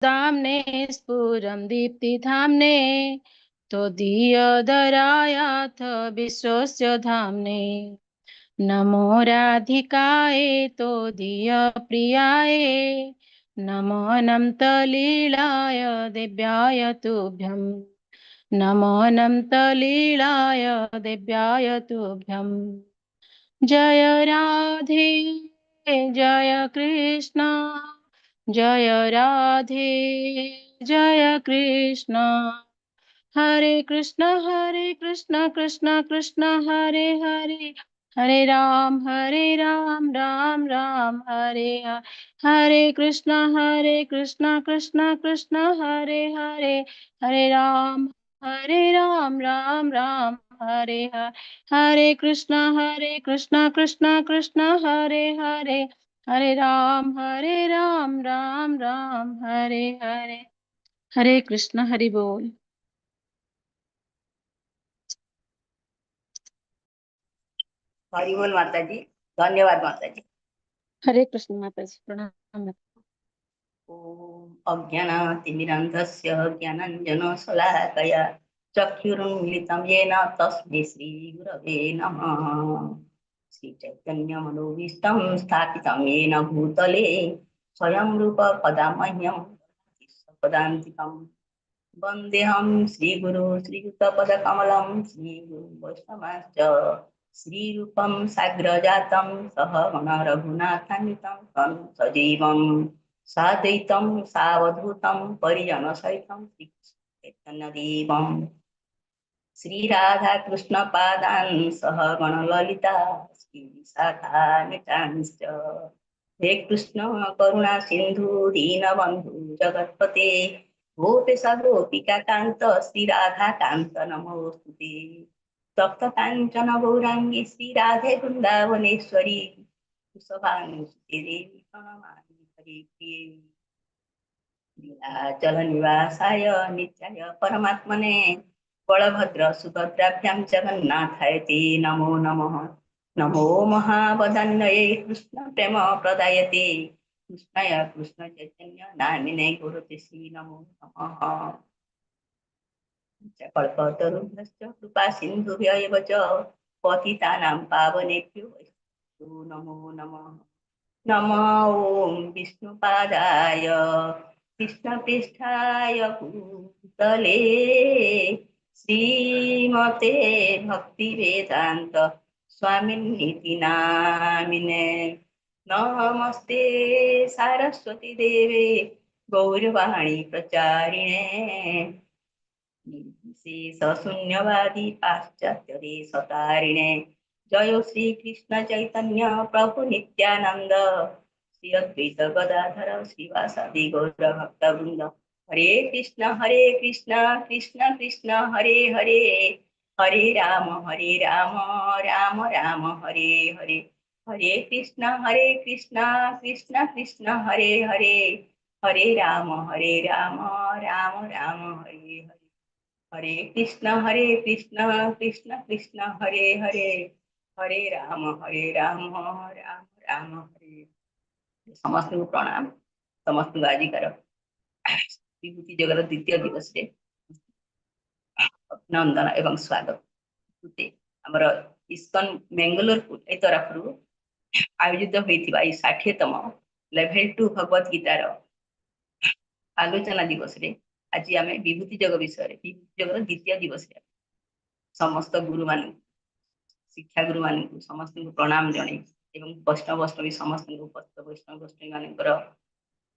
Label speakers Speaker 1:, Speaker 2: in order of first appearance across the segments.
Speaker 1: दामने स्फुरं दीप्तिधाम्ने त्वदीयधरायाथ विश्वस्य धाम्ने। नमो राधिकाय त्वदीयप्रियाय नमो अनन्तलीलाय दिव्याय तुभ्यं। नमो अनन्तलीलाय दिव्याय तुभ्यं। जय राधे जय कृष्ण, जय राधे जय कृष्ण। हरे कृष्ण हरे कृष्ण कृष्ण कृष्ण हरे हरे, हरे राम राम राम हरे हरे। हरे कृष्ण कृष्ण कृष्ण हरे हरे, हरे राम राम राम हरे हरे। हरे कृष्ण कृष्ण कृष्ण हरे हरे, हरे राम राम राम हरे हरे। हरे कृष्ण हरि बोल।
Speaker 2: हरि बोल माता जी, धन्यवाद माता जी।
Speaker 1: हरे कृष्ण माता जी, प्रणाम।
Speaker 2: ओम अज्ञानातिमिरान्धस्य ज्ञानाञ्जनशलाकया चक्षुरुन्मीलितं येन तस्मै श्रीगुरवे नमः। श्रीचैतन्यमनोभीष्टं स्थापितं येन भूतले स्वयं रूप कदा मह्यं पदान्तिकं। वन्देऽहं श्रीगुरु श्रीयुतपदकमलं श्रीगुरु वैष्णवांश्च श्रीरूपं साग्रजातं सह गण रघुनाथान्वितं तं सजीवं साद्वैतं सावधूतं परिजनसहितं श्रीचैतन्यदेवं। श्रीराधाकृष्णपादान् सह गणललिता श्रीविशाखान्वितांश्च। हे कृष्ण करुणा सिन्धु दीनबन्धु जगत्पते गोपेश गोपिकाकान्त श्रीराधाकान्त नमोऽस्तुते। तप्त काञ्चन गौराङ्गी श्रीराधे वृन्दावनेश्वरी वृषभानुसुते देवी प्रणमामि हरिप्रिये। नीलाचल निवासाय नित्याय परमात्मने बलभद्र सुभद्राभ्यां जगन्नाथाय ते नमो नमः। नमो महावदान्यये कृष्ण प्रेम प्रदायते कृष्णाय कृष्ण चैतन्य नामिने गुरुते श्री नमो नमः। कल्पतरुभ्यश्च कृपा सिन्धुभ्य एव च पतितानां पावनेभ्यो वैष्णवेभ्यो नमो नमः। नमो ॐ विष्णुपादाय कृष्णपृष्ठाय भूतले श्रीमते भक्तिवेदान्त स्वामिनिति नामिने। नमस्ते सारस्वती देवे गौरवाणी प्रचारिणे निर्विशेष शून्यवादी पाश्चात्य देशतारिणे। जय श्री कृष्ण चैतन्य प्रभु नित्यानंद श्री अद्वैत गदाधर श्रीवासादि गौर भक्तवृंद। हरे कृष्ण कृष्ण कृष्ण हरे हरे, हरे राम राम राम हरे हरे। हरे कृष्ण कृष्ण कृष्ण हरे हरे, हरे राम राम राम हरे हरे। हरे कृष्ण कृष्ण कृष्ण हरे हरे, हरे राम राम राम हरे। समस्त को प्रणाम। समस्त को आजिकार विभूति जोगर द्वितीय दिवस रे अभिनंदन एवं स्वागत। आमर इस्कन बेंगलोर ए तरफरू आयोजित होइथिबा ई 60तम लेभेल 2 भगवत गीतार आलोचना दिवस रे आज आमे विभूति जोग विषय रे विभूति जोगर द्वितीय दिवस रे समस्त गुरु मान शिक्षा गुरु मान समस्त को प्रणाम जणाई एवं वैष्णव वैष्णवी समस्त उपस्थित वैष्णव वैष्णवी मानकर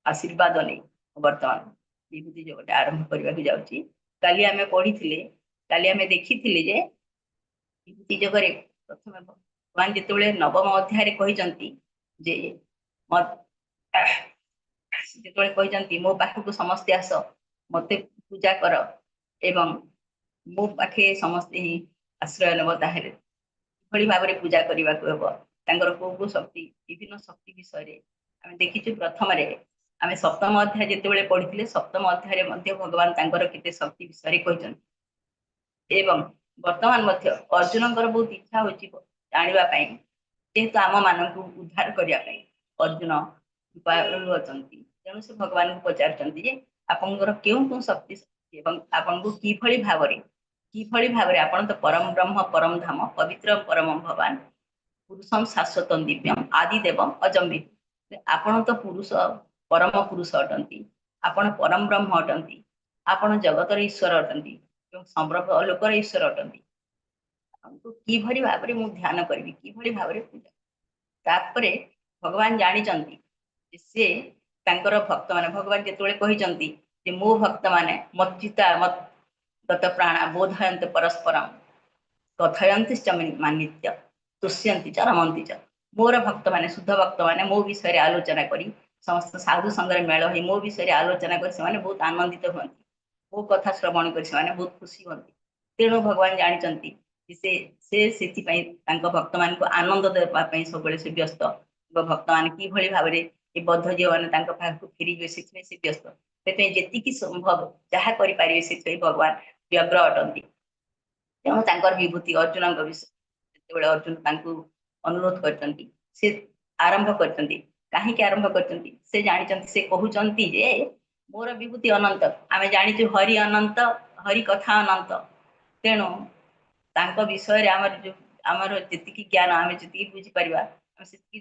Speaker 2: आशीर्वाद नै वर्तमान विभूति जोगटा आरंभ करबाकू जाउची। काली आमे पढ़िथिले, काली आमे देखिथिले जे विभूति जोगरे प्रथमे भगवान जेतेबेले नवम अध्याय रे कहिसंती जे जेतेबेले कहिसंती मो पाखकु समस्ते आस मते पूजा कर एवं मो पाखे समस्ते ही आश्रय नेब, ताहेले किभଳି भाବରେ पूजा करबाकू हेब, तांकर को को शक्ति विभिन्न शक्ति विषय रे आमे देखिछु। प्रथमरे आमे सप्तम अध्याय जेतेबेले पढ़िथिले, सप्तम अध्याय रे मध्ये भगवान तांकर केते शक्ति विषय रे कहिसंती एवं वर्तमान मध्ये अर्जुनकर बहुत इच्छा होछि जानिबा पई, जेहेतु आम मानकु उद्धार करिया पई अर्जुन कृपालु अछंती, तेणु से भगवान को पचारचंती जे ଆପଣଙ୍କର କେଉଁ କେଉଁ ଶକ୍ତି ଏବଂ ଆପଣଙ୍କୁ କିଭଳି ଭାବରେ ଆପଣ ତ ପରମ ବ୍ରହ୍ମ ପରମ ଧାମ ପବିତ୍ର ପରମ ଭଗବାନ ପୁରୁଷମ ଶାଶ୍ୱତಂ ଦିବ୍ୟମ ଆଦି ଦେବମ ଅଜମ ବିଭୁ। ଆପଣ ତ ପୁରୁଷ ପରମ ପୁରୁଷ ଅଟନ୍ତି, ଆପଣ ପରମ ବ୍ରହ୍ମ ଅଟନ୍ତି, ଆପଣ ଜଗତର ଈଶ୍ୱର ଅଟନ୍ତି ଏବଂ ସମଗ୍ର ଲୋକର ଈଶ୍ୱର ଅଟନ୍ତି। ଆପଣଙ୍କୁ କିଭଳି ଭାବରେ ମୁଁ ଧ୍ୟାନ କରିବି, କିଭଳି ଭାବରେ ପୂଜା। ତାପରେ ଭଗବାନ ଜାଣିଛନ୍ତି ସେ ତାଙ୍କର ଭକ୍ତମାନେ, ଭଗବାନ ଯେତେବେଳେ କହିଛନ୍ତି ଯେ ମୋ ଭକ୍ତମାନେ ମଚ୍ଚିତା ଗତ ପ୍ରାଣା ବୋଧୟନ୍ତ ପରସ୍ପରମ କଥୟନ୍ତି ଚ ମାନିତ୍ୟ ତୁଷ୍ୟନ୍ତି ଚ ରମନ୍ତି ଚ। ମୋର ଭକ୍ତମାନେ, ଶୁଦ୍ଧ ଭକ୍ତମାନେ ମୋ ବିଷୟରେ ଆଲୋଚନା କରି ସମସ୍ତ ସାଧୁ ସଙ୍ଗରେ ମେଳ ହୋଇ ମୋ ବିଷୟରେ ଆଲୋଚନା କରି ସେମାନେ ବହୁତ ଆନନ୍ଦିତ ହୁଅନ୍ତି, ମୋ କଥା ଶ୍ରବଣ କରି ସେମାନେ ବହୁତ ଖୁସି ହୁଅନ୍ତି। ତେଣୁ ଭଗବାନ ଜାଣିଛନ୍ତି ସେ ସେ ସେଥିପାଇଁ ତାଙ୍କ ଭକ୍ତମାନଙ୍କୁ ଆନନ୍ଦ ଦେବା ପାଇଁ ସବୁବେଳେ ସେ ବ୍ୟସ୍ତ। ଭକ୍ତମାନେ କିଭଳି ଭାବରେ ଏ ବଦ୍ଧ ଜୀବମାନେ ତାଙ୍କ ପାଖକୁ ଫେରିଯିବେ ସେଥିପାଇଁ ସେ ବ୍ୟସ୍ତ। ସେଥିପାଇଁ ଯେତିକି ସମ୍ଭବ ଯାହା କରିପାରିବେ ସେଥିପାଇଁ ଭଗବାନ ବ୍ୟଗ୍ର ଅଟନ୍ତି। ତେଣୁ ତାଙ୍କର ବିଭୂତି ଅର୍ଜୁନଙ୍କ ବିଷୟ ଯେତେବେଳେ ଅର୍ଜୁନ ତାଙ୍କୁ ଅନୁରୋଧ କରିଛନ୍ତି, ସେ ଆରମ୍ଭ କରିଛନ୍ତି। କାହିଁକି ଆରମ୍ଭ କରିଛନ୍ତି? ସେ ଜାଣିଛନ୍ତି, ସେ କହୁଛନ୍ତି ଯେ ମୋର ବିଭୂତି ଅନନ୍ତ। ଆମେ ଜାଣିଛୁ ହରି ଅନନ୍ତ, ହରି କଥା ଅନନ୍ତ। ତେଣୁ ତାଙ୍କ ବିଷୟରେ ଆମର ଯୋଉ ଆମର ଯେତିକି ଜ୍ଞାନ, ଆମେ ଯେତିକି ବୁଝିପାରିବା, ଆମେ ସେତିକି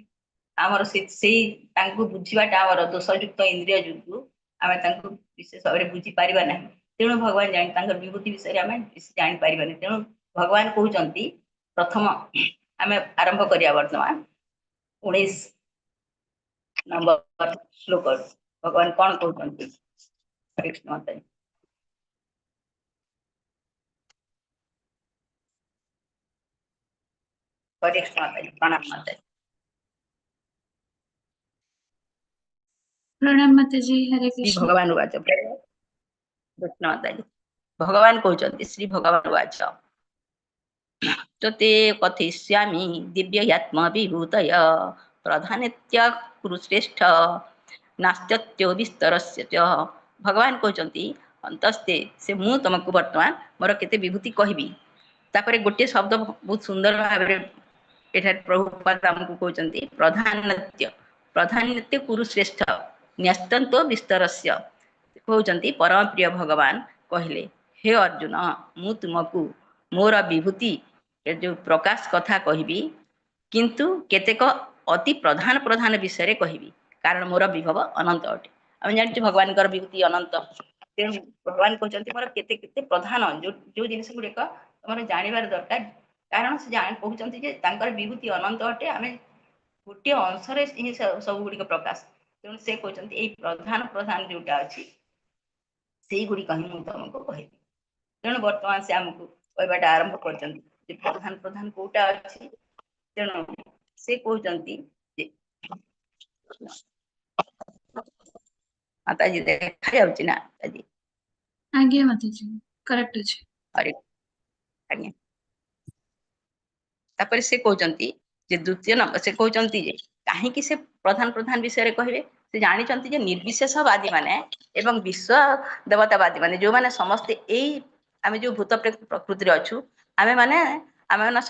Speaker 2: ଆମର ସେଇ ତାଙ୍କୁ ବୁଝିବାଟା ଆମର ଦୋଷଯୁକ୍ତ ଇନ୍ଦ୍ରିୟ ଯୋଗୁ ଆମେ ତାଙ୍କୁ ବିଶେଷ ଭାବରେ ବୁଝିପାରିବା ନାହିଁ। ତେଣୁ ଭଗବାନ ଜାଣି ତାଙ୍କର ବିଭୂତି ବିଷୟରେ ଆମେ ବେଶୀ ଜାଣିପାରିବାନି। ତେଣୁ ଭଗବାନ କହୁଛନ୍ତି ପ୍ରଥମ ଆମେ ଆରମ୍ଭ କରିବା ବର୍ତ୍ତମାନ 19 ନମ୍ବର ଶ୍ଲୋକ। ଭଗବାନ କଣ କହୁଛନ୍ତି? ହରେ କୃଷ୍ଣ ମାତାଜୀ। ହରେ କୃଷ୍ଣ ମାତାଜୀ, ପ୍ରଣାମ ମାତାଜୀ।
Speaker 3: ପ୍ରଣାମ ମାତାଜୀ, ହରେ
Speaker 2: ଶ୍ରୀ
Speaker 3: କୃଷ୍ଣ।
Speaker 2: ଭଗବାନ ଉବାଚ। କୃଷ୍ଣ ମାତାଜୀ, ଭଗବାନ କହୁଛନ୍ତି, ଶ୍ରୀ ଭଗବାନ ଉବାଚ ତୋତେ କଥିଷ୍ୟାମି ଦିବ୍ୟୟାତ୍ମ ବିଭୂତୟ ପ୍ରଧାନେତ୍ୟ କୁରୁଶ୍ରେଷ୍ଠ ନାସ୍ତ୍ୟତ୍ୟ ବିସ୍ତରସ୍ୟ ଚ। ଭଗବାନ କହୁଛନ୍ତି ଅନ୍ତସ୍ତେ, ସେ ମୁଁ ତମକୁ ବର୍ତ୍ତମାନ ମୋର କେତେ ବିଭୂତି କହିବି। ତାପରେ ଗୋଟିଏ ଶବ୍ଦ ବହୁତ ସୁନ୍ଦର ଭାବରେ ଏଠାରେ ପ୍ରଭୁପାଦ ଆମକୁ କହୁଛନ୍ତି, ପ୍ରଧାନତ୍ୟ, ପ୍ରଧାନତ୍ୟ କୁରୁଶ୍ରେଷ୍ଠ ନ୍ୟସ୍ତନ୍ତ ବିସ୍ତରସ୍ୟ। କହୁଛନ୍ତି ପରମ ପ୍ରିୟ ଭଗବାନ କହିଲେ, ହେ ଅର୍ଜୁନ, ମୁଁ ତୁମକୁ ମୋର ବିଭୂତି ଯୋଉ ପ୍ରକାଶ କଥା କହିବି, କିନ୍ତୁ କେତେକ ଅତି ପ୍ରଧାନ ପ୍ରଧାନ ବିଷୟରେ କହିବି, କାରଣ ମୋର ବିଭବ ଅନନ୍ତ ଅଟେ। ଆମେ ଜାଣିଛୁ ଭଗବାନଙ୍କର ବିଭୂତି ଅନନ୍ତ। ତେଣୁ ଭଗବାନ କହୁଛନ୍ତି ମୋର କେତେ କେତେ ପ୍ରଧାନ ଯୋଉ ଜିନିଷ ଗୁଡିକ ତମର ଜାଣିବାର ଦରକାର, କାରଣ ସେ କହୁଛନ୍ତି ଯେ ତାଙ୍କର ବିଭୂତି ଅନନ୍ତ ଅଟେ, ଆମେ ଗୋଟିଏ ଅଂଶରେ ହିଁ ସବୁ ଗୁଡିକ ପ୍ରକାଶ। ତେଣୁ ସେ କହୁଛନ୍ତି ଏଇ ପ୍ରଧାନ ପ୍ରଧାନ ଯୋଉଟା ଅଛି ସେଇଗୁଡିକ ହିଁ ମୁଁ ତମକୁ କହିବି। ତେଣୁ ବର୍ତ୍ତମାନ ସେ ଆମକୁ କହିବାଟା ଆରମ୍ଭ କରିଛନ୍ତି ଯେ ପ୍ରଧାନ ପ୍ରଧାନ କୋଉଟା ଅଛି। ତେଣୁ ସେ କହୁଛନ୍ତି ଯେ ମାତାଜୀ ଦେଖାଯାଉଛି ନା ମାତାଜୀ?
Speaker 3: ଆଜ୍ଞା ମାତାଜୀ, କରେକ୍ଟ ଅଛି।
Speaker 2: ହରେ ଆଜ୍ଞା। ତାପରେ ସେ କହୁଛନ୍ତି ଯେ ଦ୍ୱିତୀୟ ନମ୍ବର, ସେ କହୁଛନ୍ତି ଯେ କାହିଁକି ସେ ପ୍ରଧାନ ପ୍ରଧାନ ବିଷୟରେ କହିବେ। ସେ ଜାଣିଛନ୍ତି ଯେ ନିର୍ବିଶେଷବାଦୀ ମାନେ ଏବଂ ବିଶ୍ୱ ଦେବତାବାଦୀ ମାନେ ଯୋଉମାନେ ସମସ୍ତେ ଏଇ ଆମେ ଯୋଉ ଭୂତ ପ୍ରକୃତିରେ ଅଛୁ, ଆମେ ମାନେ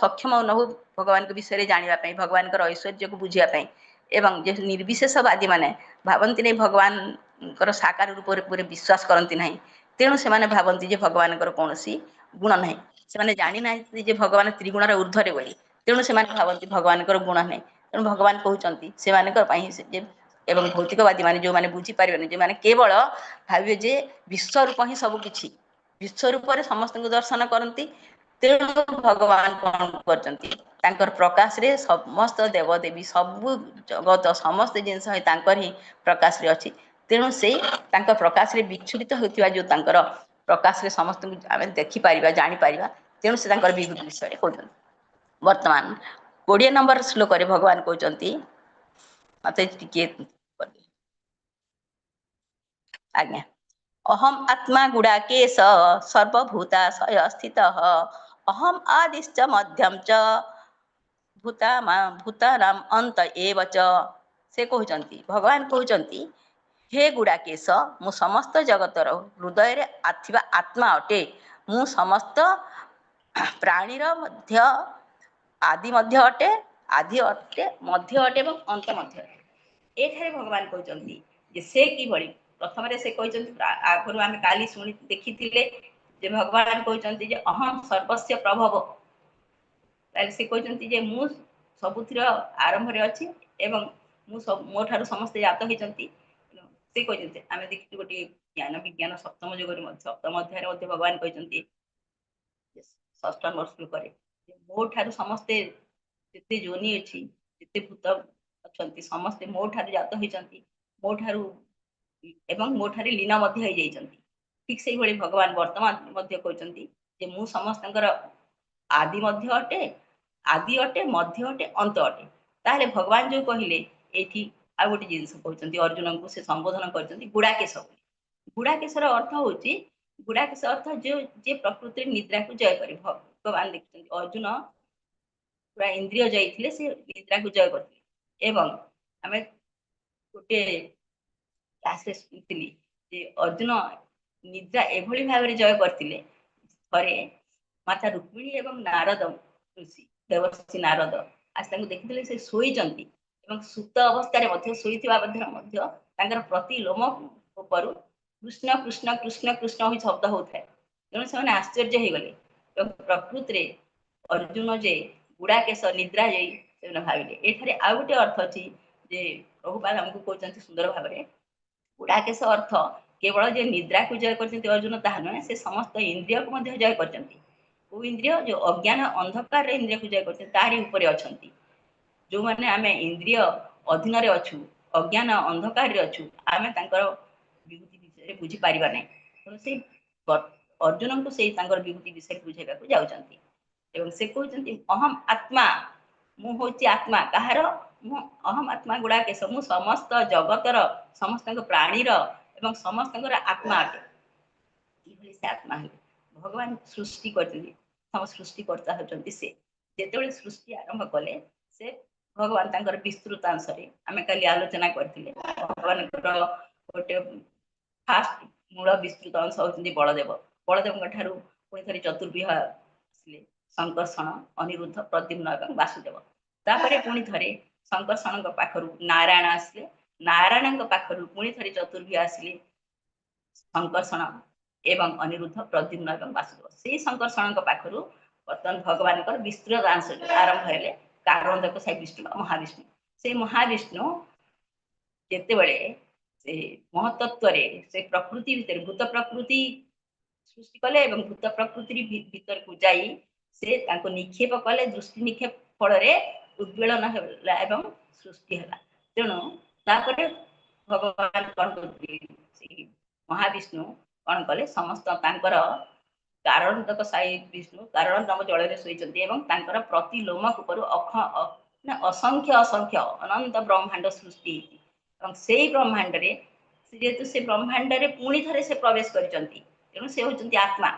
Speaker 2: ସକ୍ଷମ ନହଉ ଭଗବାନଙ୍କ ବିଷୟରେ ଜାଣିବା ପାଇଁ, ଭଗବାନଙ୍କର ଐଶ୍ୱର୍ଯ୍ୟକୁ ବୁଝିବା ପାଇଁ। ଏବଂ ଯେ ନିର୍ବିଶେଷବାଦୀ ମାନେ ଭାବନ୍ତି ନାହିଁ ଭଗବାନଙ୍କର ସାକାର ରୂପରେ ପୁରା ବିଶ୍ୱାସ କରନ୍ତି ନାହିଁ, ତେଣୁ ସେମାନେ ଭାବନ୍ତି ଯେ ଭଗବାନଙ୍କର କୌଣସି ଗୁଣ ନାହିଁ। ସେମାନେ ଜାଣିନାହାନ୍ତି ଯେ ଭଗବାନ ତ୍ରିଗୁଣର ଉର୍ଦ୍ଧ୍ୱରେ ବୋଲି, ତେଣୁ ସେମାନେ ଭାବନ୍ତି ଭଗବାନଙ୍କର ଗୁଣ ନାହିଁ। ତେଣୁ ଭଗବାନ କହୁଛନ୍ତି ସେମାନଙ୍କ ପାଇଁ ଯେ, ଏବଂ ଭୌତିକବାଦୀ ମାନେ ଯୋଉମାନେ ବୁଝିପାରିବେନି, ଯେଉଁମାନେ କେବଳ ଭାବିବେ ଯେ ବିଶ୍ୱରୂପ ହିଁ ସବୁ କିଛି, ବିଶ୍ୱରୂପରେ ସମସ୍ତଙ୍କୁ ଦର୍ଶନ କରନ୍ତି। ତେଣୁ ଭଗବାନ କଣ କରିଛନ୍ତି, ତାଙ୍କର ପ୍ରକାଶରେ ସମସ୍ତ ଦେବଦେବୀ ସବୁ ଜଗତ ସମସ୍ତ ଜିନିଷ ହିଁ ତାଙ୍କର ହିଁ ପ୍ରକାଶରେ ଅଛି। ତେଣୁ ସେଇ ତାଙ୍କ ପ୍ରକାଶରେ ବିଚ୍ଛୁରିତ ହେଉଥିବା ଯୋଉ ତାଙ୍କର ପ୍ରକାଶରେ ସମସ୍ତଙ୍କୁ ଆମେ ଦେଖିପାରିବା, ଜାଣିପାରିବା, ତେଣୁ ସେ ତାଙ୍କର ବିଭୂତି ବିଷୟରେ କହୁଛନ୍ତି। ବର୍ତ୍ତମାନ 20 ନମ୍ବର ଶ୍ଲୋକରେ ଭଗବାନ କହୁଛନ୍ତି, ମତେ ଟିକେ ଆଜ୍ଞା, ଅହମ ଆତ୍ମା ଗୁଡ଼ାକେଶ ସର୍ବଭୂତାଶୟ ସ୍ଥିତଃ ଅହମ ଆଦିଶ୍ଚ ମଧ୍ୟମ ଚ ଭୂତାନାମ ଅନ୍ତ ଏବ ଚ। ସେ କହୁଛନ୍ତି, ଭଗବାନ କହୁଛନ୍ତି, ହେ ଗୁଡ଼ାକେଶ, ମୁଁ ସମସ୍ତ ଜଗତର ହୃଦୟରେ ଥିବା ଆତ୍ମା ଅଟେ। ମୁଁ ସମସ୍ତ ପ୍ରାଣୀର ମଧ୍ୟ ଆଦି ମଧ୍ୟ ଅଟେ, ଆଦି ଅଟେ, ମଧ୍ୟ ଅଟେ ଏବଂ ଅନ୍ତ ମଧ୍ୟ ଅଟେ। ଏଠାରେ ଭଗବାନ କହୁଛନ୍ତି ଯେ ସେ କିଭଳି ପ୍ରଥମରେ ସେ କହିଛନ୍ତି, ଆଗରୁ ଆମେ କାଲି ଶୁଣି ଦେଖିଥିଲେ ଯେ ଭଗବାନ କହୁଛନ୍ତି ଯେ ଅହଂ ସର୍ବସ୍ୟ ପ୍ରଭବ। ତାହେଲେ ସେ କହିଛନ୍ତି ଯେ ମୁଁ ସବୁଥିର ଆରମ୍ଭରେ ଅଛି ଏବଂ ମୁଁ ମୋ ଠାରୁ ସମସ୍ତେ ଜାତ ହେଇଛନ୍ତି। ସେ କହିଛନ୍ତି, ଆମେ ଦେଖିଛୁ ଗୋଟିଏ ଜ୍ଞାନ ବିଜ୍ଞାନ ସପ୍ତମ ଯୁଗରେ ମଧ୍ୟ, ସପ୍ତମ ଅଧ୍ୟାୟରେ ମଧ୍ୟ ଭଗବାନ କହିଛନ୍ତି ଷଷ୍ଠ ନମ୍ବର ଶ୍ଲୋକରେ, ମୋ ଠାରୁ ସମସ୍ତେ ଯେତେ ଯୋନି ଅଛି, ଯେତେ ଭୂତ ଅଛନ୍ତି, ସମସ୍ତେ ମୋ ଠାରୁ ଜାତ ହେଇଛନ୍ତି, ମୋ ଠାରୁ ଏବଂ ମୋ ଠାରେ ଲୀନ ମଧ୍ୟ ହେଇଯାଇଛନ୍ତି। ଠିକ ସେଇଭଳି ଭଗବାନ ବର୍ତ୍ତମାନ ମଧ୍ୟ କହୁଛନ୍ତି ଯେ ମୁଁ ସମସ୍ତଙ୍କର ଆଦି ମଧ୍ୟ ଅଟେ, ଆଦି ଅଟେ, ମଧ୍ୟ ଅଟେ, ଅନ୍ତ ଅଟେ। ତାହେଲେ ଭଗବାନ ଯୋଉ କହିଲେ ଏଇଠି ଆଉ ଗୋଟେ ଜିନିଷ କହୁଛନ୍ତି, ଅର୍ଜୁନଙ୍କୁ ସେ ସମ୍ବୋଧନ କରିଛନ୍ତି ଗୁଡାକେଶ ବୋଲି। ଗୁଡାକେଶର ଅର୍ଥ ହଉଛି, ଗୁଡାକେଶ ଅର୍ଥ ଯୋଉ ଯିଏ ପ୍ରକୃତିରେ ନିଦ୍ରାକୁ ଜୟ କରେ। ଭଗବାନ ଦେଖିଛନ୍ତି ଅର୍ଜୁନ ପୁରା ଇନ୍ଦ୍ରିୟ ଜୟୀ ଥିଲେ, ସେ ନିଦ୍ରାକୁ ଜୟ କରିଥିଲେ। ଏବଂ ଆମେ ଗୋଟେ କ୍ଲାସରେ ଶୁଣିଥିଲି ଯେ ଅର୍ଜୁନ ନିଦ୍ରା ଏଭଳି ଭାବରେ ଜୟ କରିଥିଲେ, ଥରେ ମାତା ରୁକ୍ମିଣୀ ଏବଂ ନାରଦ ଋଷି, ଦେବର୍ଷି ନାରଦ ଆସି ତାଙ୍କୁ ଦେଖିଥିଲେ ସେ ଶୋଇଛନ୍ତି ଏବଂ ସୁପ୍ତ ଅବସ୍ଥାରେ ମଧ୍ୟ, ଶୋଇଥିବା ମଧ୍ୟ ତାଙ୍କର ପ୍ରତି ଲୋମ ଉପରୁ କୃଷ୍ଣ କୃଷ୍ଣ କୃଷ୍ଣ କୃଷ୍ଣ ହୋଇ ଶବ୍ଦ ହଉଥାଏ। ତେଣୁ ସେମାନେ ଆଶ୍ଚର୍ଯ୍ୟ ହେଇଗଲେ ଏବଂ ପ୍ରକୃତିରେ ଅର୍ଜୁନ ଯେ ଗୁଡାକେଶ ନିଦ୍ରା ଯାଇ ସେମାନେ ଭାବିଲେ। ଏଠାରେ ଆଉ ଗୋଟେ ଅର୍ଥ ଅଛି ଯେ ପ୍ରଭୁପାଦ ଆମକୁ କହୁଛନ୍ତି ସୁନ୍ଦର ଭାବରେ, ଗୁଡାକେଶ ଅର୍ଥ କେବଳ ଯେ ନିଦ୍ରାକୁ ଜୟ କରିଛନ୍ତି ଅର୍ଜୁନ ତାହା ନୁହେଁ, ସେ ସମସ୍ତ ଇନ୍ଦ୍ରିୟକୁ ମଧ୍ୟ ଜୟ କରିଛନ୍ତି। କୋଉ ଇନ୍ଦ୍ରିୟ? ଯୋଉ ଅଜ୍ଞାନ ଅନ୍ଧକାରରେ ଇନ୍ଦ୍ରିୟକୁ ଜୟ କରିଛନ୍ତି, ତାରି ଉପରେ ଅଛନ୍ତି। ଯୋଉମାନେ ଆମେ ଇନ୍ଦ୍ରିୟ ଅଧୀନରେ ଅଛୁ, ଅଜ୍ଞାନ ଅନ୍ଧକାରରେ ଅଛୁ, ଆମେ ତାଙ୍କର ବିଭୂତି ବିଷୟରେ ବୁଝିପାରିବା ନାହିଁ। ତେଣୁ ସେଇ ଅର୍ଜୁନଙ୍କୁ ସେଇ ତାଙ୍କର ବିଭୂତି ବିଷୟରେ ବୁଝେଇବାକୁ ଯାଉଛନ୍ତି ଏବଂ ସେ କହୁଛନ୍ତି ଅହମ୍ ଆତ୍ମା, ମୁଁ ହଉଛି ଆତ୍ମା। କାହାର? ମୁଁ ଅହମ୍ ଆତ୍ମା ଗୁଡାକେଶ, ମୁଁ ସମସ୍ତ ଜଗତର, ସମସ୍ତଙ୍କ ପ୍ରାଣୀର ଏବଂ ସମସ୍ତଙ୍କର ଆତ୍ମା ଅଟେ। କିଭଳି ସେ ଆତ୍ମା ହେଲେ? ଭଗବାନ ସୃଷ୍ଟି କରିଛନ୍ତି, ଆମ ସୃଷ୍ଟିକର୍ତ୍ତା ହେଉଛନ୍ତି ସେ। ଯେତେବେଳେ ସୃଷ୍ଟି ଆରମ୍ଭ କଲେ ସେ ଭଗବାନ ତାଙ୍କର ବିସ୍ତୃତାଂଶରେ ଆମେ କାଲି ଆଲୋଚନା କରିଥିଲେ, ଭଗବାନଙ୍କର ଗୋଟେ ଫାଷ୍ଟ ମୂଳ ବିସ୍ତୃତ ଅଂଶ ହଉଛନ୍ତି ବଳଦେବ। ବଳଦେବଙ୍କ ଠାରୁ ପୁଣି ଥରେ ଚତୁର୍ବିହ ଆସିଲେ, ଶଙ୍କର୍ଷଣ, ଅନିରୁଦ୍ଧ, ପ୍ରଦ୍ୟୁମ୍ନ ଏବଂ ବାସୁଦେବ। ତାପରେ ପୁଣି ଥରେ ଶଙ୍କର୍ଷଣଙ୍କ ପାଖରୁ ନାରାୟଣ ଆସିଲେ, ନାରାୟଣଙ୍କ ପାଖରୁ ପୁଣି ଥରେ ଚତୁର୍ବିହ ଆସିଲେ, ଶଙ୍କର୍ଷଣ ଏବଂ ଅନିରୁଦ୍ଧ, ପ୍ରଦ୍ୟୁମ୍ନ ଏବଂ ବାସୁଦେବ। ସେଇ ଶଙ୍କର୍ଷଣଙ୍କ ପାଖରୁ ବର୍ତ୍ତମାନ ଭଗବାନଙ୍କର ବିସ୍ତୃତ ଅଂଶ ଆରମ୍ଭ ହେଲେ କାରଣୋଦକ ସାଇ ବିଷ୍ଣୁ ବା ମହାବିଷ୍ଣୁ। ସେଇ ମହାବିଷ୍ଣୁ ଯେତେବେଳେ ସେ ମହତତ୍ଵରେ ସେ ପ୍ରକୃତି ଭିତରେ ଭୂତ ପ୍ରକୃତି ସୃଷ୍ଟି କଲେ ଏବଂ ଭୂତ ପ୍ରକୃତି ଭିତରକୁ ଯାଇ ସେ ତାଙ୍କୁ ନିକ୍ଷେପ କଲେ, ଦୃଷ୍ଟି ନିକ୍ଷେପ ଫଳରେ ଉଦ୍ବେଳନ ହେଲା ଏବଂ ସୃଷ୍ଟି ହେଲା। ତେଣୁ ତାପରେ ଭଗବାନ କଣ କରୁଥିଲେ, ସେଇ ମହାବିଷ୍ଣୁ କଣ କଲେ, ସମସ୍ତ ତାଙ୍କର କାରଣୋଦକ ସାଇ ବିଷ୍ଣୁ କାରଣୋଦକ ଜଳରେ ଶୋଇଛନ୍ତି ଏବଂ ତାଙ୍କର ପ୍ରତି ଲୋମକୂପରୁ ଅସଂଖ୍ୟ ଅସଂଖ୍ୟ ଅନନ୍ତ ବ୍ରହ୍ମାଣ୍ଡ ସୃଷ୍ଟି ହେଇଛି। ଏବଂ ସେଇ ବ୍ରହ୍ମାଣ୍ଡରେ ଯେହେତୁ ସେ ବ୍ରହ୍ମାଣ୍ଡରେ ପୁଣି ଥରେ ସେ ପ୍ରବେଶ କରିଛନ୍ତି, ତେଣୁ ସେ ହଉଛନ୍ତି ଆତ୍ମା।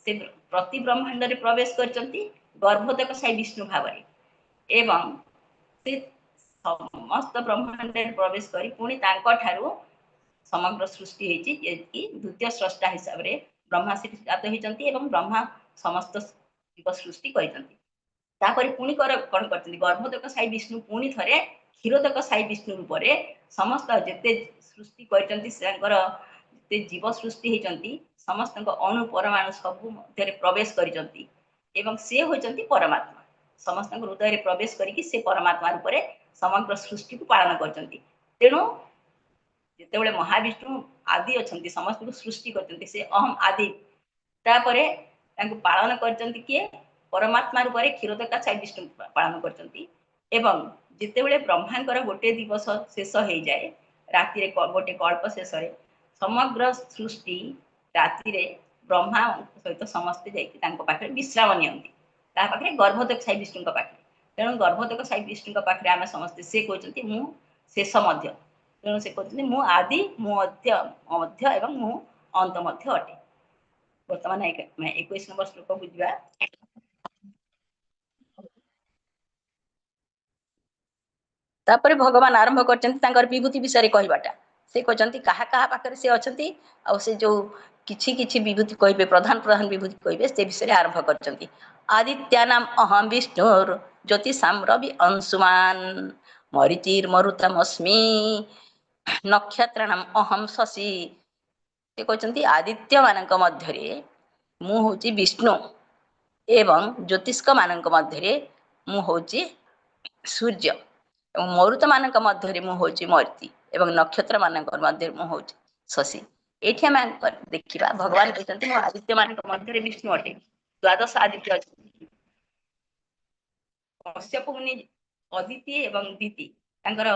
Speaker 2: ସେ ପ୍ରତି ବ୍ରହ୍ମାଣ୍ଡରେ ପ୍ରବେଶ କରିଛନ୍ତି ଗର୍ଭୋଦକ ସାଇ ବିଷ୍ଣୁ ଭାବରେ ଏବଂ ସେ ସମସ୍ତ ବ୍ରହ୍ମାଣ୍ଡରେ ପ୍ରବେଶ କରି ପୁଣି ତାଙ୍କ ଠାରୁ ସମଗ୍ର ସୃଷ୍ଟି ହେଇଛି, ଯିଏକି ଦ୍ୱିତୀୟ ସ୍ରଷ୍ଟା ହିସାବରେ ବ୍ରହ୍ମା ସେଠି ଜାତ ହେଇଛନ୍ତି ଏବଂ ବ୍ରହ୍ମା ସମସ୍ତ ଜୀବ ସୃଷ୍ଟି କରିଛନ୍ତି। ତାପରେ ପୁଣି କଣ କରିଛନ୍ତି, ଗର୍ଭୋଦକ ସାଇ ବିଷ୍ଣୁ ପୁଣି ଥରେ କ୍ଷୀରୋଦକ ସାଇ ବିଷ୍ଣୁ ରୂପରେ ସମସ୍ତ ଯେତେ ସୃଷ୍ଟି କରିଛନ୍ତି, ତାଙ୍କର ଯେତେ ଜୀବ ସୃଷ୍ଟି ହେଇଛନ୍ତି ସମସ୍ତଙ୍କ ଅଣୁ ପରମାଣୁ ସବୁ ମଧ୍ୟରେ ପ୍ରବେଶ କରିଛନ୍ତି ଏବଂ ସେ ହଉଛନ୍ତି ପରମାତ୍ମା। ସମସ୍ତଙ୍କ ହୃଦୟରେ ପ୍ରବେଶ କରିକି ସେ ପରମାତ୍ମା ରୂପରେ ସମଗ୍ର ସୃଷ୍ଟିକୁ ପାଳନ କରିଛନ୍ତି। ତେଣୁ ଯେତେବେଳେ ମହାବିଷ୍ଣୁ ଆଦି ଅଛନ୍ତି, ସମସ୍ତଙ୍କୁ ସୃଷ୍ଟି କରିଛନ୍ତି, ସେ ଅହମ୍ ଆଦି, ତାପରେ ତାଙ୍କୁ ପାଳନ କରିଛନ୍ତି କିଏ? ପରମାତ୍ମା ରୂପରେ କ୍ଷୀରୋଦକ ସାଇ ବିଷ୍ଣୁ ପାଳନ କରିଛନ୍ତି। ଏବଂ ଯେତେବେଳେ ବ୍ରହ୍ମାଙ୍କର ଗୋଟେ ଦିବସ ଶେଷ ହେଇଯାଏ, ରାତିରେ ଗୋଟେ କଳ୍ପ ଶେଷରେ ସମଗ୍ର ସୃଷ୍ଟି ରାତିରେ ବ୍ରହ୍ମା ସହିତ ସମସ୍ତେ ଯାଇକି ତାଙ୍କ ପାଖରେ ବିଶ୍ରାମ ନିଅନ୍ତି, ତା ପାଖରେ ଗର୍ଭୋଦକ ସାଇ ବିଷ୍ଣୁଙ୍କ ପାଖରେ। ତେଣୁ ଗର୍ଭୋଦକ ସାଇ ବିଷ୍ଣୁଙ୍କ ପାଖରେ ଆମେ ସମସ୍ତେ, ସେ କହୁଛନ୍ତି ମୁଁ ଶେଷ ମଧ୍ୟ, ତେଣୁ ସେ କହୁଛନ୍ତି ମୁଁ ଆଦି, ମୁଁ ମଧ୍ୟ ଏବଂ ମୁଁ ଅନ୍ତ ମଧ୍ୟ ଅଟେ। ବର୍ତ୍ତମାନ ଆମେ 21 ନମ୍ବର ଶ୍ଲୋକକୁ ଯିବା। ତାପରେ ଭଗବାନ ଆରମ୍ଭ କରିଛନ୍ତି ତାଙ୍କର ବିଭୂତି ବିଷୟରେ କହିବାଟା। ସେ କହିଛନ୍ତି କାହା କାହା ପାଖରେ ସେ ଅଛନ୍ତି, ଆଉ ସେ ଯୋଉ କିଛି କିଛି ବିଭୂତି କହିବେ, ପ୍ରଧାନ ପ୍ରଧାନ ବିଭୂତି କହିବେ, ସେ ବିଷୟରେ ଆରମ୍ଭ କରିଛନ୍ତି। ଆଦିତ୍ୟାନାମ ଅହಂ ବିଷ୍ଣୁର ଜ୍ୟୋତିଷାମ ରବି ଅଂଶୁମାନ ମରିଚିର ମରୁତମସ୍ମି ନକ୍ଷତ୍ରାଣାମ୍ ଅହଂ ଶଶି। ସେ କହୁଛନ୍ତି, ଆଦିତ୍ୟ ମାନଙ୍କ ମଧ୍ୟରେ ମୁଁ ହଉଛି ବିଷ୍ଣୁ ଏବଂ ଜ୍ୟୋତିଷ୍କ ମାନଙ୍କ ମଧ୍ୟରେ ମୁଁ ହଉଛି ସୂର୍ଯ୍ୟ ଏବଂ ମରୁତ ମାନଙ୍କ ମଧ୍ୟରେ ମୁଁ ହଉଛି ମରିଚି ଏବଂ ନକ୍ଷତ୍ର ମାନଙ୍କ ମଧ୍ୟରେ ମୁଁ ହଉଛି ଶଶୀ। ଏଇଠି ଆମେ ଦେଖିବା, ଭଗବାନ କହୁଛନ୍ତି, ମୁଁ ଆଦିତ୍ୟ ମାନଙ୍କ ମଧ୍ୟରେ ବିଷ୍ଣୁ ଅଟେ। ଦ୍ୱାଦଶ ଆଦିତ୍ୟ ଅଛନ୍ତି। କଶ୍ୟପ ମୁନି ଅଦିତି ଏବଂ ଦିତି, ତାଙ୍କର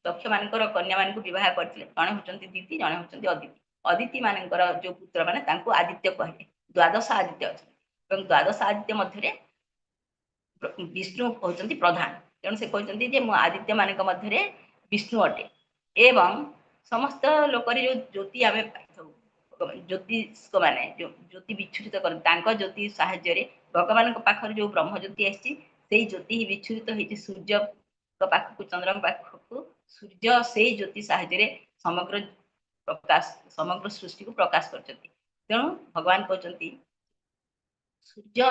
Speaker 2: ଦକ୍ଷ ମାନଙ୍କର କନ୍ୟା ମାନଙ୍କୁ ବିବାହ କରିଥିଲେ। ଜଣେ ହଉଛନ୍ତି ଦିତି, ଜଣେ ହଉଛନ୍ତି ଅଦିତି। ଅଦିତି ମାନଙ୍କର ଯୋଉ ପୁତ୍ର ମାନେ, ତାଙ୍କୁ ଆଦିତ୍ୟ କହିଲେ। ଦ୍ୱାଦଶ ଆଦିତ୍ୟ ଅଛନ୍ତି ଏବଂ ଦ୍ୱାଦଶ ଆଦିତ୍ୟ ମଧ୍ୟରେ ବିଷ୍ଣୁ ହଉଛନ୍ତି ପ୍ରଧାନ। ତେଣୁ ସେ କହୁଛନ୍ତି ଯେ ମୁଁ ଆଦିତ୍ୟ ମାନଙ୍କ ମଧ୍ୟରେ ବିଷ୍ଣୁ ଅଟେ ଏବଂ ସମସ୍ତ ଲୋକରେ ଯୋଉ ଜ୍ୟୋତି ଆମେ ପାଇଥାଉ, ଜ୍ୟୋତିଷ୍କ ମାନେ ଯୋଉ ଜ୍ୟୋତି ବିଚ୍ଛୁରିତ କରନ୍ତି, ତାଙ୍କ ଜ୍ୟୋତି ସାହାଯ୍ୟରେ ଭଗବାନଙ୍କ ପାଖରୁ ଯୋଉ ବ୍ରହ୍ମ ଜ୍ୟୋତି ଆସିଛି, ସେଇ ଜ୍ୟୋତି ହିଁ ବିଚ୍ଛୁରିତ ହେଇଛି ସୂର୍ଯ୍ୟଙ୍କ ପାଖକୁ, ଚନ୍ଦ୍ରଙ୍କ ପାଖକୁ। ସୂର୍ଯ୍ୟ ସେଇ ଜ୍ୟୋତି ସାହାଯ୍ୟରେ ସମଗ୍ର ସୃଷ୍ଟିକୁ ପ୍ରକାଶ କରିଛନ୍ତି। ତେଣୁ ଭଗବାନ କହୁଛନ୍ତି, ସୂର୍ଯ୍ୟ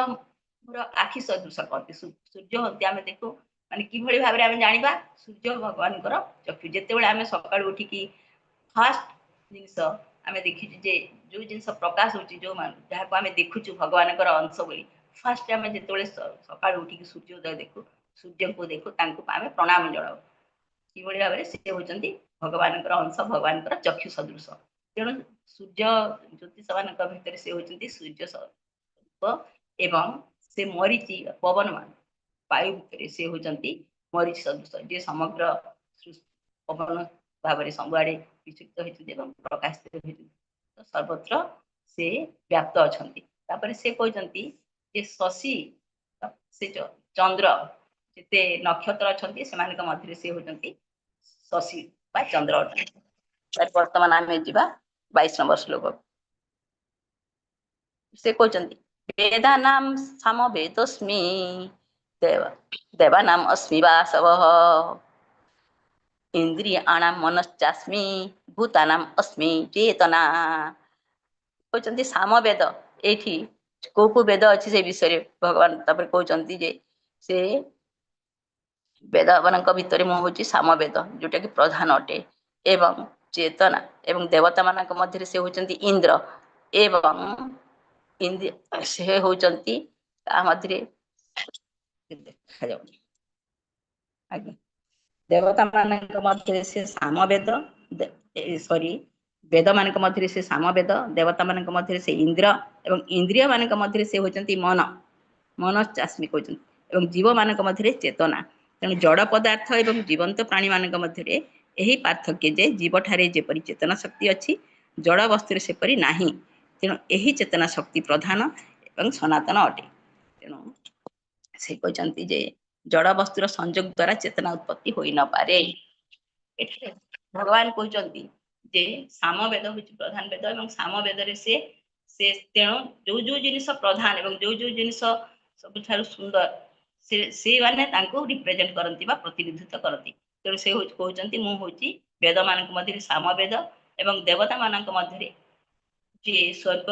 Speaker 2: ମୋର ଆଖି ସଦୃଶ କହନ୍ତି। ସୂର୍ଯ୍ୟ ହୁଅନ୍ତି, ଆମେ ଦେଖୁ, ମାନେ କିଭଳି ଭାବରେ ଆମେ ଜାଣିବା ସୂର୍ଯ୍ୟ ଭଗବାନଙ୍କର ଚକ୍ଷୁ? ଯେତେବେଳେ ଆମେ ସକାଳୁ ଉଠିକି ଫାଷ୍ଟ ଜିନିଷ ଆମେ ଦେଖିଛୁ ଯେ ଯୋଉ ଜିନିଷ ପ୍ରକାଶ ହଉଛି, ଯୋଉ ଯାହାକୁ ଆମେ ଦେଖୁଛୁ ଭଗବାନଙ୍କର ଅଂଶ ବୋଲି, ଫାଷ୍ଟ ଆମେ ଯେତେବେଳେ ସକାଳୁ ଉଠିକି ସୂର୍ଯ୍ୟୋଦୟ ଦେଖୁ, ସୂର୍ଯ୍ୟଙ୍କୁ ଦେଖୁ, ତାଙ୍କୁ ଆମେ ପ୍ରଣାମ ଜଣାଉ। କିଭଳି ଭାବରେ ସେ ହଉଛନ୍ତି ଭଗବାନଙ୍କର ଅଂଶ, ଭଗବାନଙ୍କର ଚକ୍ଷୁ ସଦୃଶ। ତେଣୁ ସୂର୍ଯ୍ୟ, ଜ୍ୟୋତିଷ ମାନଙ୍କ ଭିତରେ ସେ ହଉଛନ୍ତି ସୂର୍ଯ୍ୟ ଏବଂ ସେ ମରିଚି, ପବନ ବାୟୁ ଭିତରେ ସେ ହଉଛନ୍ତି ମରିଚି ସଦୃଶ, ଯିଏ ସମଗ୍ର ପବନ ଭାବରେ ସବୁଆଡେ ବିଚ୍ଛୁରିତ ହେଇଛନ୍ତି ଏବଂ ପ୍ରକାଶିତ ହେଇଛନ୍ତି। ସର୍ବତ୍ର ସେ ବ୍ୟାପ୍ତ ଅଛନ୍ତି। ତାପରେ ସେ କହୁଛନ୍ତି ଯେ ଶଶୀ, ସେ ଚନ୍ଦ୍ର, ଯେତେ ନକ୍ଷତ୍ର ଅଛନ୍ତି, ସେମାନଙ୍କ ମଧ୍ୟରେ ସେ ହଉଛନ୍ତି ଶଶୀ ବା ଚନ୍ଦ୍ର ଅଟନ୍ତି। ବର୍ତ୍ତମାନ ଆମେ ଯିବା 22 ନମ୍ବର ଶ୍ଲୋକ। ସେ କହୁଛନ୍ତି, ବେଦାନାମ ସାମ ବେଦୋସ୍ମି ଦେବ ଦେବାନାମ ଅସ୍ମି ବାସବଃ ଇନ୍ଦ୍ରିୟାଣାମ ମନଶ୍ଚାସ୍ମି ଭୂତାନାମ ଅସ୍ମି ଚେତନା। କହୁଛନ୍ତି ସାମବେଦ। ଏଇଠି କୋଉ କୋଉ ବେଦ ଅଛି, ସେ ବିଷୟରେ ଭଗବାନ ତାପରେ କହୁଛନ୍ତି ଯେ ସେ ବେଦ ମାନଙ୍କ ଭିତରେ ମୁଁ ହଉଛି ସାମବେଦ, ଯୋଉଟା କି ପ୍ରଧାନ ଅଟେ ଏବଂ ଚେତନା ଏବଂ ଦେବତା ମାନଙ୍କ ମଧ୍ୟରେ ସେ ହଉଛନ୍ତି ଇନ୍ଦ୍ର ଏବଂ ସେ ହଉଛନ୍ତି ତା ମଧ୍ୟରେ ଦେଖାଯାଉନି ଆଜ୍ଞା। ଦେବତା ମାନଙ୍କ ମଧ୍ୟରେ ସେ ସାମବେଦ, ସରି, ବେଦ ମାନଙ୍କ ମଧ୍ୟରେ ସେ ସାମବେଦ, ଦେବତା ମାନଙ୍କ ମଧ୍ୟରେ ସେ ଇନ୍ଦ୍ର ଏବଂ ଇନ୍ଦ୍ରିୟ ମାନଙ୍କ ମଧ୍ୟରେ ସେ ହଉଛନ୍ତି ମନ, ମନ ଚାସ୍ମି କହୁଛନ୍ତି ଏବଂ ଜୀବ ମାନଙ୍କ ମଧ୍ୟରେ ଚେତନା। ତେଣୁ ଜଡ଼ ପଦାର୍ଥ ଏବଂ ଜୀବନ୍ତ ପ୍ରାଣୀ ମାନଙ୍କ ମଧ୍ୟରେ ଏହି ପାର୍ଥକ୍ୟ ଯେ ଜୀବଠାରେ ଯେପରି ଚେତନା ଶକ୍ତି ଅଛି, ଜଡ଼ ବସ୍ତୁରେ ସେପରି ନାହିଁ। ତେଣୁ ଏହି ଚେତନା ଶକ୍ତି ପ୍ରଧାନ ଏବଂ ସନାତନ ଅଟେ। ତେଣୁ ସେ କହିଛନ୍ତି ଯେ ଜଡ଼ ବସ୍ତୁର ସଂଯୋଗ ଦ୍ଵାରା ଚେତନା ଉତ୍ପତ୍ତି ହୋଇନପାରେ। ଏଠାରେ ଭଗବାନ କହୁଛନ୍ତି ଯେ ସାମବେଦ ହଉଛି ପ୍ରଧାନ ବେଦ ଏବଂ ସାମବେଦରେ ସେ ତେଣୁ ଯୋଉ ଯୋଉ ଜିନିଷ ପ୍ରଧାନ ଏବଂ ଯୋଉ ଯୋଉ ଜିନିଷ ସବୁଠାରୁ ସୁନ୍ଦର, ସେ ସେଇମାନେ ତାଙ୍କୁ ରିପ୍ରେଜେଣ୍ଟ କରନ୍ତି ବା ପ୍ରତିନିଧିତ୍ୱ କରନ୍ତି। ତେଣୁ ସେ ହଉଛି କହୁଛନ୍ତି, ମୁଁ ହଉଛି ବେଦ ମାନଙ୍କ ମଧ୍ୟରେ ସାମବେଦ ଏବଂ ଦେବତା ମାନଙ୍କ ମଧ୍ୟରେ ଯିଏ ସ୍ୱର୍ଗ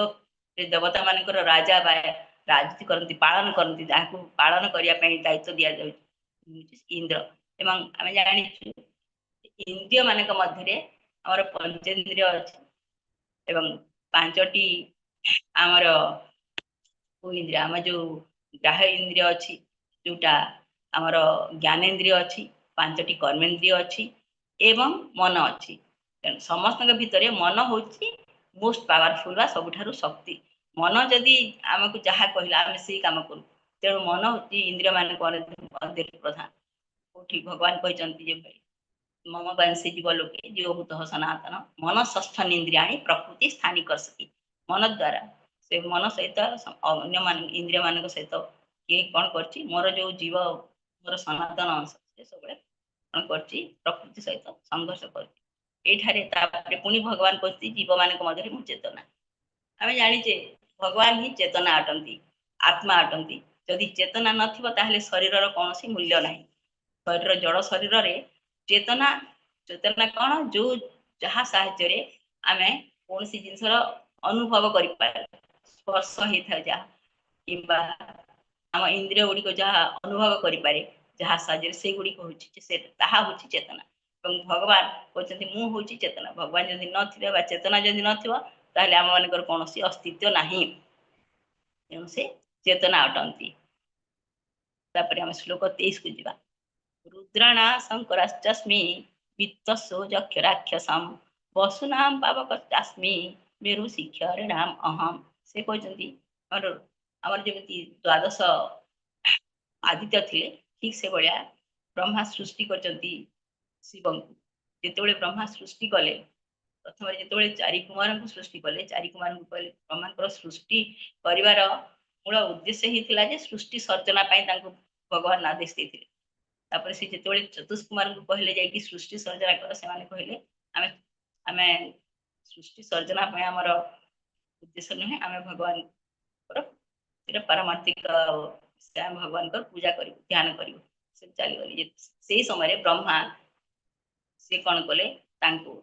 Speaker 2: ଦେବତା ମାନଙ୍କର ରାଜା ବା ରାଜନୀତି କରନ୍ତି, ପାଳନ କରନ୍ତି, ଯାହାକୁ ପାଳନ କରିବା ପାଇଁ ଦାୟିତ୍ୱ ଦିଆଯାଉଛି, ଇନ୍ଦ୍ର। ଏବଂ ଆମେ ଜାଣିଛୁ, ଇନ୍ଦ୍ରିୟ ମାନଙ୍କ ମଧ୍ୟରେ ଆମର ପଞ୍ଚେନ୍ଦ୍ରିୟ ଅଛି ଏବଂ ପାଞ୍ଚଟି ଆମର ଇନ୍ଦ୍ରିୟ, ଆମ ଯୋଉ ଗ୍ରାହ୍ୟ ଇନ୍ଦ୍ରିୟ ଅଛି, ଯୋଉଟା ଆମର ଜ୍ଞାନେନ୍ଦ୍ରିୟ ଅଛି, ପାଞ୍ଚଟି କର୍ମେନ୍ଦ୍ରିୟ ଅଛି ଏବଂ ମନ ଅଛି। ତେଣୁ ସମସ୍ତଙ୍କ ଭିତରେ ମନ ହଉଛି ମୋଷ୍ଟ ପାୱାରଫୁଲ ବା ସବୁଠାରୁ ଶକ୍ତି। ମନ ଯଦି ଆମକୁ ଯାହା କହିଲା, ଆମେ ସେଇ କାମ କରୁ। ତେଣୁ ମନ ହଉଛି ଇନ୍ଦ୍ରିୟ ମାନଙ୍କ ମଧ୍ୟରେ ପ୍ରଧାନ। କୋଉଠି ଭଗବାନ କହିଛନ୍ତି ଯେ ମମୈବାଂଶେ ଜୀବ ଲୋକେ ଜୀବଭୂତଃ ସନାତନ ମନଃଷଷ୍ଠ୍ୟନୀନ୍ଦ୍ରିୟାଣି ପ୍ରକୃତି ସ୍ଥାନି କର୍ଷତି। ମନ ଦ୍ଵାରା ସେ ମନ ସହିତ ଅନ୍ୟ ଇନ୍ଦ୍ରିୟ ମାନଙ୍କ ସହିତ କିଏ କଣ କରୁଛି, ମୋର ଯୋଉ ଜୀବ, ମୋର ସନାତନ ଅଂଶ, ସେ ସବୁବେଳେ କଣ କରୁଛି? ପ୍ରକୃତି ସହିତ ସଂଘର୍ଷ କରୁଛି। ଏଇଠାରେ ତାପରେ ପୁଣି ଭଗବାନ କହୁଛନ୍ତି, ଜୀବ ମାନଙ୍କ ମଧ୍ୟରେ ମୁଁ ଚେତନା। ଆମେ ଜାଣିଛେ, ଭଗବାନ ହିଁ ଚେତନା ଅଟନ୍ତି, ଆତ୍ମା ଅଟନ୍ତି। ଯଦି ଚେତନା ନଥିବ, ତାହେଲେ ଶରୀରର କୌଣସି ମୂଲ୍ୟ ନାହିଁ। ଶରୀର, ଜଡ଼ ଶରୀରରେ ଚେତନା। ଚେତନା କଣ? ଯୋଉ ଯାହା ସାହାଯ୍ୟରେ ଆମେ କୌଣସି ଜିନିଷର ଅନୁଭବ କରିପାରୁ, ସ୍ପର୍ଶ ହେଇଥାଏ ଯାହା କିମ୍ବା ଆମ ଇନ୍ଦ୍ରିୟ ଗୁଡିକ ଯାହା ଅନୁଭବ କରିପାରେ ଯାହା ସାହାଯ୍ୟରେ, ସେଇଗୁଡିକ ହଉଛି ସେ, ତାହା ହଉଛି ଚେତନା। ଏବଂ ଭଗବାନ କହୁଛନ୍ତି ମୁଁ ହଉଛି ଚେତନା। ଭଗବାନ ଯଦି ନଥିବେ ବା ଚେତନା ଯଦି ନଥିବ, ତାହେଲେ ଆମ ମାନଙ୍କର କୌଣସି ଅସ୍ତିତ୍ୱ ନାହିଁ। ତେଣୁ ସେ ଚେତନା ଅଟନ୍ତି। ତାପରେ ଆମେ ଶ୍ଲୋକ 23କୁ ଯିବା। ରୁଦ୍ରାଣା ଶଙ୍କରାଶ୍ଚସ୍ମି ବିତ୍ତସୋ ଯକ୍ଷ ରାକ୍ଷସମ୍ ବସୁନାମ ପାବକଶ୍ଚାସ୍ମି ମେରୁ ଶିକ୍ଷରିଣାମ ଅହମ୍। ସେ କହୁଛନ୍ତି ଆମର ଯେମିତି ଦ୍ୱାଦଶ ଆଦିତ୍ୟ ଥିଲେ, ଠିକ ସେଭଳିଆ ବ୍ରହ୍ମା ସୃଷ୍ଟି କରିଛନ୍ତି ଶିବଙ୍କୁ। ଯେତେବେଳେ ବ୍ରହ୍ମା ସୃଷ୍ଟି କଲେ, ପ୍ରଥମରେ ଯେତେବେଳେ ଚାରି କୁମାରଙ୍କୁ ସୃଷ୍ଟି କଲେ, ଚାରି କୁମାରଙ୍କୁ କହିଲେ, ବ୍ରହ୍ମାଙ୍କର ସୃଷ୍ଟି କରିବାର ମୂଳ ଉଦ୍ଦେଶ୍ୟ ହିଁ ଥିଲା ଯେ ସୃଷ୍ଟି ସର୍ଜନା ପାଇଁ ତାଙ୍କୁ ଭଗବାନ ଆଦେଶ ଦେଇଥିଲେ। ତାପରେ ସେ ଯେତେବେଳେ ଚତୁଷ୍କୁମାରଙ୍କୁ କହିଲେ ଯାଇକି ସୃଷ୍ଟି ସର୍ଜନା କର, ସେମାନେ କହିଲେ ଆମେ ସୃଷ୍ଟି ସର୍ଜନା ପାଇଁ ଆମର ଉଦ୍ଦେଶ୍ୟ ନୁହେଁ, ଆମେ ଭଗବାନଙ୍କର ସେଟା ପାରମାର୍ଥିକ, ଆମେ ଭଗବାନଙ୍କର ପୂଜା କରିବୁ, ଧ୍ୟାନ କରିବୁ। ସେ ଚାଲିଗଲେ। ସେଇ ସମୟରେ ବ୍ରହ୍ମା ସେ କଣ କଲେ, ତାଙ୍କୁ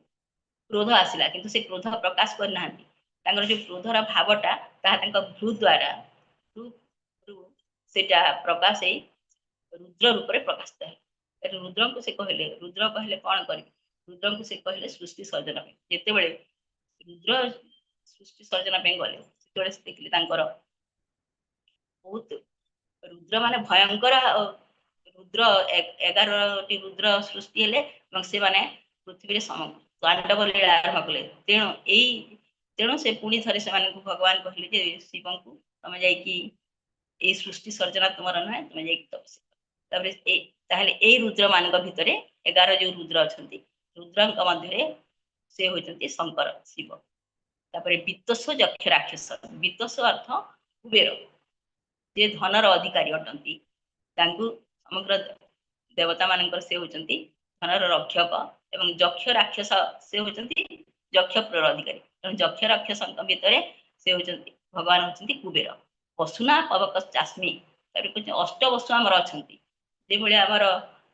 Speaker 2: କ୍ରୋଧ ଆସିଲା, କିନ୍ତୁ ସେ କ୍ରୋଧ ପ୍ରକାଶ କରିନାହାନ୍ତି। ତାଙ୍କର ଯୋଉ କ୍ରୋଧର ଭାବଟା ତାହା ତାଙ୍କ ଭ୍ରୁ ଦ୍ଵାରା ସେଟା ପ୍ରକାଶ ହେଇ ରୁଦ୍ର ରୂପରେ ପ୍ରକାଶିତ ହେଲା। ରୁଦ୍ରଙ୍କୁ ସେ କହିଲେ, ରୁଦ୍ର କହିଲେ କଣ କରିବି? ରୁଦ୍ରଙ୍କୁ ସେ କହିଲେ ସୃଷ୍ଟି ସର୍ଜନା ପାଇଁ। ଯେତେବେଳେ ରୁଦ୍ର ସୃଷ୍ଟି ସର୍ଜନା ପାଇଁ ଗଲେ, ସେତେବେଳେ ସେ ଦେଖିଲେ ତାଙ୍କର ବହୁତ ରୁଦ୍ର ମାନେ ଭୟଙ୍କର ରୁଦ୍ର, 11ଟି ରୁଦ୍ର ସୃଷ୍ଟି ହେଲେ ଏବଂ ସେମାନେ ପୃଥିବୀରେ ତାଣ୍ଡବ ଲୀଳା ଆରମ୍ଭ କଲେ। ତେଣୁ ସେ ପୁଣି ଥରେ ସେମାନଙ୍କୁ ଭଗବାନ କହିଲେ ଯେ ଶିବଙ୍କୁ ତମେ ଯାଇକି ଏଇ ସୃଷ୍ଟି ସର୍ଜନା ତୁମର ନୁହେଁ, ତୁମେ ଯାଇକି ତପସ୍ୟା। ତାପରେ ତାହେଲେ ଏଇ ରୁଦ୍ର ମାନଙ୍କ ଭିତରେ 11 ଯୋଉ ରୁଦ୍ର ଅଛନ୍ତି, ରୁଦ୍ରଙ୍କ ମଧ୍ୟରେ ସେ ହଉଛନ୍ତି ଶଙ୍କର ଶିବ। ତାପରେ ବିତ୍ତସ ଯକ୍ଷ ରାକ୍ଷସ, ବିତ୍ତସ ଅର୍ଥ କୁବେର, ଯେ ଧନର ଅଧିକାରୀ ଅଟନ୍ତି। ତାଙ୍କୁ ସମଗ୍ର ଦେବତା ମାନଙ୍କର ସେ ହଉଛନ୍ତି ଧନର ରକ୍ଷକ ଏବଂ ଯକ୍ଷ ରାକ୍ଷସ ସେ ହଉଛନ୍ତି ଯକ୍ଷପୁରର ଅଧିକାରୀ। ତେଣୁ ଯକ୍ଷ ରାକ୍ଷସଙ୍କ ଭିତରେ ସେ ହଉଛନ୍ତି ଭଗବାନ ହଉଛନ୍ତି କୁବେର। ବସୁନା ପବକ ଚାସ୍ମି, ତାପରେ କହୁଛନ୍ତି ଅଷ୍ଟବସୁ ଆମର ଅଛନ୍ତି। ଯେଭଳି ଆମର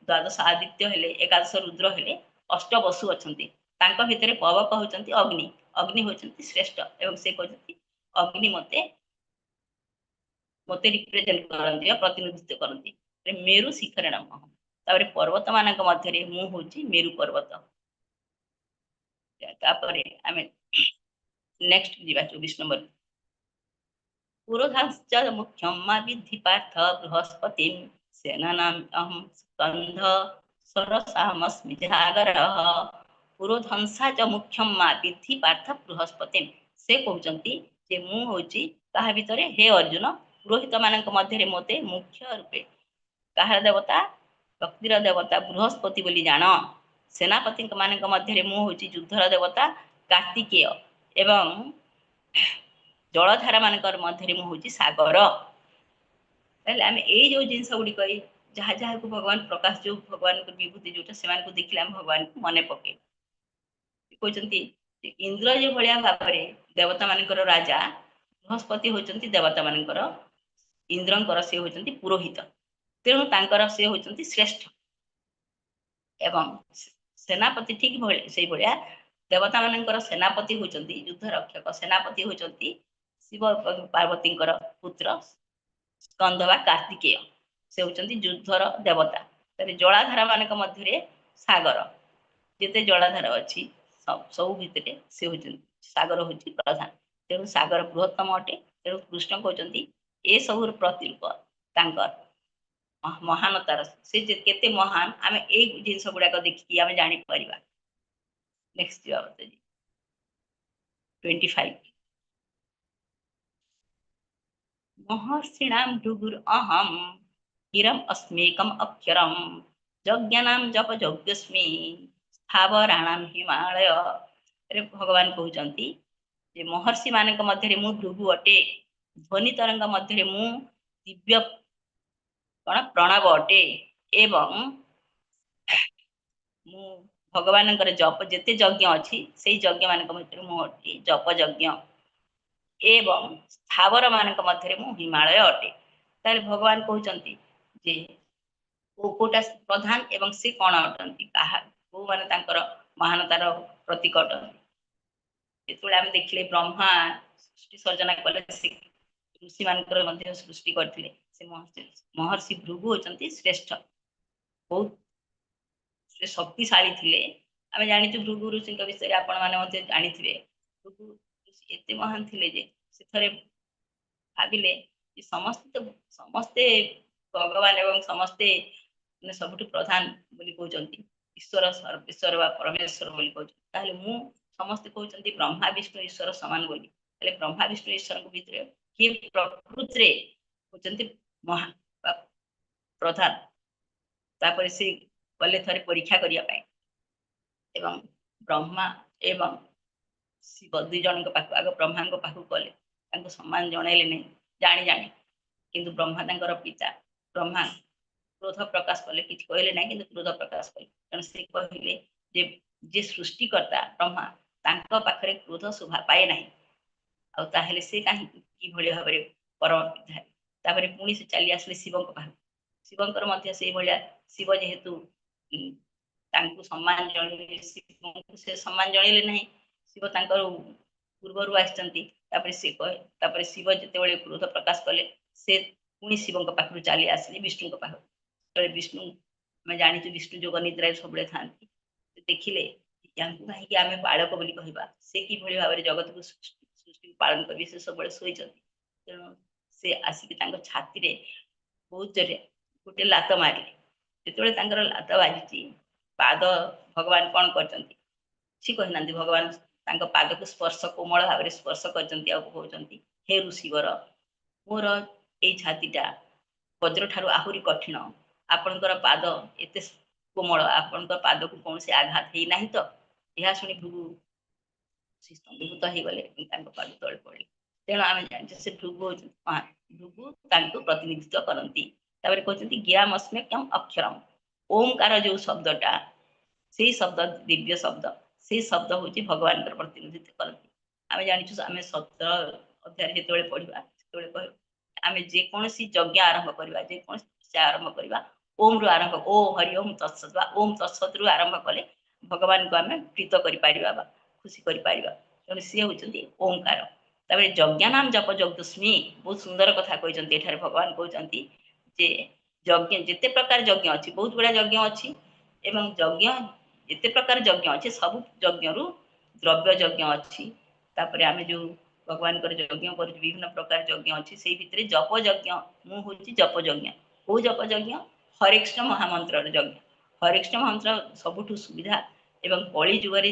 Speaker 2: ଦ୍ୱାଦଶ ଆଦିତ୍ୟ ହେଲେ, ଏକାଦଶ ରୁଦ୍ର ହେଲେ, ଅଷ୍ଟବସୁ ଅଛନ୍ତି। ତାଙ୍କ ଭିତରେ ପବକ ହଉଛନ୍ତି ଅଗ୍ନି, ଅଗ୍ନି ହଉଛନ୍ତି ଶ୍ରେଷ୍ଠ ଏବଂ ସେ କହୁଛନ୍ତି ଅଗ୍ନି ମତେ ମତେ ରିପ୍ରେଜେଣ୍ଟ କରନ୍ତି ବା ପ୍ରତିନିଧିତ୍ୱ କରନ୍ତି। ମେରୁ ଶିଖରେ ନମଃ। ତାପରେ ପର୍ବତ ମାନଙ୍କ ମଧ୍ୟରେ ମୁଁ ହଉଛି ମେରୁ ପର୍ବତ। ତାପରେ ଆମେ ନେକ୍ସଟ ଯିବା 24 ନମ୍ବର। ପୁରୋଧାଶ୍ଚ ମୁଖ୍ୟମ୍ ମା ବିଦ୍ଧି ପାର୍ଥ ବୃହସ୍ପତିମ୍ ସେନାନାମ୍ ଅହಂ ସ୍କନ୍ଧ ସରସାମସ୍ମି ଜାଗରଃ। ପୁରୋଧଂସା ଚ ମୁଖ୍ୟମ୍ ମା ବିଦ୍ଧି ପାର୍ଥ ବୃହସ୍ପତିମ୍। ସେ କହୁଛନ୍ତି ଯେ ମୁଁ ହଉଛି କାହା ଭିତରେ, ହେ ଅର୍ଜୁନ, ପୁରୋହିତ ମାନଙ୍କ ମଧ୍ୟରେ ମୋତେ ମୁଖ୍ୟ ରୂପେ କାହାର ଦେବତା, ଭକ୍ତିର ଦେବତା ବୃହସ୍ପତି ବୋଲି ଜାଣ। ସେନାପତିଙ୍କ ମାନଙ୍କ ମଧ୍ୟରେ ମୁଁ ହଉଛି ଯୁଦ୍ଧର ଦେବତା କାର୍ତ୍ତିକେୟ ଏବଂ ଜଳଧାରା ମାନଙ୍କର ମଧ୍ୟରେ ମୁଁ ହଉଛି ସାଗର। ତାହେଲେ ଆମେ ଏଇ ଯୋଉ ଜିନିଷ ଗୁଡିକ, ଏଇ ଯାହା ଯାହାକୁ ଭଗବାନ ପ୍ରକାଶ, ଯୋଉ ଭଗବାନଙ୍କ ବିଭୂତି ଯୋଉଟା, ସେମାନଙ୍କୁ ଦେଖିଲେ ଆମେ ଭଗବାନଙ୍କୁ ମନେ ପକେଇବା। କହୁଛନ୍ତି ଇନ୍ଦ୍ର ଯୋଉ ଭଳିଆ ଭାବରେ ଦେବତା ମାନଙ୍କର ରାଜା, ବୃହସ୍ପତି ହଉଛନ୍ତି ଦେବତା ମାନଙ୍କର, ଇନ୍ଦ୍ରଙ୍କର ସେ ହଉଛନ୍ତି ପୁରୋହିତ, ତେଣୁ ତାଙ୍କର ସେ ହଉଛନ୍ତି ଶ୍ରେଷ୍ଠ। ଏବଂ ସେନାପତି ଠିକ ସେଇଭଳିଆ ଦେବତା ମାନଙ୍କର ସେନାପତି ହଉଛନ୍ତି ଯୁଦ୍ଧ ରକ୍ଷକ ସେନାପତି ହଉଛନ୍ତି ଶିବ ପାର୍ବତୀଙ୍କର ପୁତ୍ର ସ୍କନ୍ଦ ବା କାର୍ତ୍ତିକେୟ, ସେ ହଉଛନ୍ତି ଯୁଦ୍ଧର ଦେବତା। ତାପରେ ଜଳାଧାରା ମାନଙ୍କ ମଧ୍ୟରେ ସାଗର, ଯେତେ ଜଳାଧାର ଅଛି ସବୁ ଭିତରେ ସେ ହଉଛନ୍ତି ସାଗର ହଉଛି ପ୍ରଧାନ, ତେଣୁ ସାଗର ବୃହତ୍ତମ ଅଟେ। ତେଣୁ କୃଷ୍ଣ କହୁଛନ୍ତି ଏସବୁର ପ୍ରତିରୂପ ତାଙ୍କର ମହାନତାର, ସେ ଯେ କେତେ ମହାନ ଆମେ ଏଇ ଜିନିଷ ଗୁଡାକ ଦେଖିକି ଆମେ ଜାଣିପାରିବା। ନେକ୍ସଟ ଯିବା 25। ମହର୍ଷିଣାମ ଭୃଗୁର ଅହମ୍ ହିରମ ଅସ୍ମେକମ ଅକ୍ଷରମ ଯଜ୍ଞାନାମ ଜପ ଯଜ୍ଞସ୍ମି ସ୍ଥାବରାଣାମ ହିମାଳୟ। ଭଗବାନ କହୁଛନ୍ତି ଯେ ମହର୍ଷି ମାନଙ୍କ ମଧ୍ୟରେ ମୁଁ ଭୃଗୁ ଅଟେ, ଧ୍ୱନି ତରଙ୍ଗ ମଧ୍ୟରେ ମୁଁ ଦିବ୍ୟ କଣ ପ୍ରଣବ ଅଟେ, ଏବଂ ମୁଁ ଭଗବାନଙ୍କର ଜପ ଯେତେ ଯଜ୍ଞ ଅଛି ସେଇ ଯଜ୍ଞ ମାନଙ୍କ ଭିତରେ ମୁଁ ଅଟେ ଜପ ଯଜ୍ଞ, ଏବଂ ସ୍ଥାବର ମାନଙ୍କ ମଧ୍ୟରେ ମୁଁ ହିମାଳୟ ଅଟେ। ତାହେଲେ ଭଗବାନ କହୁଛନ୍ତି ଯେ କୋଉଟା ପ୍ରଧାନ ଏବଂ ସେ କଣ ଅଟନ୍ତି, କାହା କୋଉମାନେ ତାଙ୍କର ମହାନତାର ପ୍ରତୀକ ଅଟନ୍ତି। ଯେତେବେଳେ ଆମେ ଦେଖିଲେ ବ୍ରହ୍ମା ସୃଷ୍ଟି ସର୍ଜନା କଲେ, ସେ ଋଷି ମାନଙ୍କର ମଧ୍ୟ ସୃଷ୍ଟି କରିଥିଲେ। ସେ ମହର୍ଷି ଭୃଗୁ ହଉଛନ୍ତି ଶ୍ରେଷ୍ଠ, ବହୁତ ସେ ଶକ୍ତିଶାଳୀ ଥିଲେ। ଆମେ ଜାଣିଛୁ ଭୃଗୁ ଋଷିଙ୍କ ବିଷୟରେ, ଆପଣମାନେ ମଧ୍ୟ ଜାଣିଥିବେ। ଭୃଗୁ ଋଷି ଏତେ ମହାନ ଥିଲେ ଯେ ସେ ଥରେ ଭାବିଲେ ଯେ ସମସ୍ତେ ତ ସମସ୍ତେ ଭଗବାନ ଏବଂ ସମସ୍ତେ ମାନେ ସବୁଠୁ ପ୍ରଧାନ ବୋଲି କହୁଛନ୍ତି, ଈଶ୍ୱର ଈଶ୍ୱର ବା ପରମେଶ୍ୱର ବୋଲି କହୁଛନ୍ତି। ତାହେଲେ ମୁଁ ସମସ୍ତେ କହୁଛନ୍ତି ବ୍ରହ୍ମା ବିଷ୍ଣୁ ଈଶ୍ୱର ସମାନ ବୋଲି, ହେଲେ ବ୍ରହ୍ମା ବିଷ୍ଣୁ ଈଶ୍ୱରଙ୍କ ଭିତରେ କିଏ ପ୍ରକୃତିରେ ହଉଛନ୍ତି ମହାନ ବା ପ୍ରଧାନ? ତାପରେ ସେ ଗଲେ ଥରେ ପରୀକ୍ଷା କରିବା ପାଇଁ ଏବଂ ବ୍ରହ୍ମା ଏବଂ ଶିବ ଦୁଇ ଜଣଙ୍କ ପାଖକୁ, ଆଗ ବ୍ରହ୍ମାଙ୍କ ପାଖକୁ ଗଲେ। ତାଙ୍କୁ ସମ୍ମାନ ଜଣେଇଲେ ନାହିଁ ଜାଣି ଜାଣି, କିନ୍ତୁ ବ୍ରହ୍ମା ତାଙ୍କର ପିତା। ବ୍ରହ୍ମା କ୍ରୋଧ ପ୍ରକାଶ କଲେ, କିଛି କହିଲେ ନାହିଁ କିନ୍ତୁ କ୍ରୋଧ ପ୍ରକାଶ କଲେ। ତେଣୁ ସେ କହିଲେ ଯେ ଯିଏ ସୃଷ୍ଟିକର୍ତ୍ତା ବ୍ରହ୍ମା, ତାଙ୍କ ପାଖରେ କ୍ରୋଧ ଶୋଭା ପାଏ ନାହିଁ, ଆଉ ତାହେଲେ ସେ କାହିଁକି କିଭଳି ଭାବରେ ପରମ ପିତା ହେବେ? ତାପରେ ପୁଣି ସେ ଚାଲି ଆସିଲେ ଶିବଙ୍କ ପାଖକୁ। ଶିବଙ୍କର ମଧ୍ୟ ସେଇଭଳିଆ, ଶିବ ଯେହେତୁ ତାଙ୍କୁ ସମ୍ମାନ ଜଣେଇଲେ, ଶିବଙ୍କୁ ସେ ସମ୍ମାନ ଜଣେଇଲେ ନାହିଁ। ଶିବ ତାଙ୍କର ପୂର୍ବରୁ ଆସିଛନ୍ତି। ତାପରେ ସେ କହେ, ତାପରେ ଶିବ ଯେତେବେଳେ କ୍ରୋଧ ପ୍ରକାଶ କଲେ, ସେ ପୁଣି ଶିବଙ୍କ ପାଖରୁ ଚାଲି ଆସିଲେ ବିଷ୍ଣୁଙ୍କ ପାଖକୁ। ଯେତେବେଳେ ବିଷ୍ଣୁ, ଆମେ ଜାଣିଛୁ ବିଷ୍ଣୁ ଯୋଗ ନିଦ୍ରାରେ ସବୁବେଳେ ଥାନ୍ତି, ସେ ଦେଖିଲେ ୟାଙ୍କୁ କାହିଁକି ଆମେ ବାଳକ ବୋଲି କହିବା? ସେ କିଭଳି ଭାବରେ ଜଗତକୁ ସୃଷ୍ଟିକୁ ପାଳନ କରିବେ? ସେ ସବୁବେଳେ ଶୋଇଛନ୍ତି। ତେଣୁ ସେ ଆସିକି ତାଙ୍କ ଛାତିରେ ବହୁତ ଜୋରେ ଗୋଟେ ଲାତ ମାରିଲେ। ଯେତେବେଳେ ତାଙ୍କର ଲାତ ବାଜିଛି, ପାଦ ଭଗବାନ କଣ କରିଛନ୍ତି? କିଛି କହିନାହାନ୍ତି। ଭଗବାନ ତାଙ୍କ ପାଦକୁ ସ୍ପର୍ଶ, କୋମଳ ଭାବରେ ସ୍ପର୍ଶ କରିଛନ୍ତି ଆଉ କହୁଛନ୍ତି, ହେ ଋଷିବର, ମୋର ଏଇ ଛାତିଟା ବଜ୍ର ଠାରୁ ଆହୁରି କଠିନ, ଆପଣଙ୍କର ପାଦ ଏତେ କୋମଳ, ଆପଣଙ୍କ ପାଦକୁ କୌଣସି ଆଘାତ ହେଇନାହିଁ ତ? ଏହା ଶୁଣି ଭୃଗୁ ସ୍ତମ୍ଭୀଭୂତ ହେଇଗଲେ ଏବଂ ତାଙ୍କ ପାଦ ତଳେ ପଡ଼ିଲେ। ତେଣୁ ଆମେ ଜାଣିଛୁ ସେ ଭୃଗୁ ହଉଛନ୍ତି ମହାନ, ଭୃଗୁ ତାଙ୍କୁ ପ୍ରତିନିଧିତ୍ୱ କରନ୍ତି। ତାପରେ କହୁଛନ୍ତି ଗିରାମସ୍ମେକମ୍ ଅକ୍ଷରମ, ଓମକାର ଯୋଉ ଶବ୍ଦଟା, ସେଇ ଶବ୍ଦ ଦିବ୍ୟ ଶବ୍ଦ, ସେଇ ଶବ୍ଦ ହଉଛି ଭଗବାନଙ୍କର ପ୍ରତିନିଧିତ୍ୱ କରନ୍ତି। ଆମେ ଜାଣିଛୁ, ଆମେ 17 ଅଧ୍ୟାୟରେ ଯେତେବେଳେ ପଢିବା ସେତେବେଳେ କହିବା, ଆମେ ଯେକୌଣସି ଯଜ୍ଞ ଆରମ୍ଭ କରିବା, ଯେକୌଣସି ଆରମ୍ଭ କରିବା, ଓମ ରୁ ଆରମ୍ଭ, ଓ ହରି ଓମ ତତ୍ସତ୍ ବା ଓମ ତତ୍ସତ୍ ରୁ ଆରମ୍ଭ କଲେ ଭଗବାନଙ୍କୁ ଆମେ ପ୍ରୀତ କରିପାରିବା ବା ଖୁସି କରିପାରିବା। ତେଣୁ ସିଏ ହଉଛନ୍ତି ଓମକାର। ତାପରେ ଯଜ୍ଞାନାମ ଜପ ଯଜ୍ଞସ୍ମି, ବହୁତ ସୁନ୍ଦର କଥା କହିଛନ୍ତି ଏଠାରେ। ଭଗବାନ କହୁଛନ୍ତି ଯେ ଯଜ୍ଞ, ଯେତେ ପ୍ରକାର ଯଜ୍ଞ ଅଛି, ବହୁତ ଗୁଡା ଯଜ୍ଞ ଅଛି, ଏବଂ ଯଜ୍ଞ ଯେତେ ପ୍ରକାର ଯଜ୍ଞ ଅଛି ସବୁ ଯଜ୍ଞରୁ ଦ୍ରବ୍ୟ ଯଜ୍ଞ ଅଛି। ତାପରେ ଆମେ ଯୋଉ ଭଗବାନଙ୍କର ଯଜ୍ଞ କରୁଛୁ, ବିଭିନ୍ନ ପ୍ରକାର ଯଜ୍ଞ ଅଛି, ସେଇ ଭିତରେ ଜପ ଯଜ୍ଞ, ମୁଁ ହଉଛି ଜପ ଯଜ୍ଞ। କୋଉ ଜପ ଯଜ୍ଞ? ହରେ କୃଷ୍ଣ ମହାମନ୍ତ୍ରର ଯଜ୍ଞ। ହରେ କୃଷ୍ଣ ମହାମନ୍ତ୍ର ସବୁଠୁ ସୁବିଧା ଏବଂ କଳି ଯୁଗରେ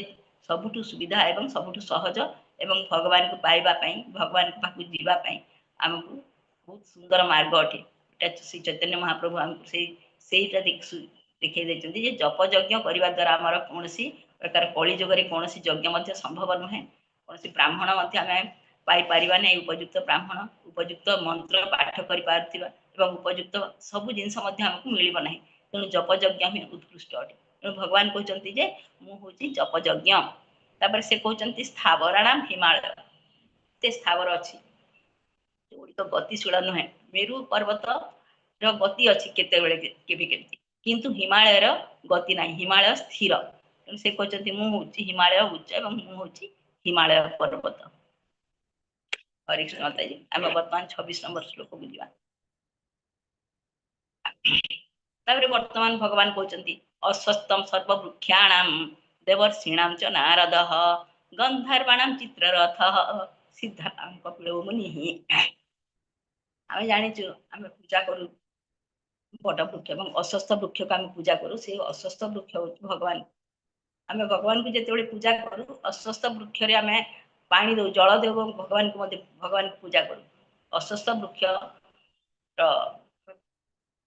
Speaker 2: ସବୁଠୁ ସୁବିଧା ଏବଂ ସବୁଠୁ ସହଜ, ଏବଂ ଭଗବାନଙ୍କୁ ପାଇବା ପାଇଁ, ଭଗବାନଙ୍କ ପାଖକୁ ଯିବା ପାଇଁ ଆମକୁ ବହୁତ ସୁନ୍ଦର ମାର୍ଗ ଅଟେ। ଏଟା ଶ୍ରୀ ଚୈତନ୍ୟ ମହାପ୍ରଭୁ ଆମକୁ ସେଇଟା ଦେଖେଇ ଦେଇଛନ୍ତି ଯେ ଜପ ଯଜ୍ଞ କରିବା ଦ୍ୱାରା ଆମର କୌଣସି ପ୍ରକାର କଳି ଯୁଗରେ କୌଣସି ଯଜ୍ଞ ମଧ୍ୟ ସମ୍ଭବ ନୁହେଁ। କୌଣସି ବ୍ରାହ୍ମଣ ମଧ୍ୟ ଆମେ ପାଇପାରିବା ନାହିଁ, ଉପଯୁକ୍ତ ବ୍ରାହ୍ମଣ, ଉପଯୁକ୍ତ ମନ୍ତ୍ର ପାଠ କରିପାରୁଥିବା ଏବଂ ଉପଯୁକ୍ତ ସବୁ ଜିନିଷ ମଧ୍ୟ ଆମକୁ ମିଳିବ ନାହିଁ। ତେଣୁ ଜପ ଯଜ୍ଞ ହିଁ ଉତ୍କୃଷ୍ଟ ଅଟେ। ତେଣୁ ଭଗବାନ କହୁଛନ୍ତି ଯେ ମୁଁ ହଉଛି ଜପ ଯଜ୍ଞ। ତାପରେ ସେ କହୁଛନ୍ତି ସ୍ଥାବରାଣାମ ହିମାଳୟ, ଏତେ ସ୍ଥାବର ଅଛି ସେଗୁଡ଼ିକ ଗତିଶୀଳ ନୁହେଁ। ମେରୁ ପର୍ବତ ର ଗତି ଅଛି କେତେବେଳେ କେବେ କେମିତି, କିନ୍ତୁ ହିମାଳୟର ଗତି ନାହିଁ, ହିମାଳୟ ସ୍ଥିର। ତେଣୁ ସେ କହୁଛନ୍ତି ମୁଁ ହଉଛି ହିମାଳୟ ଉଚ୍ଚ ଏବଂ ମୁଁ ହଉଛି ହିମାଳୟ ପର୍ବତ। ହରେ କୃଷ୍ଣ ମାତାଜୀ, ଆମେ ବର୍ତ୍ତମାନ 26 ନମ୍ବର ଶ୍ଲୋକକୁ ଯିବା। ତାପରେ ବର୍ତ୍ତମାନ ଭଗବାନ କହୁଛନ୍ତି ଅସ୍ୱସ୍ଥମ ସର୍ବବୃକ୍ଷାଣାମ ଦେବର୍ଷୀଣାମ ଚ ନାରଦଃ ଗନ୍ଧର୍ବାଣାମ ଚିତ୍ରରଥଃ ସିଦ୍ଧାନାମ କପିଳୋ ମୁନିଃ। ଆମେ ଜାଣିଛୁ ଆମେ ପୂଜା କରୁ ବଟ ବୃକ୍ଷ ଏବଂ ଅସ୍ୱସ୍ଥ ବୃକ୍ଷକୁ ଆମେ ପୂଜା କରୁ। ସେଇ ଅସ୍ୱସ୍ଥ ବୃକ୍ଷ ହଉଛି ଭଗବାନ। ଆମେ ଭଗବାନଙ୍କୁ ଯେତେବେଳେ ପୂଜା କରୁ, ଅସ୍ୱସ୍ଥ ବୃକ୍ଷରେ ଆମେ ପାଣି ଦଉ, ଜଳ ଦେଉ ଏବଂ ଭଗବାନଙ୍କୁ ମଧ୍ୟ ଭଗବାନଙ୍କୁ ପୂଜା କରୁ। ଅସ୍ୱସ୍ଥ ବୃକ୍ଷର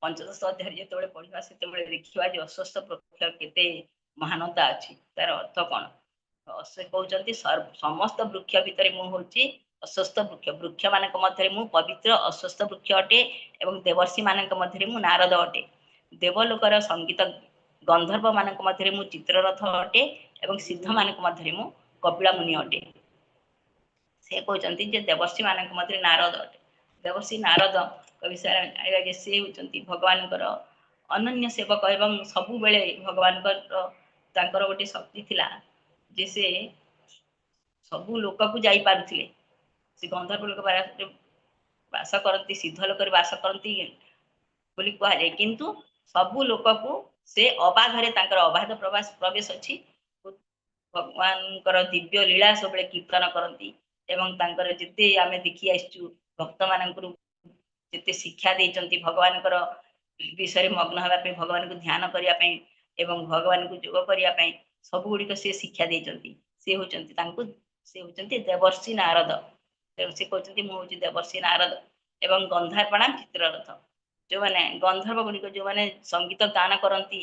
Speaker 2: ପଞ୍ଚଦଶ ଅଧ୍ୟାୟରେ ଯେତେବେଳେ ପଢିବା ସେତେବେଳେ ଦେଖିବା ଯେ ଅସ୍ୱସ୍ଥ ବୃକ୍ଷ କେତେ ମହାନତା ଅଛି, ତାର ଅର୍ଥ କଣ। ସେ କହୁଛନ୍ତି ସମସ୍ତ ବୃକ୍ଷ ଭିତରେ ମୁଁ ହଉଛି ଅସ୍ୱସ୍ଥ ବୃକ୍ଷ, ବୃକ୍ଷ ମାନଙ୍କ ମଧ୍ୟରେ ମୁଁ ପବିତ୍ର ଅସ୍ୱସ୍ଥ ବୃକ୍ଷ ଅଟେ ଏବଂ ଦେବର୍ଷି ମାନଙ୍କ ମଧ୍ୟରେ ମୁଁ ନାରଦ ଅଟେ। ଦେବଲୋକର ସଙ୍ଗୀତ ଗନ୍ଧର୍ବ ମାନଙ୍କ ମଧ୍ୟରେ ମୁଁ ଚିତ୍ରରଥ ଅଟେ ଏବଂ ସିଦ୍ଧ ମାନଙ୍କ ମଧ୍ୟରେ ମୁଁ କପିଳ ମୁନି ଅଟେ। ସେ କହୁଛନ୍ତି ଯେ ଦେବର୍ଷି ମାନଙ୍କ ମଧ୍ୟରେ ନାରଦ ଅଟେ। ଦେବର୍ଷି ନାରଦଙ୍କ ବିଷୟରେ ଆମେ ଜାଣିବା ଯେ ସେ ହଉଛନ୍ତି ଭଗବାନଙ୍କର ଅନନ୍ୟ ସେବକ ଏବଂ ସବୁବେଳେ ଭଗବାନଙ୍କର ତାଙ୍କର ଗୋଟେ ଶକ୍ତି ଥିଲା ଯେ ସେ ସବୁ ଲୋକକୁ ଯାଇପାରୁଥିଲେ। ସେ ଗନ୍ଧର୍ବ ଲୋକ ବାସ କରନ୍ତି, ସିଦ୍ଧ ଲୋକରେ ବାସ କରନ୍ତି ବୋଲି କୁହାଯାଏ, କିନ୍ତୁ ସବୁ ଲୋକକୁ ସେ ଅବାଧରେ ତାଙ୍କର ଅବାଧ ପ୍ରବେଶ ଅଛି। ଭଗବାନଙ୍କର ଦିବ୍ୟ ଲୀଳା ସବୁବେଳେ କୀର୍ତ୍ତନ କରନ୍ତି ଏବଂ ତାଙ୍କର ଯେତେ ଆମେ ଦେଖି ଆସିଛୁ ଭକ୍ତମାନଙ୍କରୁ ଯେତେ ଶିକ୍ଷା ଦେଇଛନ୍ତି ଭଗବାନଙ୍କର ବିଷୟରେ ମଗ୍ନ ହେବା ପାଇଁ, ଭଗବାନଙ୍କୁ ଧ୍ୟାନ କରିବା ପାଇଁ ଏବଂ ଭଗବାନଙ୍କୁ ଯୋଗ କରିବା ପାଇଁ, ସବୁ ଗୁଡ଼ିକ ସେ ଶିକ୍ଷା ଦେଇଛନ୍ତି। ସେ ହଉଛନ୍ତି ତାଙ୍କୁ, ସେ ହଉଛନ୍ତି ଦେବର୍ଷି ନାରଦ। ତେଣୁ ସେ କହୁଛନ୍ତି ମୁଁ ହଉଛି ଦେବର୍ଷି ନାରଦ ଏବଂ ଗନ୍ଧର୍ବାଣାମ ଚିତ୍ରରଥ। ଯୋଉମାନେ ଗନ୍ଧର୍ବ ଗୁଡ଼ିକ ଯୋଉମାନେ ସଙ୍ଗୀତ ଗାନ କରନ୍ତି,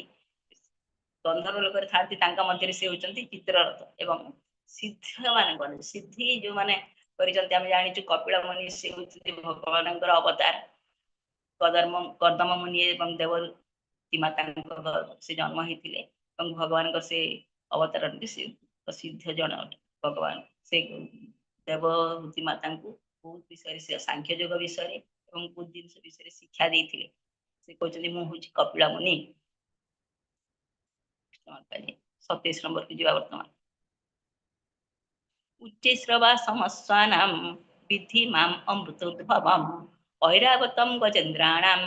Speaker 2: ଗନ୍ଧର୍ବ ଲୋକରେ ଥାନ୍ତି, ତାଙ୍କ ମଧ୍ୟରେ ସେ ହଉଛନ୍ତି ଚିତ୍ରରଥ। ଏବଂ ସିଦ୍ଧ ମାନଙ୍କ ସିଦ୍ଧି ଯୋଉମାନେ କରିଛନ୍ତି, ଆମେ ଜାଣିଛୁ କପିଳ ମୁନି ସେ ହଉଛନ୍ତି ଭଗବାନଙ୍କର ଅବତାର। କର୍ଦ୍ଦମ ମୁନି ଏବଂ ଦେବତୀ ମାତାଙ୍କ ସେ ଜନ୍ମ ହେଇଥିଲେ ଏବଂ ଭଗବାନଙ୍କ ସେ ଅବତାର, ସେ ପ୍ରସିଦ୍ଧ ଜଣେ ଅଟେ ଭଗବାନ। ସେ ଦେବହୂତି ମାତାଙ୍କୁ ବହୁତ ବିଷୟରେ, ସେ ସାଂଖ୍ୟ ଯୋଗ ବିଷୟରେ ଏବଂ ବହୁତ ଜିନିଷ ବିଷୟରେ ଶିକ୍ଷା ଦେଇଥିଲେ। ସେ କହୁଛନ୍ତି ମୁଁ ହଉଛି କପିଳ ମୁନି। 27 ନମ୍ବରକୁ ଯିବା ବର୍ତ୍ତମାନ। ଉଚ୍ଚୈଶ୍ରବା ସମସ୍ୱାନାಂ ବିଧି ମାମ ଅମୃତୋଦ୍ଭବମ୍ ଐରାବତಂ ଗଜେନ୍ଦ୍ରାଣାಂ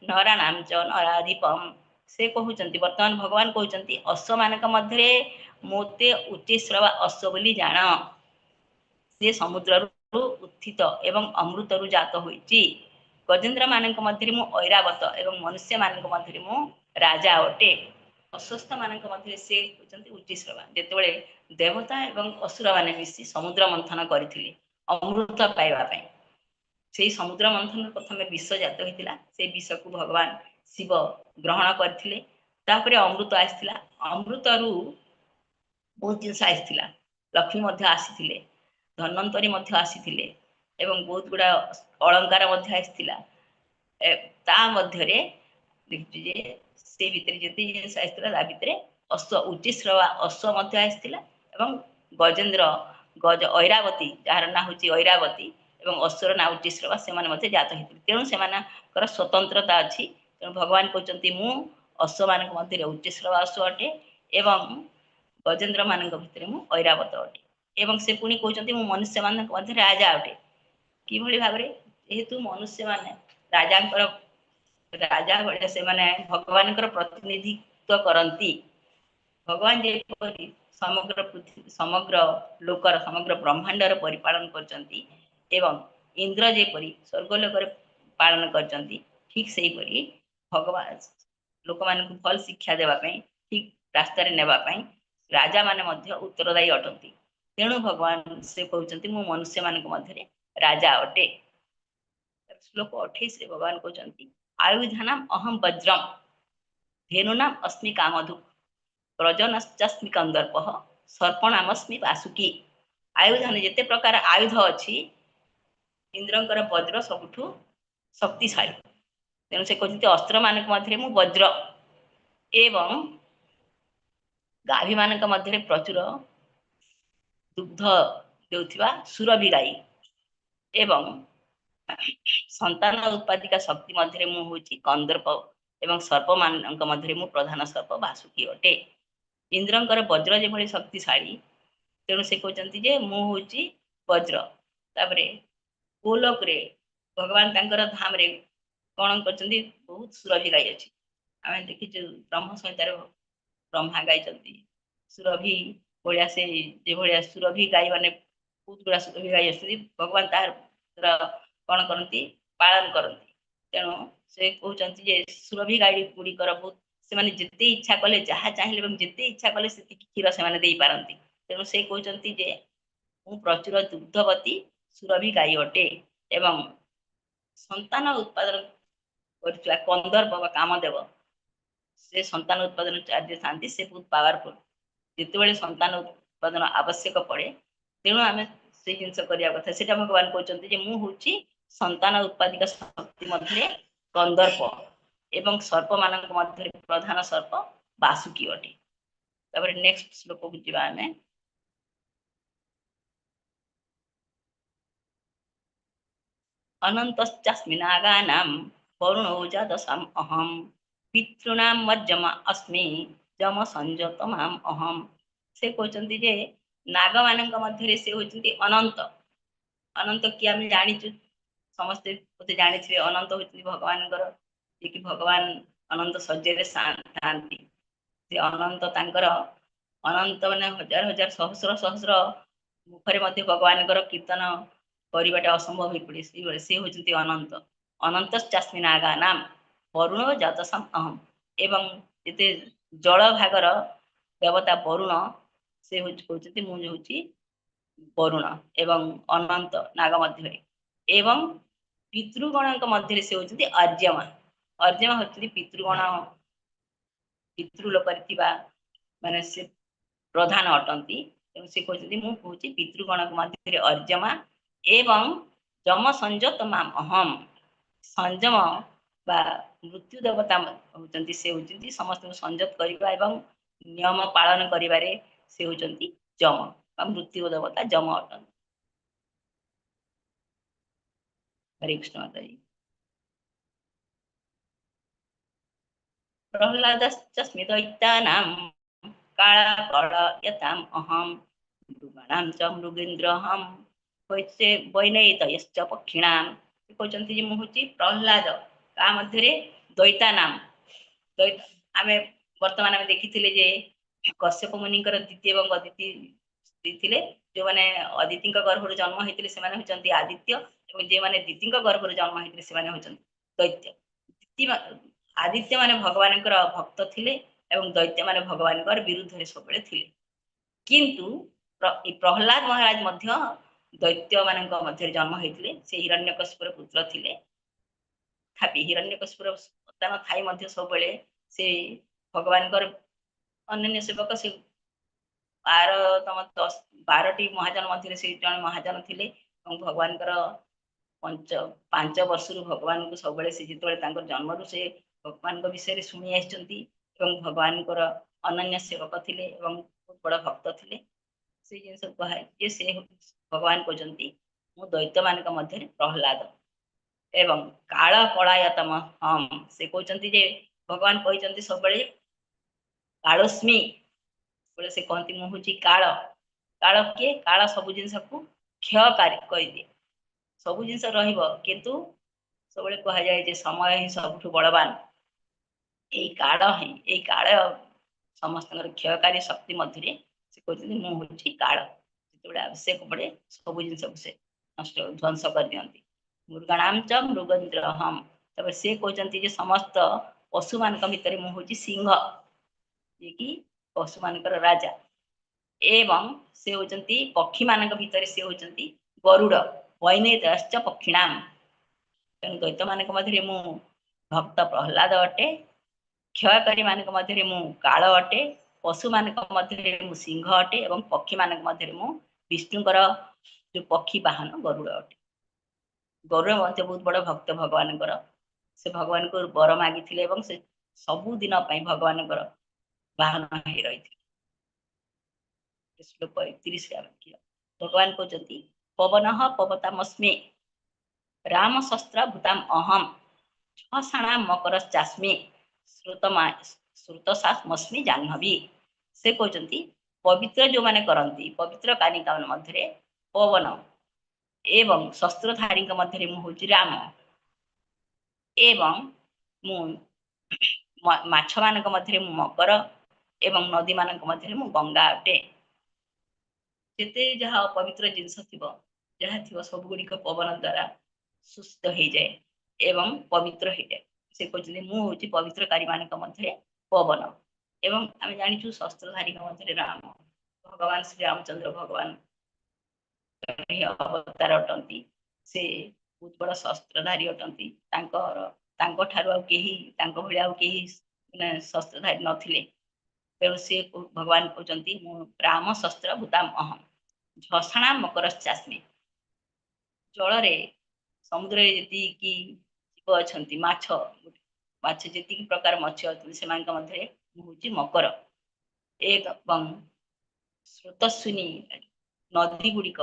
Speaker 2: ନରାଣାಂ ଚ ନରାଧିପମ୍। ସେ କହୁଛନ୍ତି, ବର୍ତ୍ତମାନ ଭଗବାନ କହୁଛନ୍ତି ଅଶ୍ୱମାନଙ୍କ ମଧ୍ୟରେ ମୋତେ ଉଚ୍ଚୈଶ୍ରବା ଅଶ୍ୱ ବୋଲି ଜାଣ। ସେ ସମୁଦ୍ରରୁ ଉତ୍ଥିତ ଏବଂ ଅମୃତରୁ ଜାତ ହୋଇଛି। ଗଜେନ୍ଦ୍ର ମାନଙ୍କ ମଧ୍ୟରେ ମୁଁ ଐରାବତ ଏବଂ ମନୁଷ୍ୟମାନଙ୍କ ମଧ୍ୟରେ ମୁଁ ରାଜା ଅଟେ। ଅସ୍ୱସ୍ଥ ମାନଙ୍କ ମଧ୍ୟରେ ସେ ହେଉଛନ୍ତି ଉଚ୍ଚୈଶ୍ରବା। ଯେତେବେଳେ ଦେବତା ଏବଂ ଅସୁର ମାନେ ମିଶି ସମୁଦ୍ର ମନ୍ଥନ କରିଥିଲେ ଅମୃତ ପାଇବା ପାଇଁ, ସେଇ ସମୁଦ୍ର ମନ୍ଥନରୁ ପ୍ରଥମେ ବିଷ ଜାତ ହେଇଥିଲା। ସେଇ ବିଷକୁ ଭଗବାନ ଶିବ ଗ୍ରହଣ କରିଥିଲେ। ତାପରେ ଅମୃତ ଆସିଥିଲା। ଅମୃତରୁ ବହୁତ ଜିନିଷ ଆସିଥିଲା। ଲକ୍ଷ୍ମୀ ମଧ୍ୟ ଆସିଥିଲେ, ଧନ୍ୱନ୍ତରୀ ମଧ୍ୟ ଆସିଥିଲେ ଏବଂ ବହୁତ ଗୁଡା ଅଳଙ୍କାର ମଧ୍ୟ ଆସିଥିଲା। ତା ମଧ୍ୟରେ ଦେଖିଛୁ ଯେ ସେ ଭିତରେ ଯେତିକି ଜିନିଷ ଆସିଥିଲା ତା ଭିତରେ ଅଶ୍ୱ ଉଚ୍ଚୈଶ୍ରବା ଅଶ୍ୱ ମଧ୍ୟ ଆସିଥିଲା ଏବଂ ଗଜେନ୍ଦ୍ର ଗଜ ଐରାବତୀ, ଯାହାର ନାଁ ହଉଛି ଐରାବତୀ ଏବଂ ଅଶ୍ୱର ନାଁ ଉଚ୍ଚୈଶ୍ରବା, ସେମାନେ ମଧ୍ୟ ଜାତ ହେଇଥିଲେ। ତେଣୁ ସେମାନଙ୍କର ସ୍ୱତନ୍ତ୍ରତା ଅଛି। ତେଣୁ ଭଗବାନ କହୁଛନ୍ତି ମୁଁ ଅଶ୍ୱମାନଙ୍କ ମଧ୍ୟରେ ଉଚ୍ଚୈଶ୍ରବା ଅଶ୍ୱ ଅଟେ ଏବଂ ଗଜେନ୍ଦ୍ର ମାନଙ୍କ ଭିତରେ ମୁଁ ଐରାବତ ଅଟେ। ଏବଂ ସେ ପୁଣି କହୁଛନ୍ତି ମୁଁ ମନୁଷ୍ୟମାନଙ୍କ ମଧ୍ୟରେ ରାଜା ଅଟେ। କିଭଳି ଭାବରେ? ଯେହେତୁ ମନୁଷ୍ୟମାନେ ରାଜାଙ୍କର ରାଜା ଭଳିଆ ସେମାନେ ଭଗବାନଙ୍କର ପ୍ରତିନିଧିତ୍ୱ କରନ୍ତି। ଭଗବାନ ଯେପରି ସମଗ୍ର ପୃଥିବୀ, ସମଗ୍ର ଲୋକର, ସମଗ୍ର ବ୍ରହ୍ମାଣ୍ଡର ପରିପାଳନ କରିଛନ୍ତି ଏବଂ ଇନ୍ଦ୍ର ଯେପରି ସ୍ୱର୍ଗ ଲୋକରେ ପାଳନ କରିଛନ୍ତି, ଠିକ ସେହିପରି ଭଗବାନ ଲୋକମାନଙ୍କୁ ଭଲ ଶିକ୍ଷା ଦେବା ପାଇଁ, ଠିକ ରାସ୍ତାରେ ନେବା ପାଇଁ ରାଜା ମାନେ ମଧ୍ୟ ଉତ୍ତରଦାୟୀ ଅଟନ୍ତି। ତେଣୁ ଭଗବାନ ସେ କହୁଛନ୍ତି ମୁଁ ମନୁଷ୍ୟମାନଙ୍କ ମଧ୍ୟରେ ରାଜା ଅଟେ। ଶ୍ଲୋକ 28ରେ ଭଗବାନ କହୁଛନ୍ତି ଆୟୁଧାନାମ ଅହಂ ବଜ୍ରମ ଧେନୁନାମ ଅସ୍ମି କାମଧୁ ବ୍ରଜନଶ୍ଚାସ୍ମି କନ୍ଦର୍ପଃ ସର୍ପଣାମସ୍ମି ବାସୁକି। ଆୟୁଧାନ ଯେତେ ପ୍ରକାର ଆୟୁଧ ଅଛି, ଇନ୍ଦ୍ରଙ୍କର ବଜ୍ର ସବୁଠୁ ଶକ୍ତିଶାଳୀ। ତେଣୁ ସେ କହୁଛନ୍ତି ଅସ୍ତ୍ର ମାନଙ୍କ ମଧ୍ୟରେ ମୁଁ ବଜ୍ର ଏବଂ ଗାଭୀମାନଙ୍କ ମଧ୍ୟରେ ପ୍ରଚୁର ଦୁଗ୍ଧ ଦେଉଥିବା ସୁରଭି ଗାଈ ଏବଂ ସନ୍ତାନ ଉତ୍ପାଦିକା ଶକ୍ତି ମଧ୍ୟରେ ମୁଁ ହଉଛି କନ୍ଦର୍ପ ଏବଂ ସର୍ପମାନଙ୍କ ମଧ୍ୟରେ ମୁଁ ପ୍ରଧାନ ସର୍ପ ବାସୁକି ଅଟେ। ଇନ୍ଦ୍ରଙ୍କର ବଜ୍ର ଯେଭଳି ଶକ୍ତିଶାଳୀ, ତେଣୁ ସେ କହୁଛନ୍ତି ଯେ ମୁଁ ହଉଛି ବଜ୍ର। ତାପରେ ଗୋଲୋକରେ ଭଗବାନ ତାଙ୍କର ଧାମରେ କଣ କରିଛନ୍ତି, ବହୁତ ସୁରଭି ଗାଈ ଅଛି। ଆମେ ଦେଖିଛୁ ବ୍ରହ୍ମ ସଂହିତାରେ ବ୍ରହ୍ମା ଗାଇଛନ୍ତି ସୁରଭି ଭଳିଆ, ସେ ଯେଭଳିଆ ସୁରଭି ଗାଈ ମାନେ ବହୁତ ଗୁଡା ସୁରଭି ଗାଈ ଅଛନ୍ତି। ଭଗବାନ ତାହାର କଣ କରନ୍ତି, ପାଳନ କରନ୍ତି। ତେଣୁ ସେ କହୁଛନ୍ତି ଯେ ସୁରଭି ଗାଈ ଗୁଡ଼ିକର ବହୁତ, ସେମାନେ ଯେତେ ଇଚ୍ଛା କଲେ, ଯାହା ଚାହିଁଲେ ଏବଂ ଯେତେ ଇଚ୍ଛା କଲେ ସେତିକି କ୍ଷୀର ସେମାନେ ଦେଇପାରନ୍ତି। ତେଣୁ ସେ କହୁଛନ୍ତି ଯେ ମୁଁ ପ୍ରଚୁର ଦୁଗ୍ଧବତୀ ସୁରଭି ଗାଈ ଅଟେ ଏବଂ ସନ୍ତାନ ଉତ୍ପାଦନ କରୁଥିବା କନ୍ଦର୍ପ ବା କାମଦେବ, ସେ ସନ୍ତାନ ଉତ୍ପାଦନ ଚାର୍ଜ ଥାନ୍ତି, ସେ ବହୁତ ପାୱାରଫୁଲ। ଯେତେବେଳେ ସନ୍ତାନ ଉତ୍ପାଦନ ଆବଶ୍ୟକ ପଡେ, ତେଣୁ ଆମେ ସେଇ ଜିନିଷ କରିବା କଥା। ସେଇଟା ଭଗବାନ କହୁଛନ୍ତି ଯେ ମୁଁ ହଉଛି ସନ୍ତାନ ଉତ୍ପାଦିକା ଶକ୍ତି ମଧ୍ୟରେ କନ୍ଦର୍ପ ଏବଂ ସର୍ପ ମାନଙ୍କ ମଧ୍ୟରେ ପ୍ରଧାନ ସର୍ପ ବାସୁକି ଅଟେ। ତାପରେ ନେକ୍ସଟ ଶ୍ଲୋକକୁ ଯିବା ଆମେ। ଅନନ୍ତଶ୍ଚାସ୍ମି ନାଗାନାಂ ବରୁଣୋ ଯାଦସାମ୍ ଅହମ୍ ପିତୃଣାମ ମଜ୍ଜମା ଅସ୍ମି ଯମ ସଂଯତ ମାମ ଅହମ୍। ସେ କହୁଛନ୍ତି ଯେ ନାଗମାନଙ୍କ ମଧ୍ୟରେ ସେ ହଉଛନ୍ତି ଅନନ୍ତ। ଅନନ୍ତ କିଏ ଆମେ ଜାଣିଛୁ, ସମସ୍ତେ ବୋଧେ ଜାଣିଥିବେ। ଅନନ୍ତ ହଉଛନ୍ତି ଭଗବାନଙ୍କର, ଯିଏକି ଭଗବାନ ଅନନ୍ତ ଶଯ୍ୟାରେ ଥାଆନ୍ତି। ସେ ଅନନ୍ତ, ତାଙ୍କର ଅନନ୍ତ ମାନେ ହଜାର ହଜାର ସହସ୍ର ସହସ୍ର ମୁଖରେ ମଧ୍ୟ ଭଗବାନଙ୍କର କୀର୍ତ୍ତନ କରିବାଟା ଅସମ୍ଭବ ହେଇପଡେ। ସେଇଭଳି ସେ ହଉଛନ୍ତି ଅନନ୍ତ। ଅନନ୍ତ ଚାସ୍ମି ନାଗାନାମ ବରୁଣ ଜାତସମ ଅହମ। ଏବଂ ଯେତେ ଜଳ ଭାଗର ଦେବତା ବରୁଣ, ସେ ହଉଛି କହୁଛନ୍ତି ମୁଁ ହଉଛି ବରୁଣ ଏବଂ ଅନନ୍ତ ନାଗ ମଧ୍ୟରେ, ଏବଂ ପିତୃଗଣଙ୍କ ମଧ୍ୟରେ ସେ ହଉଛନ୍ତି ଅର୍ଜମା। ଅର୍ଜମା ହଉଛନ୍ତି ପିତୃଗଣ, ପିତୃଲୋକରେ ଥିବା ମାନେ ସେ ପ୍ରଧାନ ଅଟନ୍ତି। ତେଣୁ ସେ କହୁଛନ୍ତି ମୁଁ କହୁଛି ପିତୃଗଣଙ୍କ ମଧ୍ୟରେ ଅର୍ଜମା ଏବଂ ଯମ ସଂଯତ ମାମ ଅହମ। ସଂଯମ ବା ମୃତ୍ୟୁ ଦେବତା ହଉଛନ୍ତି, ସେ ହଉଛନ୍ତି ସମସ୍ତଙ୍କୁ ସଂଯତ କରିବା ଏବଂ ନିୟମ ପାଳନ କରିବାରେ ସେ ହଉଛନ୍ତି ଯମ ବା ମୃତ୍ୟୁ ଦେବତା ଯମ ଅଟନ୍ତି। ହରେ କୃଷ୍ଣ ମାତାଜୀ। ପ୍ରହ୍ଲାଦଶ୍ଚସ୍ମି ଦୈତ୍ୟାନାಂ କାଳକଳୟତାମ୍ ଅହಂ ମୃଗାଣାಂ ଚ ମୃଗେନ୍ଦ୍ରହಂ ବୈନୈତୟଶ୍ଚ ପକ୍ଷିଣାಂ। ସେ କହୁଛନ୍ତି ଯେ ମୁଁ ହଉଛି ପ୍ରହ୍ଲାଦ, ତା ମଧ୍ୟରେ ଦୈତାନାମ। ଆମେ ବର୍ତ୍ତମାନ ଆମେ ଦେଖିଥିଲେ ଯେ କଶ୍ୟପ ମୁନିଙ୍କର ଦ୍ୱିତୀୟ ଏବଂ ଅଦିତି ସ୍ତ୍ରୀ ଥିଲେ। ଯୋଉମାନେ ଅଦିତିଙ୍କ ଗର୍ଭରୁ ଜନ୍ମ ହେଇଥିଲେ ସେମାନେ ହଉଛନ୍ତି ଆଦିତ୍ୟ, ଏବଂ ଯେଉଁମାନେ ଦିତିଙ୍କ ଗର୍ଭରୁ ଜନ୍ମ ହେଇଥିଲେ ସେମାନେ ହଉଛନ୍ତି ଦୈତ୍ୟ। ଆଦିତ୍ୟ ମାନେ ଭଗବାନଙ୍କର ଭକ୍ତ ଥିଲେ ଏବଂ ଦୈତ୍ୟ ମାନେ ଭଗବାନଙ୍କର ବିରୁଦ୍ଧରେ ସବୁବେଳେ ଥିଲେ। କିନ୍ତୁ ପ୍ରହ୍ଲାଦ ମହାରାଜ ମଧ୍ୟ ଦୈତ୍ୟ ମାନଙ୍କ ମଧ୍ୟରେ ଜନ୍ମ ହେଇଥିଲେ। ସେ ହିରଣ୍ୟକଶିପୁର ପୁତ୍ର ଥିଲେ। ତଥାପି ହିରଣ୍ୟକଶିପୁର ସନ୍ତାନ ଥାଇ ମଧ୍ୟ ସବୁବେଳେ ସେ ଭଗବାନଙ୍କର ଅନନ୍ୟ ସେବକ। ସେ ବାରତମ ଦଶ 12ଟି ମହାଜନ ମଧ୍ୟରେ ସେ ଜଣେ ମହାଜନ ଥିଲେ ଏବଂ ଭଗବାନଙ୍କର 5 ବର୍ଷରୁ ଭଗବାନଙ୍କୁ ସବୁବେଳେ ସେ ଯେତେବେଳେ ତାଙ୍କର ଜନ୍ମରୁ ସେ ଭଗବାନଙ୍କ ବିଷୟରେ ଶୁଣି ଆସିଛନ୍ତି ଏବଂ ଭଗବାନଙ୍କର ଅନନ୍ୟ ସେବକ ଥିଲେ ଏବଂ ବହୁତ ବଡ ଭକ୍ତ ଥିଲେ। ସେଇ ଜିନିଷ କୁହାଯାଇଛି ଯେ ସେ ଭଗବାନ କହୁଛନ୍ତି ମୁଁ ଦୈତ୍ୟମାନଙ୍କ ମଧ୍ୟରେ ପ୍ରହ୍ଲାଦ ଏବଂ କାଳ କଳାୟତମ ହମ୍। ସେ କହୁଛନ୍ତି ଯେ ଭଗବାନ କହିଛନ୍ତି ସବୁବେଳେ କାଳସ୍ମି, ସବୁବେଳେ ସେ କହନ୍ତି ମୁଁ ହଉଛି କାଳ। କାଳ କିଏ? କାଳ ସବୁ ଜିନିଷକୁ କ୍ଷୟକାରୀ କରିଦିଏ। ସବୁ ଜିନିଷ ରହିବ, କିନ୍ତୁ ସବୁବେଳେ କୁହାଯାଏ ଯେ ସମୟ ହିଁ ସବୁଠୁ ବଳବାନ। ଏଇ କାଳ ହିଁ, ଏଇ କାଳ ସମସ୍ତଙ୍କର କ୍ଷୟକାରୀ ଶକ୍ତି ମଧ୍ୟରେ ସେ କହୁଛନ୍ତି ମୁଁ ହଉଛି କାଳ। ଯେତେବେଳେ ଆବଶ୍ୟକ ପଡେ ସବୁ ଜିନିଷକୁ ସେ ନଷ୍ଟ ଧ୍ୱଂସ କରିଦିଅନ୍ତି। ମୃଗାଣାମ ଚ ମୃଗେନ୍ଦ୍ରହମ୍। ତାପରେ ସେ କହୁଛନ୍ତି ଯେ ସମସ୍ତ ପଶୁମାନଙ୍କ ଭିତରେ ମୁଁ ହଉଛି ସିଂହ, ଯିଏକି ପଶୁମାନଙ୍କର ରାଜା, ଏବଂ ସେ ହଉଛନ୍ତି ପକ୍ଷୀମାନଙ୍କ ଭିତରେ ସେ ହଉଛନ୍ତି ଗରୁଡ଼। ବୈନେୟଶ୍ଚ ପକ୍ଷିଣାମ। ତେଣୁ ଦୈତ୍ୟମାନଙ୍କ ମଧ୍ୟରେ ମୁଁ ଭକ୍ତ ପ୍ରହ୍ଲାଦ ଅଟେ, କ୍ଷୟକାରୀ ମାନଙ୍କ ମଧ୍ୟରେ ମୁଁ କାଳ ଅଟେ, ପଶୁମାନଙ୍କ ମଧ୍ୟରେ ମୁଁ ସିଂହ ଅଟେ, ଏବଂ ପକ୍ଷୀମାନଙ୍କ ମଧ୍ୟରେ ମୁଁ ବିଷ୍ଣୁଙ୍କର ଯୋଉ ପକ୍ଷୀ ବାହନ ଗରୁଡ଼ ଅଟେ। ଗରୁଡ଼ ମଧ୍ୟ ବହୁତ ବଡ ଭକ୍ତ ଭଗବାନଙ୍କର। ସେ ଭଗବାନଙ୍କୁ ବର ମାଗିଥିଲେ ଏବଂ ସେ ସବୁଦିନ ପାଇଁ ଭଗବାନଙ୍କର ବାହନ ହେଇ ରହିଥିଲେ। ଶ୍ଲୋକ 31 ଆମେ ଦେଖିବା। ଭଗବାନ କହୁଛନ୍ତି ପବନଃ ପବତାମସ୍ମି ରାମ ଶସ୍ତ୍ର ଭୂତାମ ଅହମ୍ ଝଷାଣା ମକରଶ୍ଚାସ୍ମି ଶ୍ରୁତସାମସ୍ମି ଜାହ୍ନବୀ। ସେ କହୁଛନ୍ତି ପବିତ୍ର ଯୋଉମାନେ କରନ୍ତି, ପବିତ୍ର କାରିକା ମଧ୍ୟରେ ପବନ ଏବଂ ଶସ୍ତ୍ରଧାରୀଙ୍କ ମଧ୍ୟରେ ମୁଁ ହଉଛି ରାମ, ଏବଂ ମୁଁ ମାଛମାନଙ୍କ ମଧ୍ୟରେ ମୁଁ ମକର, ଏବଂ ନଦୀମାନଙ୍କ ମଧ୍ୟରେ ମୁଁ ଗଙ୍ଗା ଅଟେ। ଯେତେ ଯାହା ଅପବିତ୍ର ଜିନିଷ ଥିବ, ଯାହା ଥିବ, ସବୁ ଗୁଡ଼ିକ ପବନ ଦ୍ଵାରା ସୁସ୍ଥ ହେଇଯାଏ ଏବଂ ପବିତ୍ର ହେଇଯାଏ। ସେ କହୁଛନ୍ତି ମୁଁ ହଉଛି ପବିତ୍ରକାରୀ ମାନଙ୍କ ମଧ୍ୟରେ ପବନ, ଏବଂ ଆମେ ଜାଣିଛୁ ଶସ୍ତ୍ରଧାରୀଙ୍କ ମଧ୍ୟରେ ରାମ, ଭଗବାନ ଶ୍ରୀରାମଚନ୍ଦ୍ର ଭଗବାନ ଅବତାର ଅଟନ୍ତି। ସେ ବହୁତ ବଡ ଶସ୍ତ୍ରଧାରୀ ଅଟନ୍ତି। ତାଙ୍କ ଠାରୁ ଆଉ କେହି, ତାଙ୍କ ଭଳି ଆଉ କେହି ମାନେ ଶସ୍ତ୍ରଧାରୀ ନଥିଲେ। ତେଣୁ ସେ ଭଗବାନ କହୁଛନ୍ତି ମୁଁ ରାମ ଶସ୍ତ୍ର ଭୂତାମ ଅହମ୍ ଝଷଣା ମକରଶ୍ଚାସ୍ମି। ଜଳରେ ସମୁଦ୍ରରେ ଯେତିକି ଜୀବ ଅଛନ୍ତି, ମାଛ, ମାଛ ଯେତିକି ପ୍ରକାର ମାଛ ଅଛନ୍ତି, ସେମାନଙ୍କ ମଧ୍ୟରେ ମୁଁ ହଉଛି ମକର। ଏବଂ ସ୍ରୋତସ୍ୱିନୀ ନଦୀ ଗୁଡ଼ିକ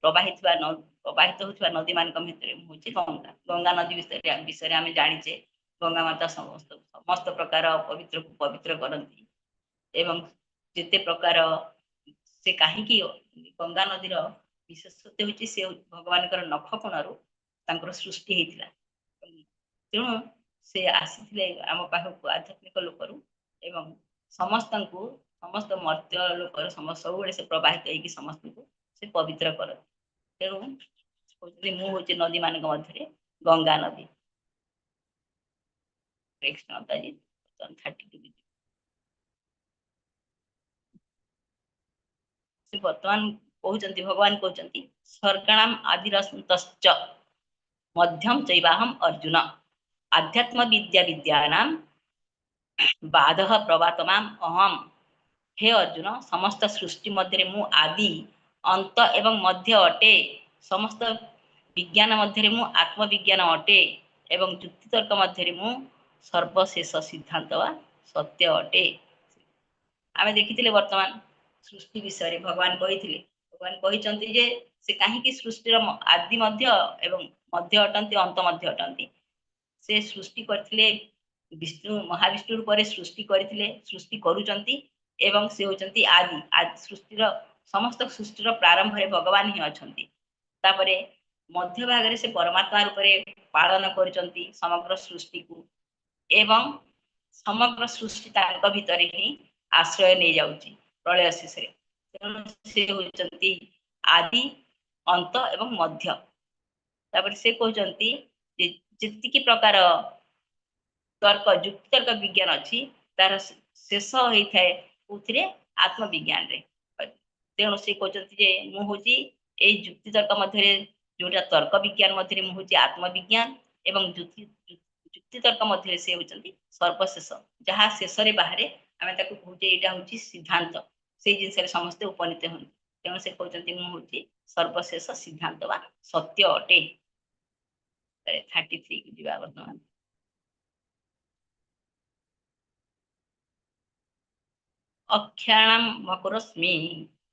Speaker 2: ପ୍ରବାହିତ ହଉଥିବା ନଦୀ ମାନଙ୍କ ଭିତରେ ମୁଁ ହଉଛି ଗଙ୍ଗା। ଗଙ୍ଗା ନଦୀ ବିଷୟରେ ଆମେ ଜାଣିଛେ। ଗଙ୍ଗା ମାତା ସମସ୍ତ ପ୍ରକାର ଅପବିତ୍ରକୁ ପବିତ୍ର କରନ୍ତି, ଏବଂ ଯେତେ ପ୍ରକାର ସେ କାହିଁକି ଗଙ୍ଗା ନଦୀର ବିଶେଷତ୍ୱ ହଉଛି ସେ ଭଗବାନଙ୍କର ନଖ କୋଣରୁ ତାଙ୍କର ସୃଷ୍ଟି ହେଇଥିଲା। ତେଣୁ ସେ ଆସିଥିଲେ ଆମ ପାଖକୁ ଆଧ୍ୟାତ୍ମିକ ଲୋକରୁ ଏବଂ ସମସ୍ତଙ୍କୁ, ସମସ୍ତ ମର୍ତ୍ତ୍ୟ ଲୋକର ସବୁବେଳେ ସେ ପ୍ରବାହିତ ହେଇକି ସମସ୍ତଙ୍କୁ ସେ ପବିତ୍ର କରନ୍ତି। ତେଣୁ କହୁଛନ୍ତି ମୁଁ ହଉଛି ନଦୀ ମାନଙ୍କ ମଧ୍ୟରେ ଗଙ୍ଗା ନଦୀ। କୃଷ୍ଣ ମାତାଜୀ, 32। ସେ ବର୍ତ୍ତମାନ କହୁଛନ୍ତି, ଭଗବାନ କହୁଛନ୍ତି ସର୍ଗାଣାମ ଆଦିରନ୍ତଶ୍ଚ ମଧ୍ୟମ ଚୈବାହମ ଅର୍ଜୁନ ଆଧ୍ୟାତ୍ମ ବିଦ୍ୟା ବିଦ୍ୟାନାମ ବାଧଃ ପ୍ରବାତମାମ ଅହମ୍। ହେ ଅର୍ଜୁନ, ସମସ୍ତ ସୃଷ୍ଟି ମଧ୍ୟରେ ମୁଁ ଆଦି, ଅନ୍ତ ଏବଂ ମଧ୍ୟ ଅଟେ। ସମସ୍ତ ବିଜ୍ଞାନ ମଧ୍ୟରେ ମୁଁ ଆତ୍ମବିଜ୍ଞାନ ଅଟେ ଏବଂ ଯୁକ୍ତିତର୍କ ମଧ୍ୟରେ ମୁଁ ସର୍ବଶେଷ ସିଦ୍ଧାନ୍ତ ବା ସତ୍ୟ ଅଟେ। ଆମେ ଦେଖିଥିଲେ ବର୍ତ୍ତମାନ ସୃଷ୍ଟି ବିଷୟରେ ଭଗବାନ କହିଥିଲେ, ଭଗବାନ କହିଛନ୍ତି ଯେ ସେ କାହିଁକି ସୃଷ୍ଟିର ଆଦି ମଧ୍ୟ ଏବଂ ମଧ୍ୟ ଅଟନ୍ତି, ଅନ୍ତ ମଧ୍ୟ ଅଟନ୍ତି। ସେ ସୃଷ୍ଟି କରିଥିଲେ, ବିଷ୍ଣୁ ମହାବିଷ୍ଣୁ ରୂପରେ ସୃଷ୍ଟି କରିଥିଲେ, ସୃଷ୍ଟି କରୁଛନ୍ତି ଏବଂ ସେ ହଉଛନ୍ତି ଆଦି। ସୃଷ୍ଟିର ସମସ୍ତ ସୃଷ୍ଟିର ପ୍ରାରମ୍ଭରେ ଭଗବାନ ହିଁ ଅଛନ୍ତି। ତାପରେ ମଧ୍ୟ ଭାଗରେ ସେ ପରମାତ୍ମା ରୂପରେ ପାଳନ କରୁଛନ୍ତି ସମଗ୍ର ସୃଷ୍ଟିକୁ ଏବଂ ସମଗ୍ର ସୃଷ୍ଟି ତାଙ୍କ ଭିତରେ ହିଁ ଆଶ୍ରୟ ନେଇଯାଉଛି ପ୍ରଳୟ ଶେଷରେ। ତେଣୁ ସେ ହଉଛନ୍ତି ଆଦି, ଅନ୍ତ ଏବଂ ମଧ୍ୟ। ତାପରେ ସେ କହୁଛନ୍ତି ଯେ ଯେତିକି ପ୍ରକାର ତର୍କ, ଯୁକ୍ତିତର୍କ ବିଜ୍ଞାନ ଅଛି, ତାର ଶେଷ ହେଇଥାଏ କୋଉଥିରେ? ଆତ୍ମବିଜ୍ଞାନରେ। ତେଣୁ ସେ କହୁଛନ୍ତି ଯେ ମୁଁ ହଉଛି ଏଇ ଯୁକ୍ତିତର୍କ ମଧ୍ୟରେ ଯୋଉଟା ତର୍କ ବିଜ୍ଞାନ ମଧ୍ୟରେ ମୁଁ ହଉଛି ଆତ୍ମବିଜ୍ଞାନ ଏବଂ ଯୁକ୍ତିତର୍କ ମଧ୍ୟରେ ସେ ହଉଛନ୍ତି ସର୍ବଶେଷ। ଯାହା ଶେଷରେ ବାହାରେ ଆମେ ତାକୁ କହୁଛେ ଏଇଟା ହଉଛି ସିଦ୍ଧାନ୍ତ, ସେଇ ଜିନିଷରେ ସମସ୍ତେ ଉପନୀତ ହୁଅନ୍ତି। ତେଣୁ ସେ କହୁଛନ୍ତି ମୁଁ ହଉଛି ସର୍ବଶେଷ ସିଦ୍ଧାନ୍ତ ବା ସତ୍ୟ ଅଟେ। 33 କୁ ଯିବା ବର୍ତ୍ତମାନ। ଅକ୍ଷାଣାମ ମକରସ୍ମି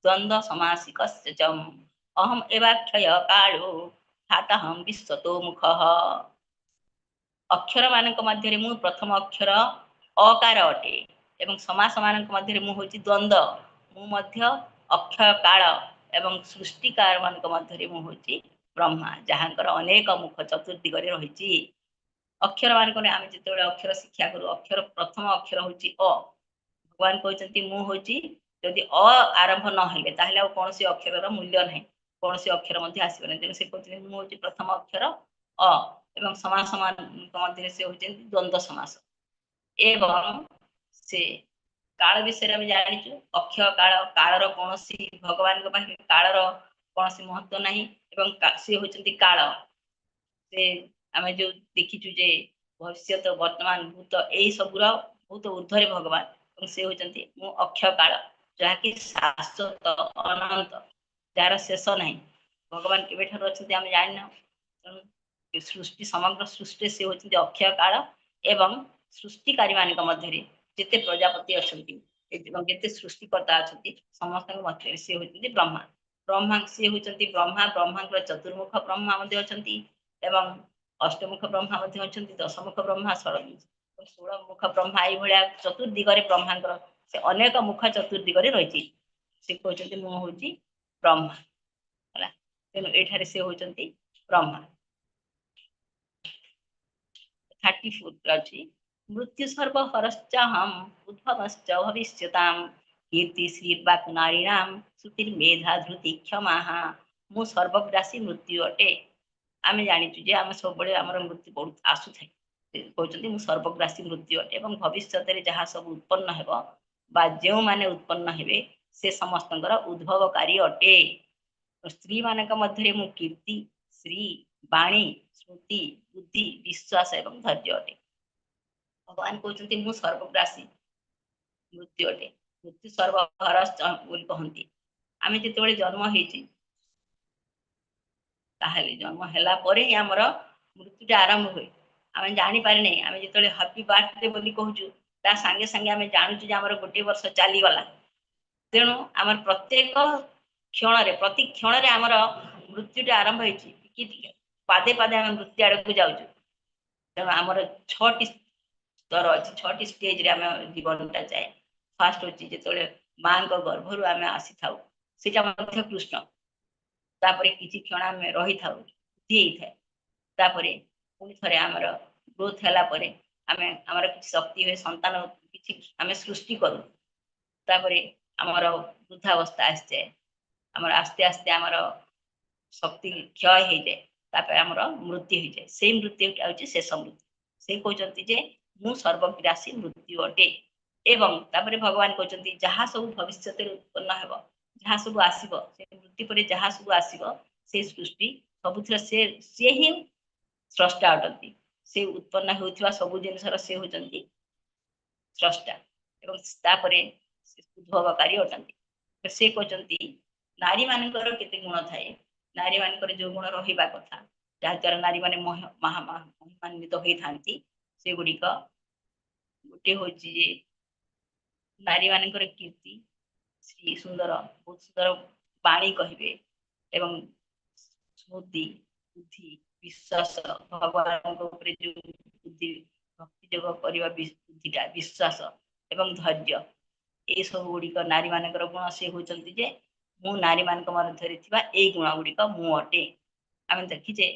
Speaker 2: ଦ୍ୱନ୍ଦ୍ୱ ସମାସିକସ୍ୟ ଚ ଅହମ୍ ଏବାକ୍ଷୟ କାଳୋ ଧାତାହಂ ବିଶ୍ୱତୋ ମୁଖଃ। ଅକ୍ଷର ମାନଙ୍କ ମଧ୍ୟରେ ମୁଁ ପ୍ରଥମ ଅକ୍ଷର ଅକାର ଅଟେ ଏବଂ ସମାସ ମାନଙ୍କ ମଧ୍ୟରେ ମୁଁ ହଉଛି ଦ୍ୱନ୍ଦ୍ୱ। ମୁଁ ମଧ୍ୟ ଅକ୍ଷୟ କାଳ ଏବଂ ସୃଷ୍ଟିକାର ମାନଙ୍କ ମଧ୍ୟରେ ମୁଁ ହଉଛି ବ୍ରହ୍ମା, ଯାହାଙ୍କର ଅନେକ ମୁଖ ଚତୁର୍ଦିଗରେ ରହିଛି। ଅକ୍ଷର ମାନଙ୍କରେ ଆମେ ଯେତେବେଳେ ଅକ୍ଷର ଶିକ୍ଷା କରୁ, ଅକ୍ଷର ପ୍ରଥମ ଅକ୍ଷର ହଉଛି ଅ। ଭଗବାନ କହୁଛନ୍ତି ମୁଁ ହଉଛି, ଯଦି ଅ ଆରମ୍ଭ ନହେଲେ ତାହେଲେ ଆଉ କୌଣସି ଅକ୍ଷରର ମୂଲ୍ୟ ନାହିଁ, କୌଣସି ଅକ୍ଷର ମଧ୍ୟ ଆସିବ ନାହିଁ। ତେଣୁ ସେ କହୁଛନ୍ତି ମୁଁ ହଉଛି ପ୍ରଥମ ଅକ୍ଷର ଅ ଏବଂ ସମାସ ମାନଙ୍କ ମଧ୍ୟରେ ସେ ହଉଛନ୍ତି ଦ୍ୱନ୍ଦ୍ୱ ସମାସ। ଏବଂ ସେ କାଳ ବିଷୟରେ ଆମେ ଜାଣିଛୁ, ଅକ୍ଷୟ କାଳ, କାଳର କୌଣସି ଭଗବାନଙ୍କ ପାଖରେ କାଳର କୌଣସି ମହତ୍ଵ ନାହିଁ ଏବଂ ସେ ହଉଛନ୍ତି କାଳ। ସେ ଆମେ ଯୋଉ ଦେଖିଛୁ ଯେ ଭବିଷ୍ୟତ, ବର୍ତ୍ତମାନ, ଭୂତ ଏଇ ସବୁର ବହୁତ ଊର୍ଦ୍ଧ୍ୱରେ ଭଗବାନ ଏବଂ ସେ ହଉଛନ୍ତି ମୁଁ ଅକ୍ଷୟ କାଳ, ଯାହାକି ଶାଶ୍ୱତ ଅନନ୍ତ, ଯାହାର ଶେଷ ନାହିଁ। ଭଗବାନ କେବେଠାରୁ ଅଛନ୍ତି ଆମେ ଜାଣିନାହୁଁ। ତେଣୁ ସୃଷ୍ଟି, ସମଗ୍ର ସୃଷ୍ଟିରେ ସେ ହଉଛନ୍ତି ଅକ୍ଷୟ କାଳ ଏବଂ ସୃଷ୍ଟିକାରୀ ମାନଙ୍କ ମଧ୍ୟରେ ଯେତେ ପ୍ରଜାପତି ଅଛନ୍ତି ଏବଂ ଯେତେ ସୃଷ୍ଟିକର୍ତ୍ତା ଅଛନ୍ତି ସମସ୍ତଙ୍କ ମଧ୍ୟରେ ସେ ହଉଛନ୍ତି ବ୍ରହ୍ମା। ବ୍ରହ୍ମା ସେ ହଉଛନ୍ତି ବ୍ରହ୍ମା। ବ୍ରହ୍ମାଙ୍କର ଚତୁର୍ମୁଖ ବ୍ରହ୍ମା ମଧ୍ୟ ଅଛନ୍ତି ଏବଂ ଅଷ୍ଟମୁଖ ବ୍ରହ୍ମା ମଧ୍ୟ ଅଛନ୍ତି, ଦଶମୁଖ ବ୍ରହ୍ମା, ଷୋଳମୁଖ ବ୍ରହ୍ମା, ଏଇଭଳିଆ ଚତୁର୍ଦିଗରେ ବ୍ରହ୍ମାଙ୍କର ସେ ଅନେକ ମୁଖ ଚତୁର୍ଦିଗରେ ରହିଛି। ସେ କହୁଛନ୍ତି ମୁଁ ହଉଛି ବ୍ରହ୍ମା, ହେଲା। ତେଣୁ ଏଠାରେ ସେ ହଉଛନ୍ତି ବ୍ରହ୍ମା। 34 ଅଛି, ମୃତ୍ୟୁ ସର୍ବ ହରଶ୍ଚାହಂ ଉଦ୍ଭବଶ୍ଚ ଭବିଷ୍ୟତାಂ କୀର୍ତ୍ତି ଶ୍ରୀର୍ବାକ୍ ନାରୀଣାಂ ଶ୍ରୁତିର୍ମେଧା ଧୃତି କ୍ଷମାଃ। ମୁଁ ସର୍ବଗ୍ରାସୀ ମୃତ୍ୟୁ ଅଟେ। ଆମେ ଜାଣିଛୁ ଯେ ଆମେ ସବୁବେଳେ ଆମର ମୃତ୍ୟୁ ଆସୁଥାଏ। ସେ କହୁଛନ୍ତି ମୁଁ ସର୍ବଗ୍ରାସୀ ମୃତ୍ୟୁ ଅଟେ ଏବଂ ଭବିଷ୍ୟତରେ ଯାହା ସବୁ ଉତ୍ପନ୍ନ ହେବ ବା ଯେଉଁମାନେ ଉତ୍ପନ୍ନ ହେବେ ସେ ସମସ୍ତଙ୍କର ଉଦ୍ଭବକାରୀ ଅଟେ। ସ୍ତ୍ରୀ ମାନଙ୍କ ମଧ୍ୟରେ ମୁଁ କୀର୍ତ୍ତି, ଶ୍ରୀ, ବାଣୀ, ସ୍ମୃତି, ବୁଦ୍ଧି, ବିଶ୍ୱାସ ଏବଂ ଧୈର୍ଯ୍ୟ ଅଟେ। ଭଗବାନ କହୁଛନ୍ତି ମୁଁ ସର୍ବଗ୍ରାସୀ ମୃତ୍ୟୁ ଅଟେ। ମୃତ୍ୟୁ ସର୍ବହର ବୋଲି କହନ୍ତି। ଆମେ ଯେତେବେଳେ ଜନ୍ମ ହେଇଛେ ତାହେଲେ ଜନ୍ମ ହେଲା ପରେ ହିଁ ଆମର ମୃତ୍ୟୁଟା ଆରମ୍ଭ ହୁଏ। ଆମେ ଜାଣିପାରିନେ, ଆମେ ଯେତେବେଳେ ହାପି ବାର୍ଥଡେ ବୋଲି କହୁଛୁ ତା ସାଙ୍ଗେ ସାଙ୍ଗେ ଆମେ ଜାଣୁଛୁ ଯେ ଆମର ଗୋଟିଏ ବର୍ଷ ଚାଲିଗଲା। ତେଣୁ ଆମର ପ୍ରତ୍ୟେକ କ୍ଷଣରେ, ପ୍ରତି କ୍ଷଣରେ ଆମର ମୃତ୍ୟୁଟା ଆରମ୍ଭ ହେଇଛି। ଟିକେ ଟିକେ ପାଦେ ପାଦେ ଆମେ ମୃତ୍ୟୁ ଆଡକୁ ଯାଉଛୁ। ତେଣୁ ଆମର 6ଟି ସ୍ତର ଅଛି, 6ଟି ଷ୍ଟେଜରେ ଆମେ ଜୀବନଟା ଯାଏ। ଫାଷ୍ଟ ହଉଛି ଯେତେବେଳେ ମାଙ୍କ ଗର୍ଭରୁ ଆମେ ଆସିଥାଉ, ସେଇଟା ମଧ୍ୟ କୃଷ୍ଣ। ତାପରେ କିଛି କ୍ଷଣ ଆମେ ରହିଥାଉ, ବୃଦ୍ଧି ହେଇଥାଏ। ତାପରେ ପୁଣି ଥରେ ଆମର ଗ୍ରୋଥ ହେଲା ପରେ ଆମେ ଆମର କିଛି ଶକ୍ତି ହୁଏ, ସନ୍ତାନ କିଛି ଆମେ ସୃଷ୍ଟି କରୁ। ତାପରେ ଆମର ବୃଦ୍ଧାବସ୍ଥା ଆସିଯାଏ, ଆମର ଆସ୍ତେ ଆସ୍ତେ ଆମର ଶକ୍ତି କ୍ଷୟ ହେଇଯାଏ, ତାପରେ ଆମର ମୃତ୍ୟୁ ହେଇଯାଏ। ସେଇ ମୃତ୍ୟୁଟା ହଉଛି ଶେଷ ମୃତ୍ୟୁ। ସେ କହୁଛନ୍ତି ଯେ ମୁଁ ସର୍ବଗ୍ରାସୀ ମୃତ୍ୟୁ ଅଟେ। ଏବଂ ତାପରେ ଭଗବାନ କହୁଛନ୍ତି ଯାହା ସବୁ ଭବିଷ୍ୟତରେ ଉତ୍ପନ୍ନ ହେବ, ଯାହା ସବୁ ଆସିବ, ସେ ମୃତ୍ୟୁ ପରେ ଯାହା ସବୁ ଆସିବ, ସେ ସୃଷ୍ଟି ସବୁଥିର ସେ ହିଁ ସ୍ରଷ୍ଟା ଅଟନ୍ତି। ସେ ଉତ୍ପନ୍ନ ହେଉଥିବା ସବୁ ଜିନିଷର ସେ ହଉଛନ୍ତି ସ୍ରଷ୍ଟା ଏବଂ ତାପରେ ସେ ଉଦ୍ଭବକାରୀ ଅଟନ୍ତି। ସେ କହୁଛନ୍ତି ନାରୀ ମାନଙ୍କର କେତେ ଗୁଣ ଥାଏ, ନାରୀ ମାନଙ୍କର ଯୋଉ ଗୁଣ ରହିବା କଥା, ଯାହାଦ୍ୱାରା ନାରୀ ମାନେ ମହିମାନ୍ବିତ ହୋଇଥାନ୍ତି, ସେଗୁଡିକ ଗୋଟେ ହଉଛି ଯେ ନାରୀ ମାନଙ୍କର କୀର୍ତ୍ତି, ଶ୍ରୀ ସୁନ୍ଦର, ବହୁତ ସୁନ୍ଦର ବାଣୀ କହିବେ ଏବଂ ସ୍ମୃତି, ବୁଦ୍ଧି, ବିଶ୍ୱାସ, ଭଗବାନଙ୍କ ଉପରେ ଯୋଉ ବୁଦ୍ଧି, ଭକ୍ତି ଯୋଗ କରିବା ବୁଦ୍ଧିଟା, ବିଶ୍ୱାସ ଏବଂ ଧୈର୍ଯ୍ୟ, ଏଇ ସବୁ ଗୁଡିକ ନାରୀ ମାନଙ୍କର ଗୁଣ। ସେ ହଉଛନ୍ତି ଯେ ମୁଁ ନାରୀ ମାନଙ୍କ ମଧ୍ୟରେ ଥିବା ଏଇ ଗୁଣ ଗୁଡିକ ମୁଁ ଅଟେ। ଆମେ ଦେଖିଛେ,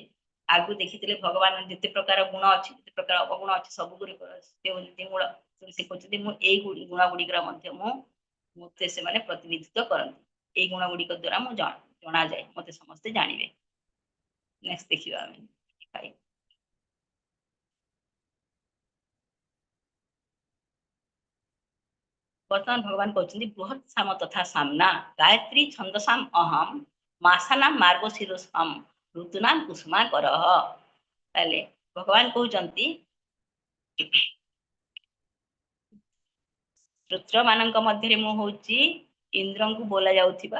Speaker 2: ଆଗରୁ ଦେଖିଥିଲେ ଭଗବାନ ଯେତେ ପ୍ରକାର ଗୁଣ ଅଛି, ଯେତେ ପ୍ରକାର ଅବଗୁଣ ଅଛି, ସବୁ ଗୁଡିକର ସେ ହଉଛନ୍ତି ମୂଳ। ସେ କହୁଛନ୍ତି ମୁଁ ଏଇ ଗୁଣ ଗୁଡିକର ମଧ୍ୟ ମୁଁ, ମତେ ସେମାନେ ପ୍ରତିନିଧିତ୍ୱ କରନ୍ତି। ଏଇ ଗୁଣ ଗୁଡିକ ଦ୍ଵାରା ମୁଁ ଜଣାଯାଏ, ମତେ ସମସ୍ତେ ଜାଣିବେ। ନେକ୍ସଟ ଦେଖିବା ଆମେ। ବର୍ତ୍ତମାନ ଭଗବାନ କହୁଛନ୍ତି ବୃହତ୍ ସାମ ତଥା ସାମ୍ନା ଗାୟତ୍ରୀ ଛନ୍ଦସାମ ଅହମ ମାସାନାମ ମାର୍ଗଶିରସମ ଋତୁନାମ କୁସୁମା କରହ। ତାହେଲେ ଭଗବାନ କହୁଛନ୍ତି ରୁଦ୍ର ମାନଙ୍କ ମଧ୍ୟରେ ମୁଁ ହଉଛି ଇନ୍ଦ୍ରଙ୍କୁ ବୋଲା ଯାଉଥିବା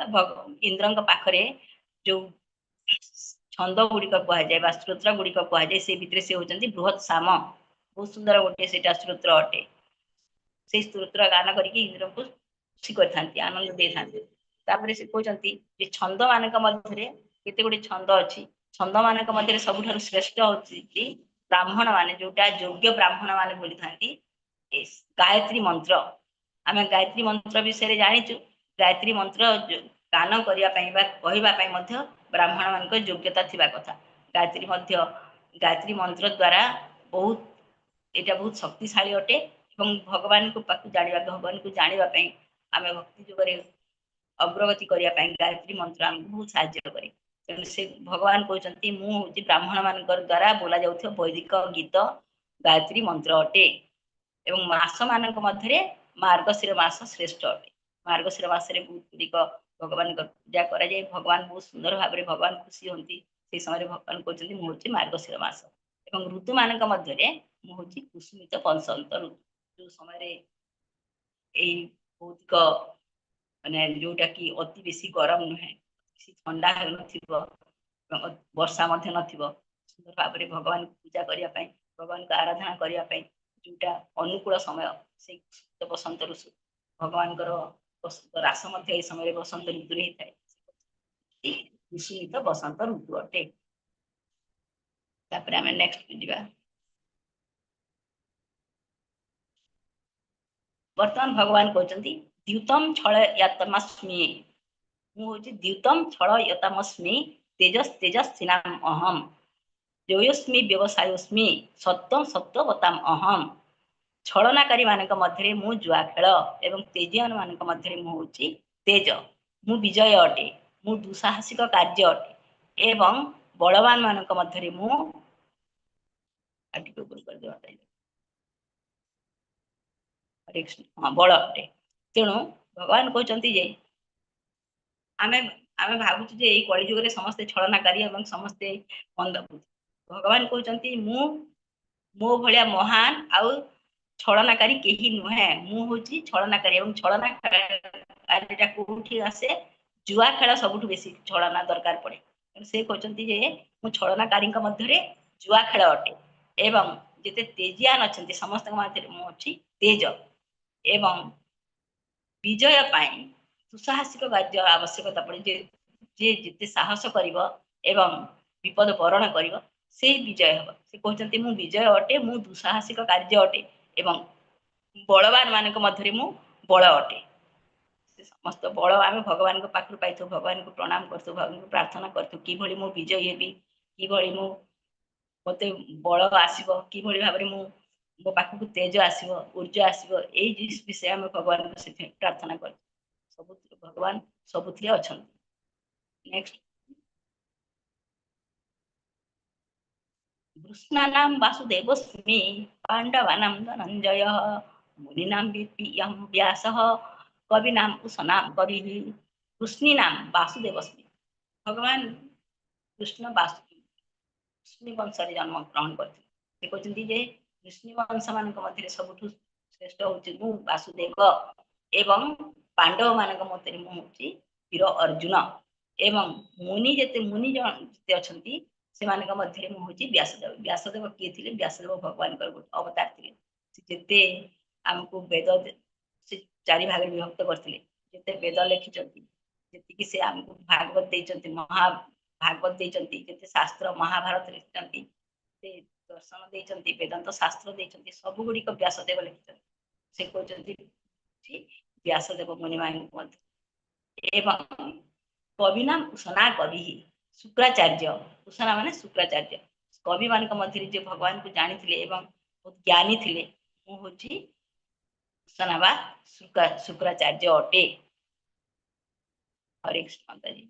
Speaker 2: ଇନ୍ଦ୍ରଙ୍କ ପାଖରେ ଯୋଉ ଛନ୍ଦ ଗୁଡିକ କୁହାଯାଏ ବା ସ୍ତୋତ୍ର ଗୁଡିକ କୁହାଯାଏ, ସେ ଭିତରେ ସେ ହଉଛନ୍ତି ବୃହତ୍ ସାମ। ବହୁତ ସୁନ୍ଦର ଗୋଟେ ସେଇଟା ସ୍ତୋତ୍ର ଅଟେ। ସେଇ ସ୍ତୋତ୍ର ଗାନ କରିକି ଇନ୍ଦ୍ରଙ୍କୁ ଖୁସି କରିଥାନ୍ତି, ଆନନ୍ଦ ଦେଇଥାନ୍ତି। ତାପରେ ସେ କହୁଛନ୍ତି ଯେ ଛନ୍ଦ ମାନଙ୍କ ମଧ୍ୟରେ କେତେ ଗୁଡିଏ ଛନ୍ଦ ଅଛି। ଛନ୍ଦ ମାନଙ୍କ ମଧ୍ୟରେ ସବୁଠାରୁ ଶ୍ରେଷ୍ଠ ହଉଛି କି ବ୍ରାହ୍ମଣ ମାନେ, ଯୋଉଟା ଯୋଗ୍ୟ ବ୍ରାହ୍ମଣ ମାନେ ବୋଲିଥାନ୍ତି ଗାୟତ୍ରୀ ମନ୍ତ୍ର। ଆମେ ଗାୟତ୍ରୀ ମନ୍ତ୍ର ବିଷୟରେ ଜାଣିଛୁ। ଗାୟତ୍ରୀ ମନ୍ତ୍ର ଗାନ କରିବା ପାଇଁ ବା କହିବା ପାଇଁ ମଧ୍ୟ ବ୍ରାହ୍ମଣ ମାନଙ୍କ ଯୋଗ୍ୟତା ଥିବା କଥା। ଗାୟତ୍ରୀ ମନ୍ତ୍ର ଦ୍ଵାରା ଏଇଟା ବହୁତ ଶକ୍ତିଶାଳୀ ଅଟେ ଏବଂ ଭଗବାନଙ୍କୁ ପାଖକୁ ଜାଣିବା, ଭଗବାନଙ୍କୁ ଜାଣିବା ପାଇଁ ଆମେ ଭକ୍ତି ଯୁଗରେ ଅଗ୍ରଗତି କରିବା ପାଇଁ ଗାୟତ୍ରୀ ମନ୍ତ୍ର ଆମକୁ ବହୁତ ସାହାଯ୍ୟ କରେ। ତେଣୁ ସେ ଭଗବାନ କହୁଛନ୍ତି ମୁଁ ହଉଛି ବ୍ରାହ୍ମଣ ମାନଙ୍କର ଦ୍ଵାରା ବୋଲା ଯାଉଥିବା ବୈଦିକ ଗୀତ ଗାୟତ୍ରୀ ମନ୍ତ୍ର ଅଟେ। ଏବଂ ମାସ ମାନଙ୍କ ମଧ୍ୟରେ ମାର୍ଗଶିର ମାସ ଶ୍ରେଷ୍ଠ ଅଟେ। ମାର୍ଗଶିର ମାସରେ ବହୁତ ଗୁଡ଼ିକ ଭଗବାନଙ୍କ ପୂଜା କରାଯାଏ। ଭଗବାନ ବହୁତ ସୁନ୍ଦର ଭାବରେ ଭଗବାନ ଖୁସି ହୁଅନ୍ତି। ସେଇ ସମୟରେ ଭଗବାନ କହୁଛନ୍ତି ମୁଁ ହଉଛି ମାର୍ଗଶିର ମାସ। ଏବଂ ଋତୁ ମାନଙ୍କ ମଧ୍ୟରେ ମୁଁ ହଉଛି କୁସୁମିତ ବସନ୍ତ ଋତୁ, ଯୋଉ ସମୟରେ ଏଇ ଭୌତିକ ମାନେ ଯୋଉଟା କି ଅତି ବେଶୀ ଗରମ ନୁହେଁ, ବେଶୀ ଥଣ୍ଡା ହେଉନଥିବ, ବର୍ଷା ମଧ୍ୟ ନଥିବ, ସୁନ୍ଦର ଭାବରେ ଭଗବାନଙ୍କୁ ପୂଜା କରିବା ପାଇଁ, ଭଗବାନଙ୍କୁ ଆରାଧନା କରିବା ପାଇଁ ଯୋଉଟା ଅନୁକୂଳ ସମୟ, ସେଇ କୁସୁମିତ ବସନ୍ତ ଋତୁ। ଭଗବାନଙ୍କର ରାସ ମଧ୍ୟ ଏଇ ସମୟରେ ବସନ୍ତ ଋତୁରେ ହେଇଥାଏ। କୁସୁମିତ ବସନ୍ତ ଋତୁ ଅଟେ। ତାପରେ ଆମେ ନେକ୍ସଟ ଯିବା। ବର୍ତ୍ତମାନ ଭଗବାନ କହୁଛନ୍ତି ଦ୍ୟୁତମ ଛଳ ୟତମସ୍ମି, ମୁଁ ହଉଛି ଦ୍ୟୁତମ ଛଳ ୟତମସ୍ମି ତେଜସ୍ ତେଜସ୍ୱିନାମ ଅହମ୍ ଜୟସ୍ମି ବ୍ୟବସାୟସ୍ମି ସତ୍ୱಂ ସତ୍ୱବତାମ ଅହମ୍। ଛଳନାକାରୀ ମାନଙ୍କ ମଧ୍ୟରେ ମୁଁ ଜୁଆ ଖେଳ ଏବଂ ତେଜିଆନ ମାନଙ୍କ ମଧ୍ୟରେ ମୁଁ ହଉଛି ତେଜ, ମୁଁ ବିଜୟ ଅଟେ, ମୁଁ ଦୁଃସାହସିକ କାର୍ଯ୍ୟ ଅଟେ ଏବଂ ବଳବାନ ମାନଙ୍କ ମଧ୍ୟରେ ମୁଁ ଆଉ ଟିକେ ଉପରକୁ କରିଦେବା ପାଇଁ। ହରେ କୃଷ୍ଣ, ହଁ, ବଳ ଅଟେ। ତେଣୁ ଭଗବାନ କହୁଛନ୍ତି ଯେ ଆମେ ଭାବୁଛୁ ଯେ ଏଇ କଳିଯୁଗରେ ସମସ୍ତେ ଛଳନାକାରୀ ଏବଂ ସମସ୍ତେ ମନ୍ଦ ବୁଦ୍ଧି। ଭଗବାନ କହୁଛନ୍ତି ମୁଁ ମୋ ଭଳିଆ ମହାନ ଆଉ ଛଳନାକାରୀ କେହି ନୁହେଁ। ମୁଁ ହଉଛି ଛଳନାକାରୀ ଏବଂ ଛଳନାକାରୀଟା କୋଉଠି ଆସେ? ଜୁଆ ଖେଳ ସବୁଠୁ ବେଶୀ ଛଳନା ଦରକାର ପଡେ। ତେଣୁ ସେ କହୁଛନ୍ତି ଯେ ମୁଁ ଛଳନାକାରୀଙ୍କ ମଧ୍ୟରେ ଜୁଆ ଖେଳ ଅଟେ ଏବଂ ଯେତେ ତେଜିଆନ ଅଛନ୍ତି ସମସ୍ତଙ୍କ ମଧ୍ୟରେ ମୁଁ ଅଛି ତେଜ। ଏବଂ ବିଜୟ ପାଇଁ ଦୁଃସାହସିକ କାର୍ଯ୍ୟ ଆବଶ୍ୟକତା ପଡେ। ଯେ ଯେତେ ସାହସ କରିବ ଏବଂ ବିପଦ ବରଣ କରିବ ସେଇ ବିଜୟ ହେବ। ସେ କହୁଛନ୍ତି ମୁଁ ବିଜୟ ଅଟେ, ମୁଁ ଦୁଃସାହସିକ କାର୍ଯ୍ୟ ଅଟେ ଏବଂ ବଳବାନ ମାନଙ୍କ ମଧ୍ୟରେ ମୁଁ ବଳ ଅଟେ। ସେ ସମସ୍ତ ବଳ ଆମେ ଭଗବାନଙ୍କ ପାଖରୁ ପାଇଥାଉ, ଭଗବାନଙ୍କୁ ପ୍ରଣାମ କରୁଥାଉ, ଭଗବାନଙ୍କୁ ପ୍ରାର୍ଥନା କରୁଥାଉ କିଭଳି ମୁଁ ବିଜୟୀ ହେବି, କିଭଳି ମୁଁ ମତେ ବଳ ଆସିବ, କିଭଳି ଭାବରେ ମୁଁ ମୋ ପାଖକୁ ତେଜ ଆସିବ, ଉର୍ଜା ଆସିବ, ଏଇ ବିଷୟ ଆମେ ଭଗବାନଙ୍କୁ ସେଥିପାଇଁ ପ୍ରାର୍ଥନା କରୁ। ସବୁଥିରେ ଭଗବାନ ସବୁଥିରେ ଅଛନ୍ତି। ନେକ୍ସଟ, କୃଷ୍ଣାନାମ ବାସୁଦେବସ୍ମି ପାଣ୍ଡବାନାମ ଧନଞ୍ଜୟ ମୁନିନାମ ବିପ୍ରିୟಂ ବ୍ୟାସଃ କବିନାମ ଉଶନାମ କବିଃ। କୃଷ୍ଣୀନାମ ବାସୁଦେବସ୍ମି, ଭଗବାନ କୃଷ୍ଣ କୃଷ୍ଣ ବଂଶରେ ଜନ୍ମ ଗ୍ରହଣ କରିଥିଲେ। ସେ କହୁଛନ୍ତି ଯେ କୃଷ୍ଣ ବଂଶ ମାନଙ୍କ ମଧ୍ୟରେ ସବୁଠୁ ଶ୍ରେଷ୍ଠ ହଉଛି ମୁଁ ବାସୁଦେବ, ଏବଂ ପାଣ୍ଡବ ମାନଙ୍କ ମଧ୍ୟରେ ମୁଁ ହଉଛି ବୀର ଅର୍ଜୁନ, ଏବଂ ମୁନି ଯେତେ ମୁନି ଯେତେ ଅଛନ୍ତି ସେମାନଙ୍କ ମଧ୍ୟରେ ମୁଁ ହଉଛି ବ୍ୟାସଦେବ। ବ୍ୟାସଦେବ କିଏ ଥିଲେ? ବ୍ୟାସଦେବ ଭଗବାନଙ୍କର ଗୋଟେ ଅବତାର ଥିଲେ। ସେ ଯେତେ ଆମକୁ ବେଦ ସେ ଚାରି ଭାଗରେ ବିଭକ୍ତ କରିଥିଲେ, ଯେତେ ବେଦ ଲେଖିଛନ୍ତି, ଯେତିକି ସେ ଆମକୁ ଭାଗବତ ଦେଇଛନ୍ତି, ମହାଭାଗବତ ଦେଇଛନ୍ତି, ଯେତେ ଶାସ୍ତ୍ର ମହାଭାରତ ଲେଖିଛନ୍ତି, ସେ ଦର୍ଶନ ଦେଇଛନ୍ତି, ବେଦାନ୍ତ ଶାସ୍ତ୍ର ଦେଇଛନ୍ତି, ସବୁ ଗୁଡିକ ବ୍ୟାସଦେବ ଲେଖିଛନ୍ତି। ସେ କହୁଛନ୍ତି ବ୍ୟାସଦେବ ମୁନିମାନଙ୍କୁ ମଧ୍ୟ। ଏବଂ କବିନାମ ଉଷନା କବି ଶୁକ୍ରାଚାର୍ଯ୍ୟ, ଉଷନା ମାନେ ଶୁକ୍ରାଚାର୍ଯ୍ୟ, କବି ମାନଙ୍କ ମଧ୍ୟରେ ଯିଏ ଭଗବାନଙ୍କୁ ଜାଣିଥିଲେ ଏବଂ ବହୁତ ଜ୍ଞାନୀ ଥିଲେ, ମୁଁ ହଉଛି ଉଷନା ବା ଶୁକ୍ରାଚାର୍ଯ୍ୟ ଅଟେ। ହରେ କୃଷ୍ଣ ମାତାଜୀ।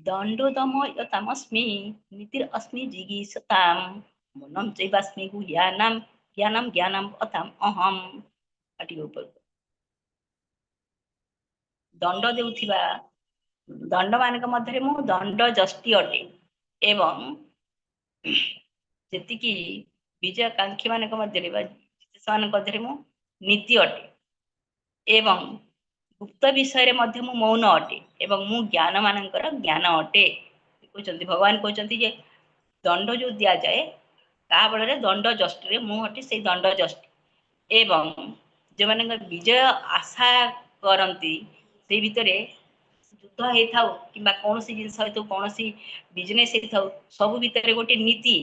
Speaker 2: ଦଣ୍ଡୋଦମୟତାମସ୍ମି ନୀତିରସ୍ମି ଜିଗୀଷତାମ୍ ମନମ୍ ଚୈବାସ୍ମି ଗୁହ୍ୟାନାମ୍ ଜ୍ଞାନମ୍ ଜ୍ଞାନମ୍ ଅତାମ୍ ଅହମ୍। ଆଉ ଟିକେ ଉପରକୁ। ଦଣ୍ଡ ଦେଉଥିବା ଦଣ୍ଡ ମାନଙ୍କ ମଧ୍ୟରେ ମୁଁ ଦଣ୍ଡ ଯଷ୍ଟି ଅଟେ, ଏବଂ ଯେତିକି ବିଜୟାକାଂକ୍ଷୀ ମାନଙ୍କ ମଧ୍ୟରେ ବା ସେମାନଙ୍କ ମଧ୍ୟରେ ମୁଁ ନୀତି ଅଟେ, ଏବଂ ଗୁପ୍ତ ବିଷୟରେ ମଧ୍ୟ ମୁଁ ମୌନ ଅଟେ, ଏବଂ ମୁଁ ଜ୍ଞାନ ମାନଙ୍କର ଜ୍ଞାନ ଅଟେ। କହୁଛନ୍ତି ଭଗବାନ କହୁଛନ୍ତି ଯେ ଦଣ୍ଡ ଯୋଉ ଦିଆଯାଏ ତା ବଳରେ ଦଣ୍ଡ ଯଷ୍ଟିରେ ମୁଁ ଅଟେ ସେଇ ଦଣ୍ଡ ଯଷ୍ଟି, ଏବଂ ଯେଉଁମାନଙ୍କର ବିଜୟ ଆଶା କରନ୍ତି ସେଇ ଭିତରେ ଯୁଦ୍ଧ ହେଇଥାଉ କିମ୍ବା କୌଣସି ଜିନିଷ ହେଇଥାଉ, କୌଣସି ବିଜନେସ୍ ହେଇଥାଉ, ସବୁ ଭିତରେ ଗୋଟେ ନୀତି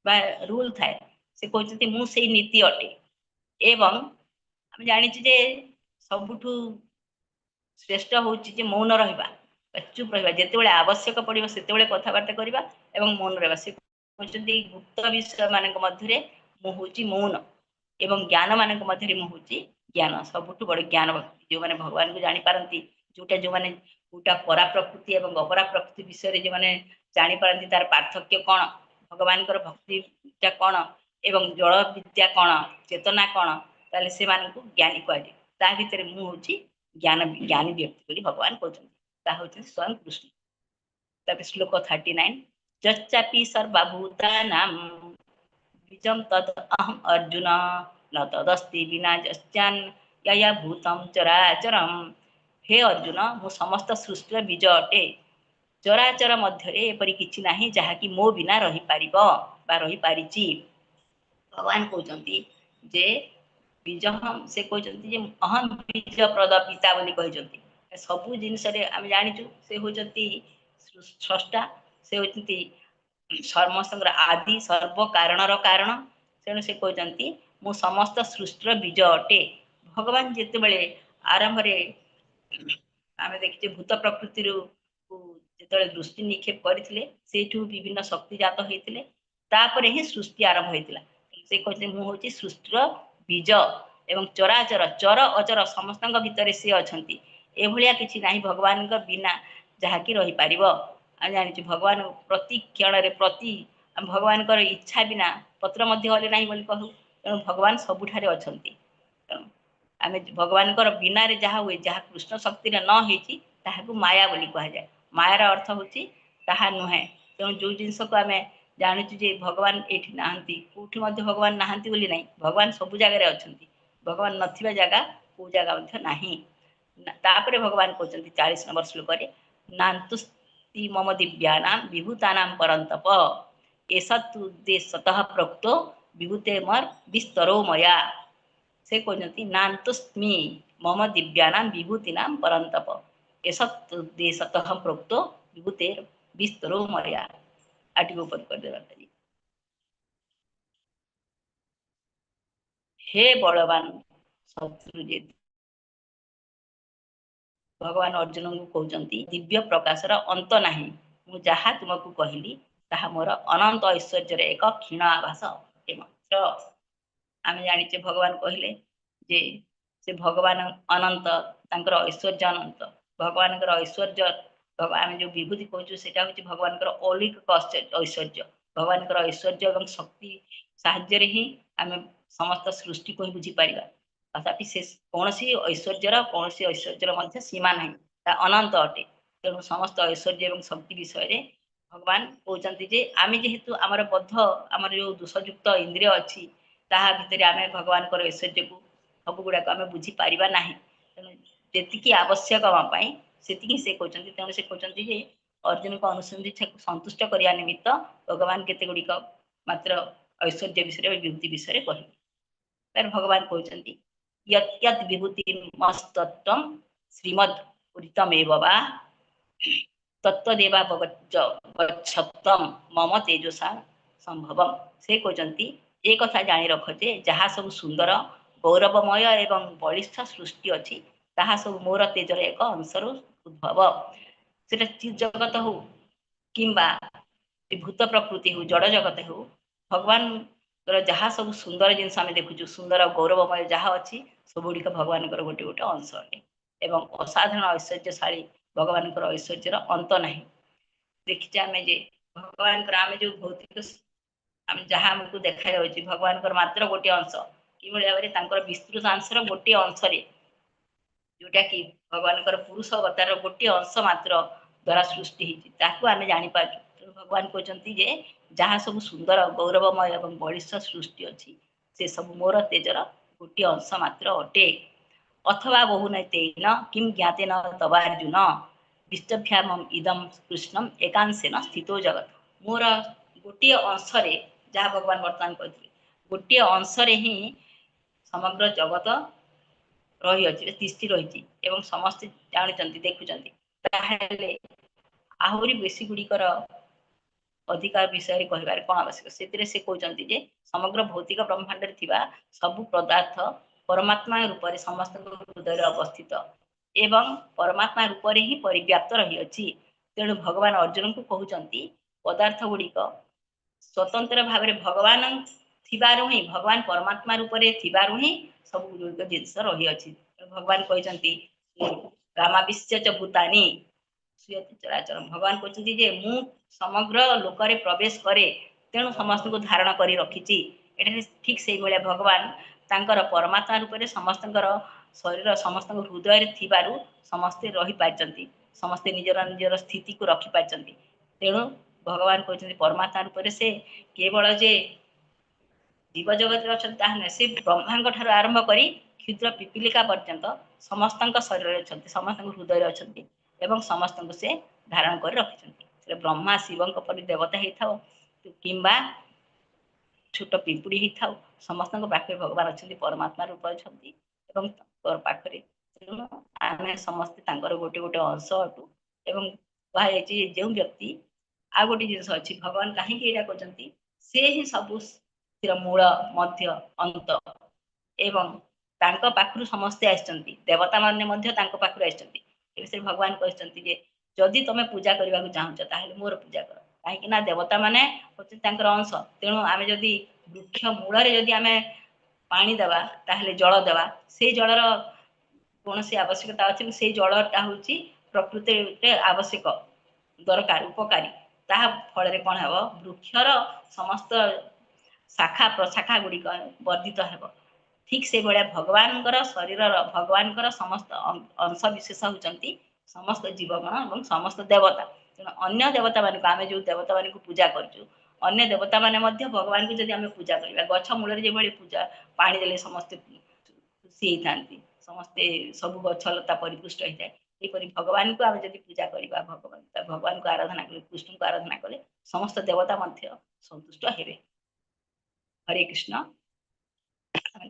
Speaker 2: ବା ରୁଲ ଥାଏ। ସେ କହୁଛନ୍ତି ମୁଁ ସେଇ ନୀତି ଅଟେ। ଏବଂ ଆମେ ଜାଣିଛୁ ଯେ ସବୁଠୁ ଶ୍ରେଷ୍ଠ ହଉଛି ଯେ ମୌନ ରହିବା ବା ଚୁପ୍ ରହିବା, ଯେତେବେଳେ ଆବଶ୍ୟକ ପଡିବ ସେତେବେଳେ କଥାବାର୍ତ୍ତା କରିବା ଏବଂ ମୌନ ରହିବା। ସେ କହୁଛନ୍ତି ଗୁପ୍ତ ବିଷୟ ମାନଙ୍କ ମଧ୍ୟରେ ମୁଁ ହଉଛି ମୌନ, ଏବଂ ଜ୍ଞାନ ମାନଙ୍କ ମଧ୍ୟରେ ମୁଁ ହଉଛି ଜ୍ଞାନ। ସବୁଠୁ ବଡ ଜ୍ଞାନ ଭକ୍ତି ଯେଉଁମାନେ ଭଗବାନଙ୍କୁ ଜାଣିପାରନ୍ତି, ଯୋଉମାନେ କୋଉଟା ପରା ପ୍ରକୃତି ଏବଂ ଅପରା ପ୍ରକୃତି ବିଷୟରେ ଯେଉଁମାନେ ଜାଣିପାରନ୍ତି ତାର ପାର୍ଥକ୍ୟ କଣ, ଭଗବାନଙ୍କର ଭକ୍ତିଟା କଣ ଏବଂ ଜଳ ବିଦ୍ୟା କଣ, ଚେତନା କଣ, ତାହେଲେ ସେମାନଙ୍କୁ ଜ୍ଞାନୀ କୁହାଯାଏ। ତା ଭିତରେ ମୁଁ ହଉଛି ଜ୍ଞାନୀ ବ୍ୟକ୍ତି ବୋଲି ଭଗବାନ କହୁଛନ୍ତି। ତାହା ହଉଛନ୍ତି ସ୍ୱୟଂ କୃଷ୍ଣ। ତାପରେ ଶ୍ଲୋକ 39, ଯच्ଚାପି ସର୍ବଭୂତାନାଂ ବୀଜಂ ତଦ୍ ଅହଂ ଅର୍ଜୁନ ନ ତଦସ୍ତି ବିନା ଯଶ୍ଚାନ୍ ୟୟା ଭୂତଂ ଚରାଚରಂ। ହେ ଅର୍ଜୁନ, ମୁଁ ସମସ୍ତ ସୃଷ୍ଟିର ବୀଜ ଅଟେ। ଚରାଚର ମଧ୍ୟରେ ଏପରି କିଛି ନାହିଁ ଯାହାକି ମୋ ବିନା ରହିପାରିବ ବା ରହିପାରିଛି। ଭଗବାନ କହୁଛନ୍ତି ଯେ ବୀଜ, ସେ କହୁଛନ୍ତି ଯେ ଅହଂ ବୀଜ ପ୍ରଦ ପିତା ବୋଲି କହିଛନ୍ତି। ସବୁ ଜିନିଷରେ ଆମେ ଜାଣିଛୁ ସେ ହଉଛନ୍ତି ସ୍ରଷ୍ଟା, ସେ ହଉଛନ୍ତି ସମସ୍ତଙ୍କର ଆଦି, ସର୍ବ କାରଣର କାରଣ। ତେଣୁ ସେ କହୁଛନ୍ତି ମୁଁ ସମସ୍ତ ସୃଷ୍ଟିର ବୀଜ ଅଟେ। ଭଗବାନ ଯେତେବେଳେ ଆରମ୍ଭରେ ଆମେ ଦେଖିଛେ ଭୂତ ପ୍ରକୃତିରୁ ଯେତେବେଳେ ଦୃଷ୍ଟି ନିକ୍ଷେପ କରିଥିଲେ, ସେଇଠୁ ବିଭିନ୍ନ ଶକ୍ତି ଜାତ ହେଇଥିଲେ, ତାପରେ ହିଁ ସୃଷ୍ଟି ଆରମ୍ଭ ହେଇଥିଲା। ସେ କହୁଛନ୍ତି ମୁଁ ହଉଛି ସୃଷ୍ଟିର ବୀଜ ଏବଂ ଚରାଚର, ଚର ଅଚର ସମସ୍ତଙ୍କ ଭିତରେ ସିଏ ଅଛନ୍ତି। ଏଭଳିଆ କିଛି ନାହିଁ ଭଗବାନଙ୍କ ବିନା ଯାହାକି ରହିପାରିବ। ଆମେ ଜାଣିଛୁ ଭଗବାନ ପ୍ରତି କ୍ଷଣରେ ପ୍ରତି ଭଗବାନଙ୍କର ଇଚ୍ଛା ବିନା ପତ୍ର ମଧ୍ୟ ହଲେ ନାହିଁ ବୋଲି କହୁ। ତେଣୁ ଭଗବାନ ସବୁଠାରେ ଅଛନ୍ତି। ତେଣୁ ଆମେ ଭଗବାନଙ୍କର ବିନାରେ ଯାହା ହୁଏ, ଯାହା କୃଷ୍ଣ ଶକ୍ତିରେ ନ ହେଇଛି ତାହାକୁ ମାୟା ବୋଲି କୁହାଯାଏ। ମାୟାର ଅର୍ଥ ହଉଛି ତାହା ନୁହେଁ। ତେଣୁ ଯୋଉ ଜିନିଷକୁ ଆମେ ଜାଣୁଛୁ ଯେ ଭଗବାନ ଏଇଠି ନାହାନ୍ତି, କୋଉଠି ମଧ୍ୟ ଭଗବାନ ନାହାନ୍ତି ବୋଲି ନାହିଁ, ଭଗବାନ ସବୁ ଜାଗାରେ ଅଛନ୍ତି। ଭଗବାନ ନଥିବା ଜାଗା କୋଉ ଜାଗା ମଧ୍ୟ ନାହିଁ। ତାପରେ ଭଗବାନ କହୁଛନ୍ତି 40 ନମ୍ବର ଶ୍ଲୋକରେ, ନାନ୍ତୁସ୍ତି ମମ ଦିବ୍ୟାନାಂ ବିଭୂତାନାଂ ପରନ୍ତପ ଏସତୁ ଦେଶତଃ ପ୍ରୋକ୍ତୋ ବିଭୂତେ ମର୍ ବିସ୍ତରୋ ମୟା। ସେ କହୁଛନ୍ତି ନାନ୍ତୁସ୍ମି ମମ ଦିବ୍ୟାନାଂ ବିଭୂତିନାଂ ପରନ୍ତପ ଏସତୁ ଦେଶତଃ ପ୍ରୋକ୍ତୋ ବିଭୂତେ ବିସ୍ତରୋ ମୟା। ଆଉ ଟିକେ ଉପର କରିଦେବା। ହେ ବଳବାନ ଶତ୍ରୁଜିତ, ଭଗବାନ ଅର୍ଜୁନଙ୍କୁ କହୁଛନ୍ତି, ଦିବ୍ୟ ପ୍ରକାଶର ଅନ୍ତ ନାହିଁ। ମୁଁ ଯାହା ତୁମକୁ କହିଲି, ତାହା ମୋର ଅନନ୍ତ ଐଶ୍ୱର୍ଯ୍ୟର ଏକ କ୍ଷୀଣ ଆଭାସ ଅଟେ ମାତ୍ର। ଆମେ ଜାଣିଛେ, ଭଗବାନ କହିଲେ ଯେ ସେ ଭଗବାନ ଅନନ୍ତ, ତାଙ୍କର ଐଶ୍ୱର୍ଯ୍ୟ ଅନନ୍ତ। ଭଗବାନଙ୍କର ଐଶ୍ୱର୍ଯ୍ୟ, ଆମେ ଯୋଉ ବିଭୂତି କହୁଛୁ, ସେଇଟା ହଉଛି ଭଗବାନଙ୍କର ଅଲୌକିକ ଐଶ୍ୱର୍ଯ୍ୟ। ଭଗବାନଙ୍କର ଐଶ୍ୱର୍ଯ୍ୟ ଏବଂ ଶକ୍ତି ସାହାଯ୍ୟରେ ହିଁ ଆମେ ସମସ୍ତ ସୃଷ୍ଟିକୁ ହିଁ ବୁଝିପାରିବା। ତଥାପି ସେ କୌଣସି ଐଶ୍ୱର୍ଯ୍ୟର ମଧ୍ୟ ସୀମା ନାହିଁ, ତା ଅନନ୍ତ ଅଟେ। ତେଣୁ ସମସ୍ତ ଐଶ୍ୱର୍ଯ୍ୟ ଏବଂ ଶକ୍ତି ବିଷୟରେ ଭଗବାନ କହୁଛନ୍ତି ଯେ ଆମେ ଯେହେତୁ ଆମର ବଦ୍ଧ, ଆମର ଯୋଉ ଦୋଷଯୁକ୍ତ ଇନ୍ଦ୍ରିୟ ଅଛି, ତାହା ଭିତରେ ଆମେ ଭଗବାନଙ୍କର ଐଶ୍ୱର୍ଯ୍ୟକୁ ସବୁ ଗୁଡାକ ଆମେ ବୁଝିପାରିବା ନାହିଁ। ତେଣୁ ଯେତିକି ଆବଶ୍ୟକ ଆମ ପାଇଁ, ସେତିକି ସେ କହୁଛନ୍ତି। ତେଣୁ ସେ କହୁଛନ୍ତି ଯେ ଅର୍ଜୁନଙ୍କ ଅନୁସନ୍ଧିତ୍ସାକୁ ସନ୍ତୁଷ୍ଟ କରିବା ନିମିତ୍ତ ଭଗବାନ କେତେ ଗୁଡ଼ିକ ମାତ୍ର ଐଶ୍ୱର୍ଯ୍ୟ ବିଷୟରେ, ବିଭୂତି ବିଷୟରେ କହିଲେ। ତାପରେ ଭଗବାନ କହୁଛନ୍ତି, ୟତ୍ ୟତ୍ ବିଭୂତିମତ୍ତତ୍ତ୍ୱଂ ଶ୍ରୀମଦ୍ ଉରିତମେବ ବା ତତ୍ତଦେବାବଗଚ୍ଛତ୍ୱଂ ମମ ତେଜସା ସମ୍ଭବମ୍। ସେ କହୁଛନ୍ତି, ଏ କଥା ଜାଣି ରଖ ଯେ ଯାହା ସବୁ ସୁନ୍ଦର, ଗୌରବମୟ ଏବଂ ବଳିଷ୍ଠ ସୃଷ୍ଟି ଅଛି, ତାହା ସବୁ ମୋର ତେଜର ଏକ ଅଂଶରୁ ଉଦ୍ଭବ। ସେଟା ଚିତ୍ ଜଗତ ହଉ କିମ୍ବା ଭୂତ ପ୍ରକୃତି ହଉ, ଜଡ଼ ଜଗତ ହଉ, ଭଗବାନଙ୍କର ଯାହା ସବୁ ସୁନ୍ଦର ଜିନିଷ ଆମେ ଦେଖୁଛୁ, ସୁନ୍ଦର ଗୌରବମୟ ଯାହା ଅଛି, ସବୁଗୁଡ଼ିକ ଭଗବାନଙ୍କର ଗୋଟେ ଗୋଟେ ଅଂଶ ଅଟେ। ଏବଂ ଅସାଧାରଣ ଐଶ୍ୱର୍ଯ୍ୟଶାଳୀ ଭଗବାନଙ୍କର ଐଶ୍ୱର୍ଯ୍ୟର ଅନ୍ତ ନାହିଁ। ଦେଖିଛେ ଆମେ ଯେ ଭଗବାନଙ୍କର ଆମେ ଯୋଉ ଭୌତିକ, ଆମେ ଯାହା ଆମକୁ ଦେଖାଯାଉଛି, ଭଗବାନଙ୍କର ମାତ୍ର ଗୋଟିଏ ଅଂଶ। କିଭଳି ଭାବରେ ତାଙ୍କର ବିସ୍ତୃତ ଅଂଶର ଗୋଟିଏ ଅଂଶରେ, ଯୋଉଟା କି ଭଗବାନଙ୍କର ପୁରୁଷ ଅବତାରର ଗୋଟିଏ ଅଂଶ ମାତ୍ର ଦ୍ଵାରା ସୃଷ୍ଟି ହେଇଛି, ତାକୁ ଆମେ ଜାଣିପାରୁଛୁ। ତେଣୁ ଭଗବାନ କହୁଛନ୍ତି ଯେ ଯାହା ସବୁ ସୁନ୍ଦର, ଗୌରବମୟ ଏବଂ ବଳିଷ୍ଠ ସୃଷ୍ଟି ଅଛି, ସେ ସବୁ ମୋର ତେଜର ଗୋଟିଏ ଅଂଶ ମାତ୍ର ଅଟେ। ଅଥବା ବହୁନୈତେନ କିಂ ଜ୍ଞାତେନ ତବାର୍ଜୁନ ବିଷ୍ଟଭ୍ୟାମମ୍ ଇଦಂ କୃତ୍ସ୍ନମ୍ ଏକାଂଶେନ ସ୍ଥିତୋ ଜଗତ। ମୋର ଗୋଟିଏ ଅଂଶରେ, ଯାହା ଭଗବାନ ବର୍ତ୍ତମାନ କହିଥିଲେ, ଗୋଟିଏ ଅଂଶରେ ହିଁ ସମଗ୍ର ଜଗତ ରହିଅଛି, ତିଷ୍ଠି ରହିଛି ଏବଂ ସମସ୍ତେ ଜାଣୁଛନ୍ତି, ଦେଖୁଛନ୍ତି। ତାହେଲେ ଆହୁରି ବେଶୀ ଗୁଡ଼ିକର ଅଧିକାର ବିଷୟରେ କହିବାରେ କଣ ଆବଶ୍ୟକ? ସେଥିରେ ସେ କହୁଛନ୍ତି ଯେ ସମଗ୍ର ଭୌତିକ ବ୍ରହ୍ମାଣ୍ଡରେ ଥିବା ସବୁ ପଦାର୍ଥ ପରମାତ୍ମା ରୂପରେ ସମସ୍ତଙ୍କ ହୃଦୟରେ ଅବସ୍ଥିତ ଏବଂ ପରମାତ୍ମା ରୂପରେ ହିଁ ପରିବ୍ୟାପ୍ତ ରହିଅଛି। ତେଣୁ ଭଗବାନ ଅର୍ଜୁନଙ୍କୁ କହୁଛନ୍ତି, ପଦାର୍ଥ ଗୁଡ଼ିକ ସ୍ୱତନ୍ତ୍ର ଭାବରେ ଭଗବାନ ଥିବାରୁ ହିଁ, ଭଗବାନ ପରମାତ୍ମା ରୂପରେ ଥିବାରୁ ହିଁ ସବୁ ଗୁଡ଼ିକ ଜିନିଷ ରହିଅଛି। ଭଗବାନ କହିଛନ୍ତି, ଗାମାବିଶ୍ୟ ଚ ଭୂତାନି ଚରାଚର। ଭଗବାନ କହୁଛନ୍ତି ଯେ ମୁଁ ସମଗ୍ର ଲୋକରେ ପ୍ରବେଶ କରେ, ତେଣୁ ସମସ୍ତଙ୍କୁ ଧାରଣ କରି ରଖିଛି। ଏଠାରେ ଠିକ ସେଇଭଳିଆ ଭଗବାନ ତାଙ୍କର ପରମାତ୍ମା ରୂପରେ ସମସ୍ତଙ୍କର ଶରୀର, ସମସ୍ତଙ୍କ ହୃଦୟରେ ଥିବାରୁ ସମସ୍ତେ ରହିପାରିଛନ୍ତି, ସମସ୍ତେ ନିଜର ନିଜର ସ୍ଥିତିକୁ ରଖିପାରିଛନ୍ତି। ତେଣୁ ଭଗବାନ କହୁଛନ୍ତି, ପରମାତ୍ମା ରୂପରେ ସେ କେବଳ ଯେ ଜୀବ ଜଗତରେ ଅଛନ୍ତି ତାହା ନୁହେଁ, ସେ ବ୍ରହ୍ମାଙ୍କ ଠାରୁ ଆରମ୍ଭ କରି କ୍ଷୁଦ୍ର ପିପିଲିକା ପର୍ଯ୍ୟନ୍ତ ସମସ୍ତଙ୍କ ଶରୀରରେ ଅଛନ୍ତି, ସମସ୍ତଙ୍କ ହୃଦୟରେ ଅଛନ୍ତି ଏବଂ ସମସ୍ତଙ୍କୁ ସେ ଧାରଣ କରି ରଖିଛନ୍ତି। ସେ ବ୍ରହ୍ମା ଶିବଙ୍କ ପରି ଦେବତା ହେଇଥାଉ କିମ୍ବା ଛୋଟ ପିମ୍ପୁଡ଼ି ହେଇଥାଉ, ସମସ୍ତଙ୍କ ପାଖରେ ଭଗବାନ ଅଛନ୍ତି, ପରମାତ୍ମା ରୂପ ଅଛନ୍ତି ଏବଂ ତାଙ୍କ ପାଖରେ। ତେଣୁ ଆମେ ସମସ୍ତେ ତାଙ୍କର ଗୋଟେ ଗୋଟେ ଅଂଶ ଅଟୁ। ଏବଂ କୁହାଯାଇଛି ଯେଉଁ ବ୍ୟକ୍ତି, ଆଉ ଗୋଟେ ଜିନିଷ ଅଛି, ଭଗବାନ କାହିଁକି ଏଇଟା କରୁଛନ୍ତି? ସେ ହିଁ ସବୁ ମୂଳ, ମଧ୍ୟ, ଅନ୍ତ ଏବଂ ତାଙ୍କ ପାଖରୁ ସମସ୍ତେ ଆସିଛନ୍ତି। ଦେବତା ମାନେ ମଧ୍ୟ ତାଙ୍କ ପାଖରୁ ଆସିଛନ୍ତି। ଏ ବିଷୟରେ ଭଗବାନ କହିଛନ୍ତି ଯେ ଯଦି ତମେ ପୂଜା କରିବାକୁ ଚାହୁଁଛ, ତାହେଲେ ମୋର ପୂଜା କର। କାହିଁକି ନା ଦେବତା ମାନେ ହଉଛନ୍ତି ତାଙ୍କର ଅଂଶ। ତେଣୁ ଆମେ ଯଦି ବୃକ୍ଷ ମୂଳରେ ଯଦି ଆମେ ପାଣି ଦେବା, ତାହେଲେ ଜଳ ଦେବା, ସେଇ ଜଳର କୌଣସି ଆବଶ୍ୟକତା ଅଛି, ସେଇ ଜଳଟା ହଉଛି ପ୍ରକୃତିରେ ଆବଶ୍ୟକ, ଦରକାର, ଉପକାରୀ। ତାହା ଫଳରେ କଣ ହେବ? ବୃକ୍ଷର ସମସ୍ତ ଶାଖା ପ୍ରଶାଖା ଗୁଡ଼ିକ ବର୍ଦ୍ଧିତ ହେବ। ଠିକ ସେଇଭଳିଆ ଭଗବାନଙ୍କର ଶରୀରର, ଭଗବାନଙ୍କର ସମସ୍ତ ଅଂଶ ବିଶେଷ ହଉଛନ୍ତି ସମସ୍ତ ଜୀବଗଣ ଏବଂ ସମସ୍ତ ଦେବତା। ତେଣୁ ଅନ୍ୟ ଦେବତା ମାନଙ୍କୁ, ଆମେ ଯୋଉ ଦେବତା ମାନଙ୍କୁ ପୂଜା କରୁଛୁ, ଅନ୍ୟ ଦେବତା ମାନେ ମଧ୍ୟ ଭଗବାନଙ୍କୁ ଯଦି ଆମେ ପୂଜା କରିବା, ଗଛ ମୂଳରେ ଯେଭଳି ପୂଜା ପାଣି ଦେଲେ ସମସ୍ତେ ଖୁସି ହେଇଥାନ୍ତି, ସମସ୍ତେ ସବୁ ଗଛ ଲତା ପରିପୁଷ୍ଟ ହେଇଥାଏ, ସେହିପରି ଭଗବାନଙ୍କୁ ଆମେ ଯଦି ପୂଜା କରିବା, ଭଗବାନଙ୍କୁ ଆରାଧନା କଲେ, କୃଷ୍ଣଙ୍କୁ ଆରାଧନା କଲେ ସମସ୍ତ ଦେବତା ମଧ୍ୟ ସନ୍ତୁଷ୍ଟ ହେବେ। ହରେ କୃଷ୍ଣ।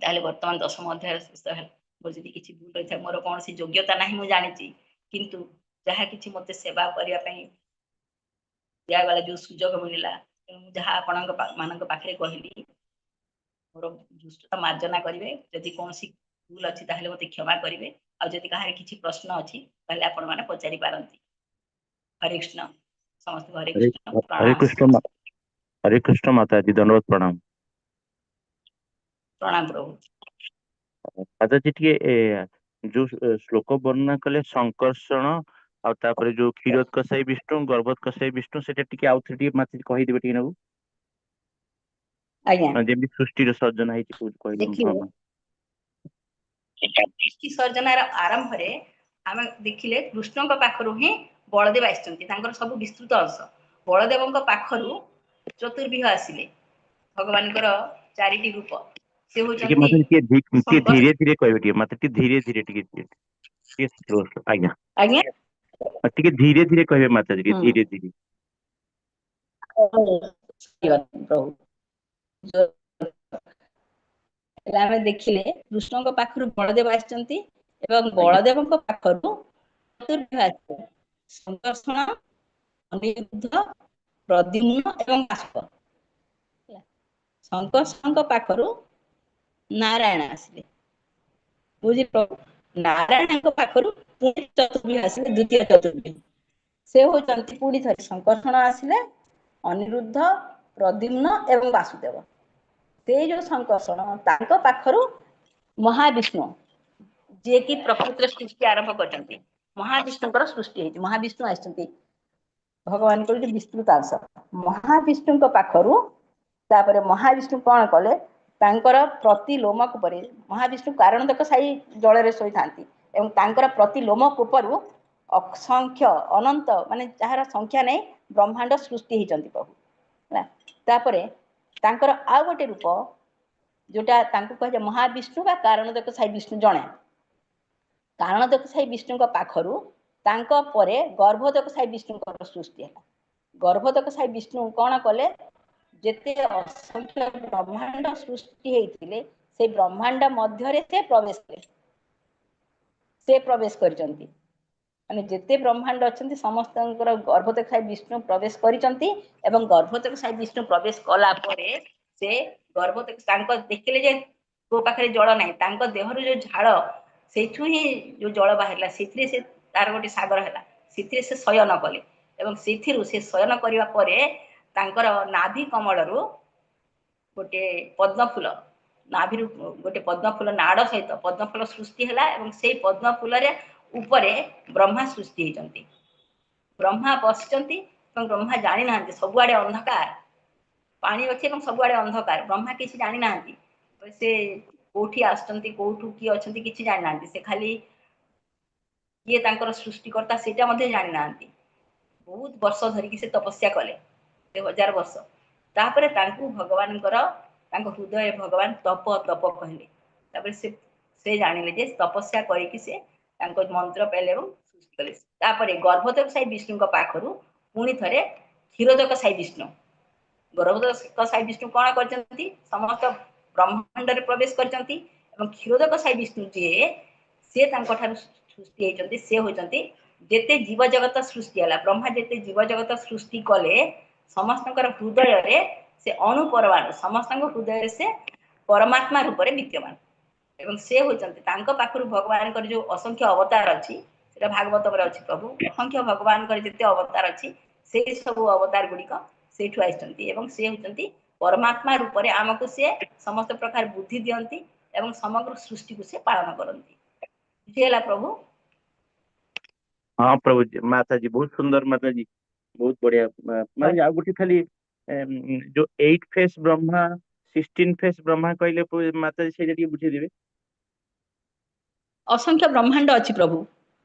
Speaker 2: ତାହେଲେ ବର୍ତ୍ତମାନ ଦଶମ ଅଧ୍ୟାୟ ଶେଷ ହେଲା। ମୋର ଯଦି କିଛି ଭୁଲ ରହିଥାଏ, ମୋର କୌଣସି ଯୋଗ୍ୟତା ନାହିଁ ମୁଁ ଜାଣିଛି, କିନ୍ତୁ ଯାହା କିଛି ମତେ ସେବା କରିବା ପାଇଁ ଦିଆଗଲା, ଯୋଉ ସୁଯୋଗ ମିଳିଲା, ତେଣୁ ମୁଁ ଯାହା ଆପଣଙ୍କ ମାନଙ୍କ ପାଖରେ କହିଲି, ମୋର ଦୁଷ୍ଟତା ମାର୍ଜନା କରିବେ। ଯଦି କୌଣସି ଭୁଲ ଅଛି, ତାହେଲେ ମତେ କ୍ଷମା କରିବେ। ଆଉ ଯଦି କାହାର କିଛି ପ୍ରଶ୍ନ ଅଛି, ତାହେଲେ ଆପଣମାନେ ପଚାରି ପାରନ୍ତି। ହରେ କୃଷ୍ଣ ସମସ୍ତଙ୍କୁ, ହରେ
Speaker 4: ହରେ
Speaker 2: କୃଷ୍ଣ,
Speaker 4: ହରେ
Speaker 2: ପ୍ରଣାମ।
Speaker 4: କୃଷ୍ଣ, ହରେ କୃଷ୍ଣ ମାତାଜୀ, ଦଣ୍ଡବତ ପ୍ରଣାମ।
Speaker 2: ପ୍ରଣାମ ପ୍ରଭୁ।
Speaker 4: ମାତାଜୀ, ଟିକେ ଯୋଉ ଶ୍ଲୋକ ବର୍ଣ୍ଣନା କଲେ, ସଂକର୍ଷଣ ଆଉ ତାପରେ ଯୋଉ କ୍ଷୀରୋଦକଶାୟୀ ବିଷ୍ଣୁ, ଗର୍ଭୋଦକଶାୟୀ ବିଷ୍ଣୁ, ସେଟା ଟିକେ ଆଉଥରେ ଟିକେ ମାତାଜୀ କହିଦେବେ ଟିକେ ନାକୁ।
Speaker 2: ଆଜ୍ଞା।
Speaker 4: ହଁ, ଯେମିତି ସୃଷ୍ଟିର ସର୍ଜନା ହେଇଛି କହିଲେ।
Speaker 2: ଦେଖିବେ,
Speaker 4: ହଁ।
Speaker 2: ସୃଷ୍ଟି ସର୍ଜନାର ଆରମ୍ଭରେ ଆମେ ଦେଖିଲେ କୃଷ୍ଣଙ୍କ ପାଖରୁ ହିଁ ବଳଦେବ ଆସିଛନ୍ତି, ତାଙ୍କର ସବୁ ବିସ୍ତୃତ ଅଂଶ। ବଳଦେବଙ୍କ ପାଖରୁ ଚତୁର୍ବ୍ୟୁହ ଆସିଲେ, ଭଗବାନଙ୍କର ଚାରିଟି ରୂପ। ସେ
Speaker 4: ଟିକେ
Speaker 2: ହଉଛନ୍ତି
Speaker 4: ମତେ ଟିକେ
Speaker 2: ଶଙ୍କର
Speaker 4: ଧୀରେ ଧୀରେ କହିବେ ଟିକେ ମତେ, ଟିକେ ଧୀରେ ଧୀରେ, ଟିକେ ଟିକେ ଟିକେ ସ୍ଲୋ ସ୍ଲୋ, ଆଜ୍ଞା।
Speaker 2: ଆଜ୍ଞା।
Speaker 4: ଟିକେ ଧୀରେ ଧୀରେ କହିବେ ମାତାଜୀ, ଟିକେ ଧୀରେ ଧୀରେ।
Speaker 2: ପ୍ରଭୁ, ହେଲେ ଆମେ ଦେଖିଲେ କୃଷ୍ଣଙ୍କ ପାଖରୁ ବଳଦେବ ଆସିଛନ୍ତି ଏବଂ ବଳଦେବଙ୍କ ପାଖରୁ ଚତୁର୍ବ୍ୟୁହ ଆସିଲେ, ସଂକର୍ଷଣ, ଅନିରୁଦ୍ଧ, ପ୍ରଦ୍ୟୁମ୍ନ ଏବଂ ବାସୁଦେବ। ସଂକର୍ଷଣଙ୍କ ପାଖରୁ ନାରାୟଣ ଆସିଲେ, ବୁଝିଲ ପ୍ରଭୁ? ନାରାୟଣଙ୍କ ପାଖରୁ ପୁଣି ଚତୁର୍ବ୍ୟୁହ ଆସିଲେ, ଦ୍ୱିତୀୟ ଚତୁର୍ବ୍ୟୁହ। ସେ ହଉଛନ୍ତି, ପୁଣି ଥରେ ସଂକର୍ଷଣ ଆସିଲେ, ଅନିରୁଦ୍ଧ, ପ୍ରଦ୍ୟୁମ୍ନ ଏବଂ ବାସୁଦେବ। ସେଇ ଯୋଉ ସଂକର୍ଷଣ, ତାଙ୍କ ପାଖରୁ ମହାବିଷ୍ଣୁ, ଯିଏକି ପ୍ରକୃତିର ସୃଷ୍ଟି ଆରମ୍ଭ କରିଛନ୍ତି, ମହାବିଷ୍ଣୁଙ୍କର ସୃଷ୍ଟି ହେଇଛି, ମହାବିଷ୍ଣୁ ଆସିଛନ୍ତି, ଭଗବାନଙ୍କର ଯୋଉ ବିସ୍ତୃତାଂଶ। ମହାବିଷ୍ଣୁଙ୍କ ପାଖରୁ ତାପରେ ମହାବିଷ୍ଣୁ କଣ କଲେ? ତାଙ୍କର ପ୍ରତି ଲୋମକୂପରେ, ମହାବିଷ୍ଣୁ କାରଣୋଦକଶାୟୀ ଜଳରେ ଶୋଇଥାନ୍ତି ଏବଂ ତାଙ୍କର ପ୍ରତି ଲୋମକୂପରୁ ଅସଂଖ୍ୟ ଅନନ୍ତ, ମାନେ ଯାହାର ସଂଖ୍ୟା ନାହିଁ, ବ୍ରହ୍ମାଣ୍ଡ ସୃଷ୍ଟି ହେଇଛନ୍ତି ପ୍ରଭୁ, ହେଲା। ତାପରେ ତାଙ୍କର ଆଉ ଗୋଟେ ରୂପ, ଯୋଉଟା ତାଙ୍କୁ କୁହାଯାଏ ମହାବିଷ୍ଣୁ ବା କାରଣୋଦକଶାୟୀ ବିଷ୍ଣୁ ଜଣେ। କାରଣୋଦକଶାୟୀ ବିଷ୍ଣୁଙ୍କ ପାଖରୁ ତାଙ୍କ ପରେ ଗର୍ଭୋଦକଶାୟୀ ବିଷ୍ଣୁଙ୍କର ସୃଷ୍ଟି ହେଲା। ଗର୍ଭୋଦକଶାୟୀ ବିଷ୍ଣୁ କଣ କଲେ? ଯେତେ ଅସଂଖ୍ୟ ବ୍ରହ୍ମାଣ୍ଡ ସୃଷ୍ଟି ହେଇଥିଲେ, ସେଇ ବ୍ରହ୍ମାଣ୍ଡ ମଧ୍ୟରେ ସେ ପ୍ରବେଶ କଲେ, ସେ ପ୍ରବେଶ କରିଛନ୍ତି। ମାନେ ଯେତେ ବ୍ରହ୍ମାଣ୍ଡ ଅଛନ୍ତି, ସମସ୍ତଙ୍କର ଗର୍ଭୋଦକଶାୟୀ ବିଷ୍ଣୁ ପ୍ରବେଶ କରିଛନ୍ତି ଏବଂ ଗର୍ଭୋଦକଶାୟୀ ବିଷ୍ଣୁ ପ୍ରବେଶ କଲା ପରେ ସେ ଗର୍ଭୋଦକ ତାଙ୍କ ଦେଖିଲେ ଯେ କୋଉ ପାଖରେ ଜଳ ନାହିଁ। ତାଙ୍କ ଦେହରୁ ଯୋଉ ଝାଳ, ସେଇଠୁ ହିଁ ଯୋଉ ଜଳ ବାହାରିଲା, ସେଥିରେ ସେ ତାର ଗୋଟେ ସାଗର ହେଲା, ସେଥିରେ ସେ ଶୟନ କଲେ ଏବଂ ସେଥିରୁ ସେ ଶୟନ କରିବା ପରେ ତାଙ୍କର ନାଭି କମଳରୁ ଗୋଟେ ପଦ୍ମ ଫୁଲ, ନାଭିରୁ ଗୋଟେ ପଦ୍ମ ଫୁଲ ନାଡ ସହିତ ପଦ୍ମ ଫୁଲ ସୃଷ୍ଟି ହେଲା ଏବଂ ସେଇ ପଦ୍ମ ଫୁଲରେ ଉପରେ ବ୍ରହ୍ମା ସୃଷ୍ଟି ହେଇଛନ୍ତି। ବ୍ରହ୍ମା ବସିଛନ୍ତି ଏବଂ ବ୍ରହ୍ମା ଜାଣିନାହାନ୍ତି, ସବୁଆଡେ ଅନ୍ଧକାର, ପାଣି ଅଛି ଏବଂ ସବୁଆଡେ ଅନ୍ଧକାର। ବ୍ରହ୍ମା କିଛି ଜାଣିନାହାନ୍ତି, ସେ କୋଉଠି ଆସୁଛନ୍ତି, କୋଉଠୁ କିଏ ଅଛନ୍ତି, କିଛି ଜାଣିନାହାନ୍ତି। ସେ ଖାଲି କିଏ ତାଙ୍କର ସୃଷ୍ଟିକର୍ତ୍ତା ସେଇଟା ମଧ୍ୟ ଜାଣିନାହାନ୍ତି। ବହୁତ ବର୍ଷ ଧରିକି ସେ ତପସ୍ୟା କଲେ, 1000 ବର୍ଷ। ତାପରେ ତାଙ୍କୁ ଭଗବାନଙ୍କର, ତାଙ୍କ ହୃଦୟରେ ଭଗବାନ ତପ ତପ କହିଲେ। ତାପରେ ସେ ଜାଣିଲେ ଯେ ତପସ୍ୟା କରିକି ସେ ତାଙ୍କ ମନ୍ତ୍ର ପାଇଲେ ଏବଂ ସୃଷ୍ଟି କଲେ। ତାପରେ ଗର୍ଭୋଦକଶାୟୀ ବିଷ୍ଣୁଙ୍କ ପାଖରୁ ପୁଣି ଥରେ କ୍ଷୀରୋଦକଶାୟୀ ବିଷ୍ଣୁ। ଗର୍ଭୋଦକଶାୟୀ ବିଷ୍ଣୁ କଣ କରିଛନ୍ତି? ସମସ୍ତ ବ୍ରହ୍ମାଣ୍ଡରେ ପ୍ରବେଶ କରିଛନ୍ତି ଏବଂ କ୍ଷୀରୋଦକଶାୟୀ ବିଷ୍ଣୁ ଯିଏ, ସିଏ ତାଙ୍କ ଠାରୁ ସୃଷ୍ଟି ହେଇଛନ୍ତି। ସେ ହଉଛନ୍ତି ଯେତେ ଜୀବ ଜଗତ ସୃଷ୍ଟି ହେଲା, ବ୍ରହ୍ମା ଯେତେ ଜୀବ ଜଗତ ସୃଷ୍ଟି କଲେ, ସମସ୍ତଙ୍କର ହୃଦୟରେ ସେ ଅଣୁ ପରମାଣୁ, ସମସ୍ତଙ୍କ ହୃଦୟରେ ସେ ପରମାତ୍ମା ରୂପରେ ବିଦ୍ୟମାନ ଏବଂ ସେ ହଉଛନ୍ତି, ତାଙ୍କ ପାଖରୁ ଭଗବାନଙ୍କର ଯୋଉ ଅସଂଖ୍ୟ ଅବତାର ଅଛି, ସେଟା ଭାଗବତରେ ଅଛି ପ୍ରଭୁ, ଅସଂଖ୍ୟ ଭଗବାନଙ୍କର ଯେତେ ଅବତାର ଅଛି, ସେଇ ସବୁ ଅବତାର ଗୁଡିକ ସେଇଠୁ ଆସିଛନ୍ତି ଏବଂ ସେ ହଉଛନ୍ତି ପରମାତ୍ମା ରୂପରେ ଆମକୁ ସେ ସମସ୍ତ ପ୍ରକାର ବୁଦ୍ଧି ଦିଅନ୍ତି ଏବଂ ସମଗ୍ର ସୃଷ୍ଟିକୁ ସେ ପାଳନ କରନ୍ତି। ବୁଝିହେଲା ପ୍ରଭୁ?
Speaker 4: ହଁ ପ୍ରଭୁ, ମାତାଜୀ, ବହୁତ ସୁନ୍ଦର ମାତାଜୀ, ବହୁତ ବଢିଆ। ମାନେ ଆଉ ଗୋଟେ ଖାଲି ଯୋଉ 8 ଫେସ୍ ବ୍ରହ୍ମା, 16 ଫେସ୍ ବ୍ରହ୍ମା କହିଲେ ମାତାଜୀ, ସେଇଟା ଟିକେ ବୁଝେଇଦେବେ।
Speaker 2: ଅସଂଖ୍ୟ ବ୍ରହ୍ମାଣ୍ଡ ଅଛି ପ୍ରଭୁ।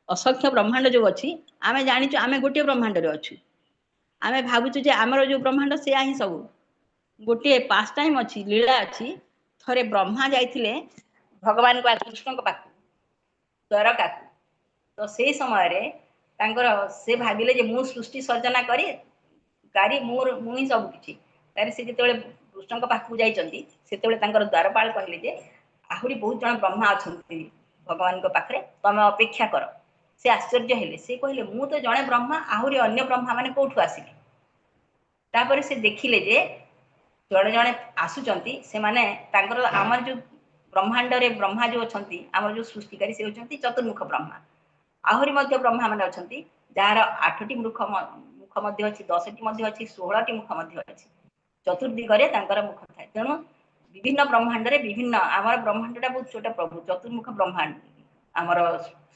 Speaker 2: ଅସଂଖ୍ୟ ବ୍ରହ୍ମାଣ୍ଡ ଯୋଉ ଅଛି, ଆମେ ଜାଣିଛୁ ଆମେ ଗୋଟିଏ ବ୍ରହ୍ମାଣ୍ଡରେ ଅଛୁ। ଆମେ ଭାବୁଛୁ ଯେ ଆମର ଯୋଉ ବ୍ରହ୍ମାଣ୍ଡ ସେୟା ହିଁ ସବୁ। ଗୋଟିଏ ପାସ୍ ଟାଇମ୍ ଅଛି, ଲୀଳା ଅଛି। ଥରେ ବ୍ରହ୍ମା ଯାଇଥିଲେ ଭଗବାନଙ୍କ, କୃଷ୍ଣଙ୍କ ପାଖକୁ, ଦ୍ୱାରକାକୁ। ତ ସେଇ ସମୟରେ ତାଙ୍କର ସେ ଭାବିଲେ ଯେ ମୁଁ ସୃଷ୍ଟି ସର୍ଜନା କରି କାରି, ମୋର ମୁଁ ହିଁ ସବୁ କିଛି। ତାରେ ସେ ଯେତେବେଳେ କୃଷ୍ଣଙ୍କ ପାଖକୁ ଯାଇଛନ୍ତି, ସେତେବେଳେ ତାଙ୍କର ଦ୍ୱାରପାଳ କହିଲେ ଯେ ଆହୁରି ବହୁତ ଜଣ ବ୍ରହ୍ମା ଅଛନ୍ତି ଭଗବାନଙ୍କ ପାଖରେ, ତମେ ଅପେକ୍ଷା କର। ସେ ଆଶ୍ଚର୍ଯ୍ୟ ହେଲେ। ସେ କହିଲେ, ମୁଁ ତ ଜଣେ ବ୍ରହ୍ମା, ଆହୁରି ଅନ୍ୟ ବ୍ରହ୍ମା ମାନେ କୋଉଠୁ ଆସିଲେ? ତାପରେ ସେ ଦେଖିଲେ ଯେ ଜଣେ ଜଣେ ଆସୁଛନ୍ତି, ସେମାନେ ତାଙ୍କର ଆମର ଯୋଉ ବ୍ରହ୍ମାଣ୍ଡରେ ବ୍ରହ୍ମା ଯୋଉ ଅଛନ୍ତି, ଆମର ଯୋଉ ସୃଷ୍ଟିକାରୀ, ସେ ହଉଛନ୍ତି ଚତୁର୍ମୁଖ ବ୍ରହ୍ମା। ଆହୁରି ମଧ୍ୟ ବ୍ରହ୍ମା ମାନେ ଅଛନ୍ତି, ଯାହାର 8ଟି ମୁଖ ମୁଖ ମଧ୍ୟ ଅଛି, 10ଟି ମଧ୍ୟ ଅଛି, 16ଟି ମୁଖ ମଧ୍ୟ ଅଛି। ଚତୁର୍ଦିଗରେ ତାଙ୍କର ମୁଖ ଥାଏ। ତେଣୁ ବିଭିନ୍ନ ବ୍ରହ୍ମାଣ୍ଡରେ ବିଭିନ୍ନ, ଆମର ବ୍ରହ୍ମାଣ୍ଡଟା ବହୁତ ଛୋଟ। ପ୍ରଭୁ ଚତୁର୍ମୁଖ ବ୍ରହ୍ମାଣ୍ଡ ଆମର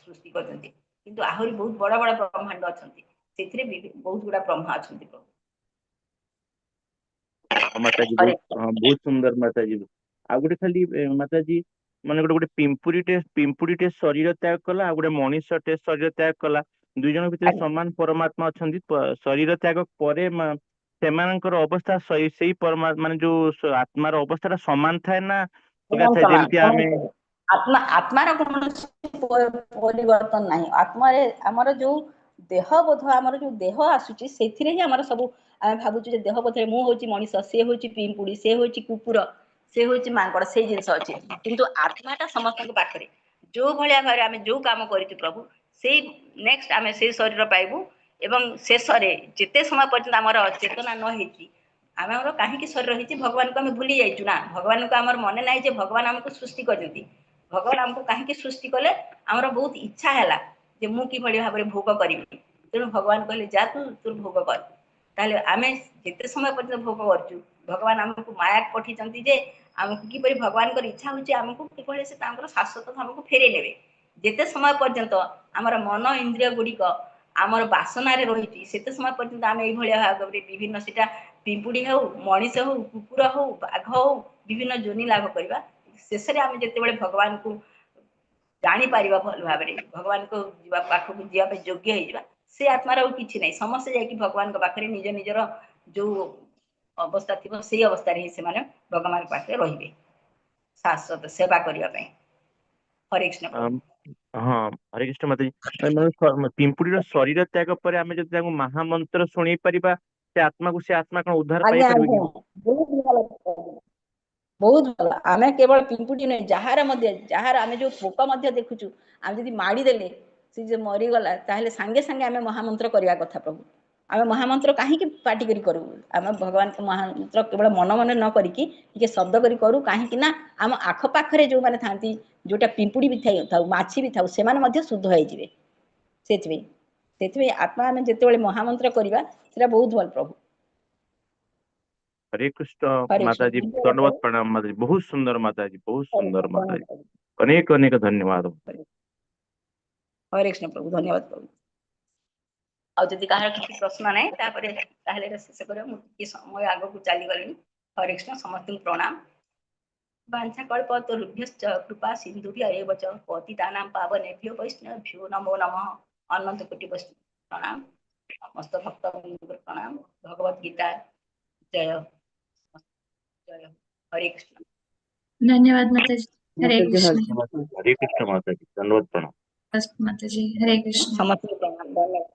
Speaker 2: ସୃଷ୍ଟି କରିଛନ୍ତି, କିନ୍ତୁ ଆହୁରି ବହୁତ ବଡ ବଡ ବ୍ରହ୍ମାଣ୍ଡ ଅଛନ୍ତି। ସେଥିରେ ବହୁତ ଗୁଡା ବ୍ରହ୍ମା ଅଛନ୍ତି ପ୍ରଭୁ।
Speaker 4: ହଁ ମାତାଜୀ,
Speaker 2: ହରେ
Speaker 4: ବହୁତ, ହଁ, ବହୁତ ସୁନ୍ଦର ମାତାଜୀ। ଆଉ ଗୋଟେ ଖାଲି ମାତାଜୀ, ମାନେ ଗୋଟେ ପିମ୍ପୁଡିଟେ ଶରୀର ତ୍ୟାଗ କଲା ଆଉ ଗୋଟେ ମଣିଷଟେ ଶରୀର ତ୍ୟାଗ କଲା, ଦୁଇ ଜଣ ଭିତରେ ସମାନ ପରମାତ୍ମା ଅଛନ୍ତି। ଶରୀର ତ୍ୟାଗ ପରେ ସେମାନଙ୍କର ଅବସ୍ଥା ସେଇ ପରମା ମାନେ ଯୋଉ ଆତ୍ମାର ଅବସ୍ଥା ଟା ସମାନ ଥାଏ ନା ଅଲଗା
Speaker 2: ସମାନ
Speaker 4: ଥାଏ?
Speaker 2: ସମାନ
Speaker 4: ଯେମିତି
Speaker 2: ସମାନ
Speaker 4: ଆମେ
Speaker 2: ଆତ୍ମା, ଆତ୍ମାର କୌଣସି ପରିବର୍ତ୍ତନ ନାହିଁ। ଆତ୍ମାରେ ଆମର ଯୋଉ ଦେହ ବୋଧ, ଆମର ଯୋଉ ଦେହ ଆସୁଛି, ସେଥିରେ ହିଁ ଆମର ସବୁ ଆମେ ଭାବୁଛୁ ଯେ ଦେହ ବୋଧରେ ମୁଁ ହଉଛି ମଣିଷ, ସେ ହଉଛି ପିମ୍ପୁଡି, ସେ ହଉଛି କୁକୁର, ସେ ହଉଛି ମାଙ୍କଡ, ସେଇ ଜିନିଷ ଅଛି। କିନ୍ତୁ ଆତ୍ମାଟା ସମସ୍ତଙ୍କ ପାଖରେ। ଯୋଉ ଭଳିଆ ଭାବରେ ଆମେ ଯୋଉ କାମ କରିଛୁ ପ୍ରଭୁ, ସେଇ ନେକ୍ସଟ ଆମେ ସେଇ ଶରୀର ପାଇବୁ। ଏବଂ ଶେଷରେ ଯେତେ ସମୟ ପର୍ଯ୍ୟନ୍ତ ଆମର ଚେତନା ନ ହେଇଛି, ଆମେ ଆମର କାହିଁକି ଶରୀର ହେଇଛି, ଭଗବାନଙ୍କୁ ଆମେ ଭୁଲି ଯାଇଛୁ ନା, ଭଗବାନଙ୍କୁ ଆମର ମନେ ନାହିଁ ଯେ ଭଗବାନ ଆମକୁ ସୃଷ୍ଟି କରିଛନ୍ତି। ଭଗବାନ ଆମକୁ କାହିଁକି ସୃଷ୍ଟି କଲେ? ଆମର ବହୁତ ଇଚ୍ଛା ହେଲା ଯେ ମୁଁ କିଭଳି ଭାବରେ ଭୋଗ କରିବି। ତେଣୁ ଭଗବାନ କହିଲେ, ଯା, ତୁ ତୋର ଭୋଗ କର। ତାହେଲେ ଆମେ ଯେତେ ସମୟ ପର୍ଯ୍ୟନ୍ତ ଭୋଗ କରୁଛୁ, ଭଗବାନ ଆମକୁ ମାୟା ପଠେଇଛନ୍ତି ଯେ ଆମକୁ କିପରି, ଭଗବାନଙ୍କର ଇଚ୍ଛା ହଉଛି ଆମକୁ କିଭଳି ସେ ତାଙ୍କର ଶାଶ୍ୱତ ଧାମକୁ ଫେରେଇ ନେବେ। ଯେତେ ସମୟ ପର୍ଯ୍ୟନ୍ତ ଆମର ମନ ଇନ୍ଦ୍ରିୟ ଗୁଡ଼ିକ ଆମର ବାସନାରେ ରହିଛି, ସେତେ ସମୟ ପର୍ଯ୍ୟନ୍ତ ଆମେ ଏଇଭଳିଆ ଭାବରେ ବିଭିନ୍ନ, ସେଟା ପିମ୍ପୁଡି ହଉ, ମଣିଷ ହଉ, କୁକୁର ହଉ, ବାଘ ହଉ, ବିଭିନ୍ନ ଯୋନି ଲାଭ କରିବା। ଶେଷରେ ଆମେ ଯେତେବେଳେ ଭଗବାନଙ୍କୁ ଜାଣିପାରିବା ଭଲ ଭାବରେ, ଭଗବାନଙ୍କୁ ଯିବା ପାଖକୁ ଯିବା ପାଇଁ ଯୋଗ୍ୟ ହେଇଯିବା, ସେ ଆତ୍ମାର ଆଉ କିଛି ନାହିଁ। ସମସ୍ତେ ଯାଇକି ଭଗବାନଙ୍କ ପାଖରେ ନିଜ ନିଜର ଯୋଉ ଅବସ୍ଥା ଥିବ, ସେଇ ଅବସ୍ଥାରେ ହିଁ ସେମାନେ ଭଗବାନଙ୍କ ପାଖରେ ରହିବେ ଶାଶ୍ୱତ ସେବା କରିବା ପାଇଁ। ହରେ କୃଷ୍ଣ ପ୍ରଭୁ।
Speaker 4: ହଁ, ହରେ କୃଷ୍ଣ ମାତାଜୀ। ମାନେ ପିମ୍ପୁଡିର ଶରୀର ତ୍ୟାଗ ପରେ ଆମେ ଯଦି ତାଙ୍କୁ ମହାମନ୍ତ୍ର ଶୁଣେଇ ପାରିବା ସେ ଆତ୍ମାକୁ, ସେ ଆତ୍ମା କଣ ଉଦ୍ଧାର
Speaker 2: ଆଜ୍ଞା।
Speaker 4: ପାଇପାରିବେ କି?
Speaker 2: ଆଜ୍ଞା, ବହୁତ ଭଲ, ବହୁତ ଭଲ। ଆମେ କେବଳ ପିମ୍ପୁଡି ନୁହେଁ, ଯାହାର ମଧ୍ୟ, ଯାହାର ଆମେ ଯୋଉ ପୋକ ମଧ୍ୟ ଦେଖୁଛୁ, ଆମେ ଯଦି ମାଡ଼ିଦେଲେ ସେ ଯେ ମରିଗଲା, ତାହେଲେ ସାଙ୍ଗେ ସାଙ୍ଗେ ଆମେ ମହାମନ୍ତ୍ର କରିବା କଥା ପ୍ରଭୁ। ଆମେ ମହାମନ୍ତ୍ର କାହିଁକି ପାଟି କରି କରୁ? ଆମେ ଭଗବାନଙ୍କ ମହାମନ୍ତ୍ର କେବଳ ମନ ମନେ ନ କରିକି ଟିକେ ଶବ୍ଦ କରି କରୁ। କାହିଁକି ନା ଆମ ଆଖପାଖରେ ଯୋଉମାନେ ଥାନ୍ତି, ଯୋଉଟା ପିମ୍ପୁଡି ବି ଥାଉ ଥାଉ, ମାଛି ବି ଥାଉ, ସେମାନେ ମଧ୍ୟ ଶୁଦ୍ଧ ହେଇଯିବେ। ସେଥିପାଇଁ ଆତ୍ମା ଆମେ ଯେତେବେଳେ ମହାମନ୍ତ୍ର କରିବା, ସେଟା ବହୁତ ଭଲ ପ୍ରଭୁ।
Speaker 4: ହରେ କୃଷ୍ଣ।
Speaker 2: ହରେ କୃଷ୍ଣ।
Speaker 4: ମାତାଜୀ,
Speaker 2: ଧନ୍ୟବାଦ
Speaker 4: ଧନ୍ୟବାଦ,
Speaker 2: ପ୍ରଭୁ।
Speaker 4: ପ୍ରଣାମ ମାତାଜୀ। ବହୁତ ସୁନ୍ଦର ମାତାଜୀ, ବହୁତ
Speaker 2: ହରେ
Speaker 4: ସୁନ୍ଦର
Speaker 2: କୃଷ୍ଣ,
Speaker 4: ମାତାଜୀ।
Speaker 2: ପ୍ରଣାମ ପ୍ରଭୁ।
Speaker 4: ଅନେକ ଅନେକ ଧନ୍ୟବାଦ।
Speaker 2: ହରେ କୃଷ୍ଣ ପ୍ରଭୁ, ଧନ୍ୟବାଦ ପ୍ରଭୁ। ଆଉ ଯଦି କାହାର କିଛି ପ୍ରଶ୍ନ ନାହିଁ, ତାପରେ ତାହେଲେ ଏଇଟା ଶେଷ କରିବା। ମୁଁ ଟିକେ ସମୟ ଆଗକୁ ଚାଲିଗଲିଣି। ହରେ କୃଷ୍ଣ, ସମସ୍ତଙ୍କୁ ପ୍ରଣାମ। ବାଞ୍ଛା କଳ୍ପତରୁଭ୍ୟଶ୍ଚ କୃପା ସିନ୍ଧୁଭ୍ୟ ଏବ ଚ ପତିତାନାଂ ପାବନେଭ୍ୟୋ ବୈଷ୍ଣବେଭ୍ୟୋ ନମୋ ନମଃ। ଅନନ୍ତ କୋଟି ବୈଷ୍ଣବ ପ୍ରଣାମ, ସମସ୍ତ ଭକ୍ତବୃନ୍ଦଙ୍କର ପ୍ରଣାମ। ଭଗବତ ଗୀତା ଜୟ ଜୟ। ହରେ କୃଷ୍ଣ।
Speaker 3: ଧନ୍ୟବାଦ ମାତାଜୀ, ହରେ
Speaker 1: ମାତାଜୀ,
Speaker 3: କୃଷ୍ଣ।
Speaker 1: ହରେ
Speaker 4: ହରେ କୃଷ୍ଣ ମାତାଜୀ, ଧନ୍ୟବାଦ, ପ୍ରଣାମ।
Speaker 3: ମାତାଜୀ, ହରେ କୃଷ୍ଣ।
Speaker 2: ସମସ୍ତଙ୍କୁ ପ୍ରଣାମ, ଧନ୍ୟବାଦ।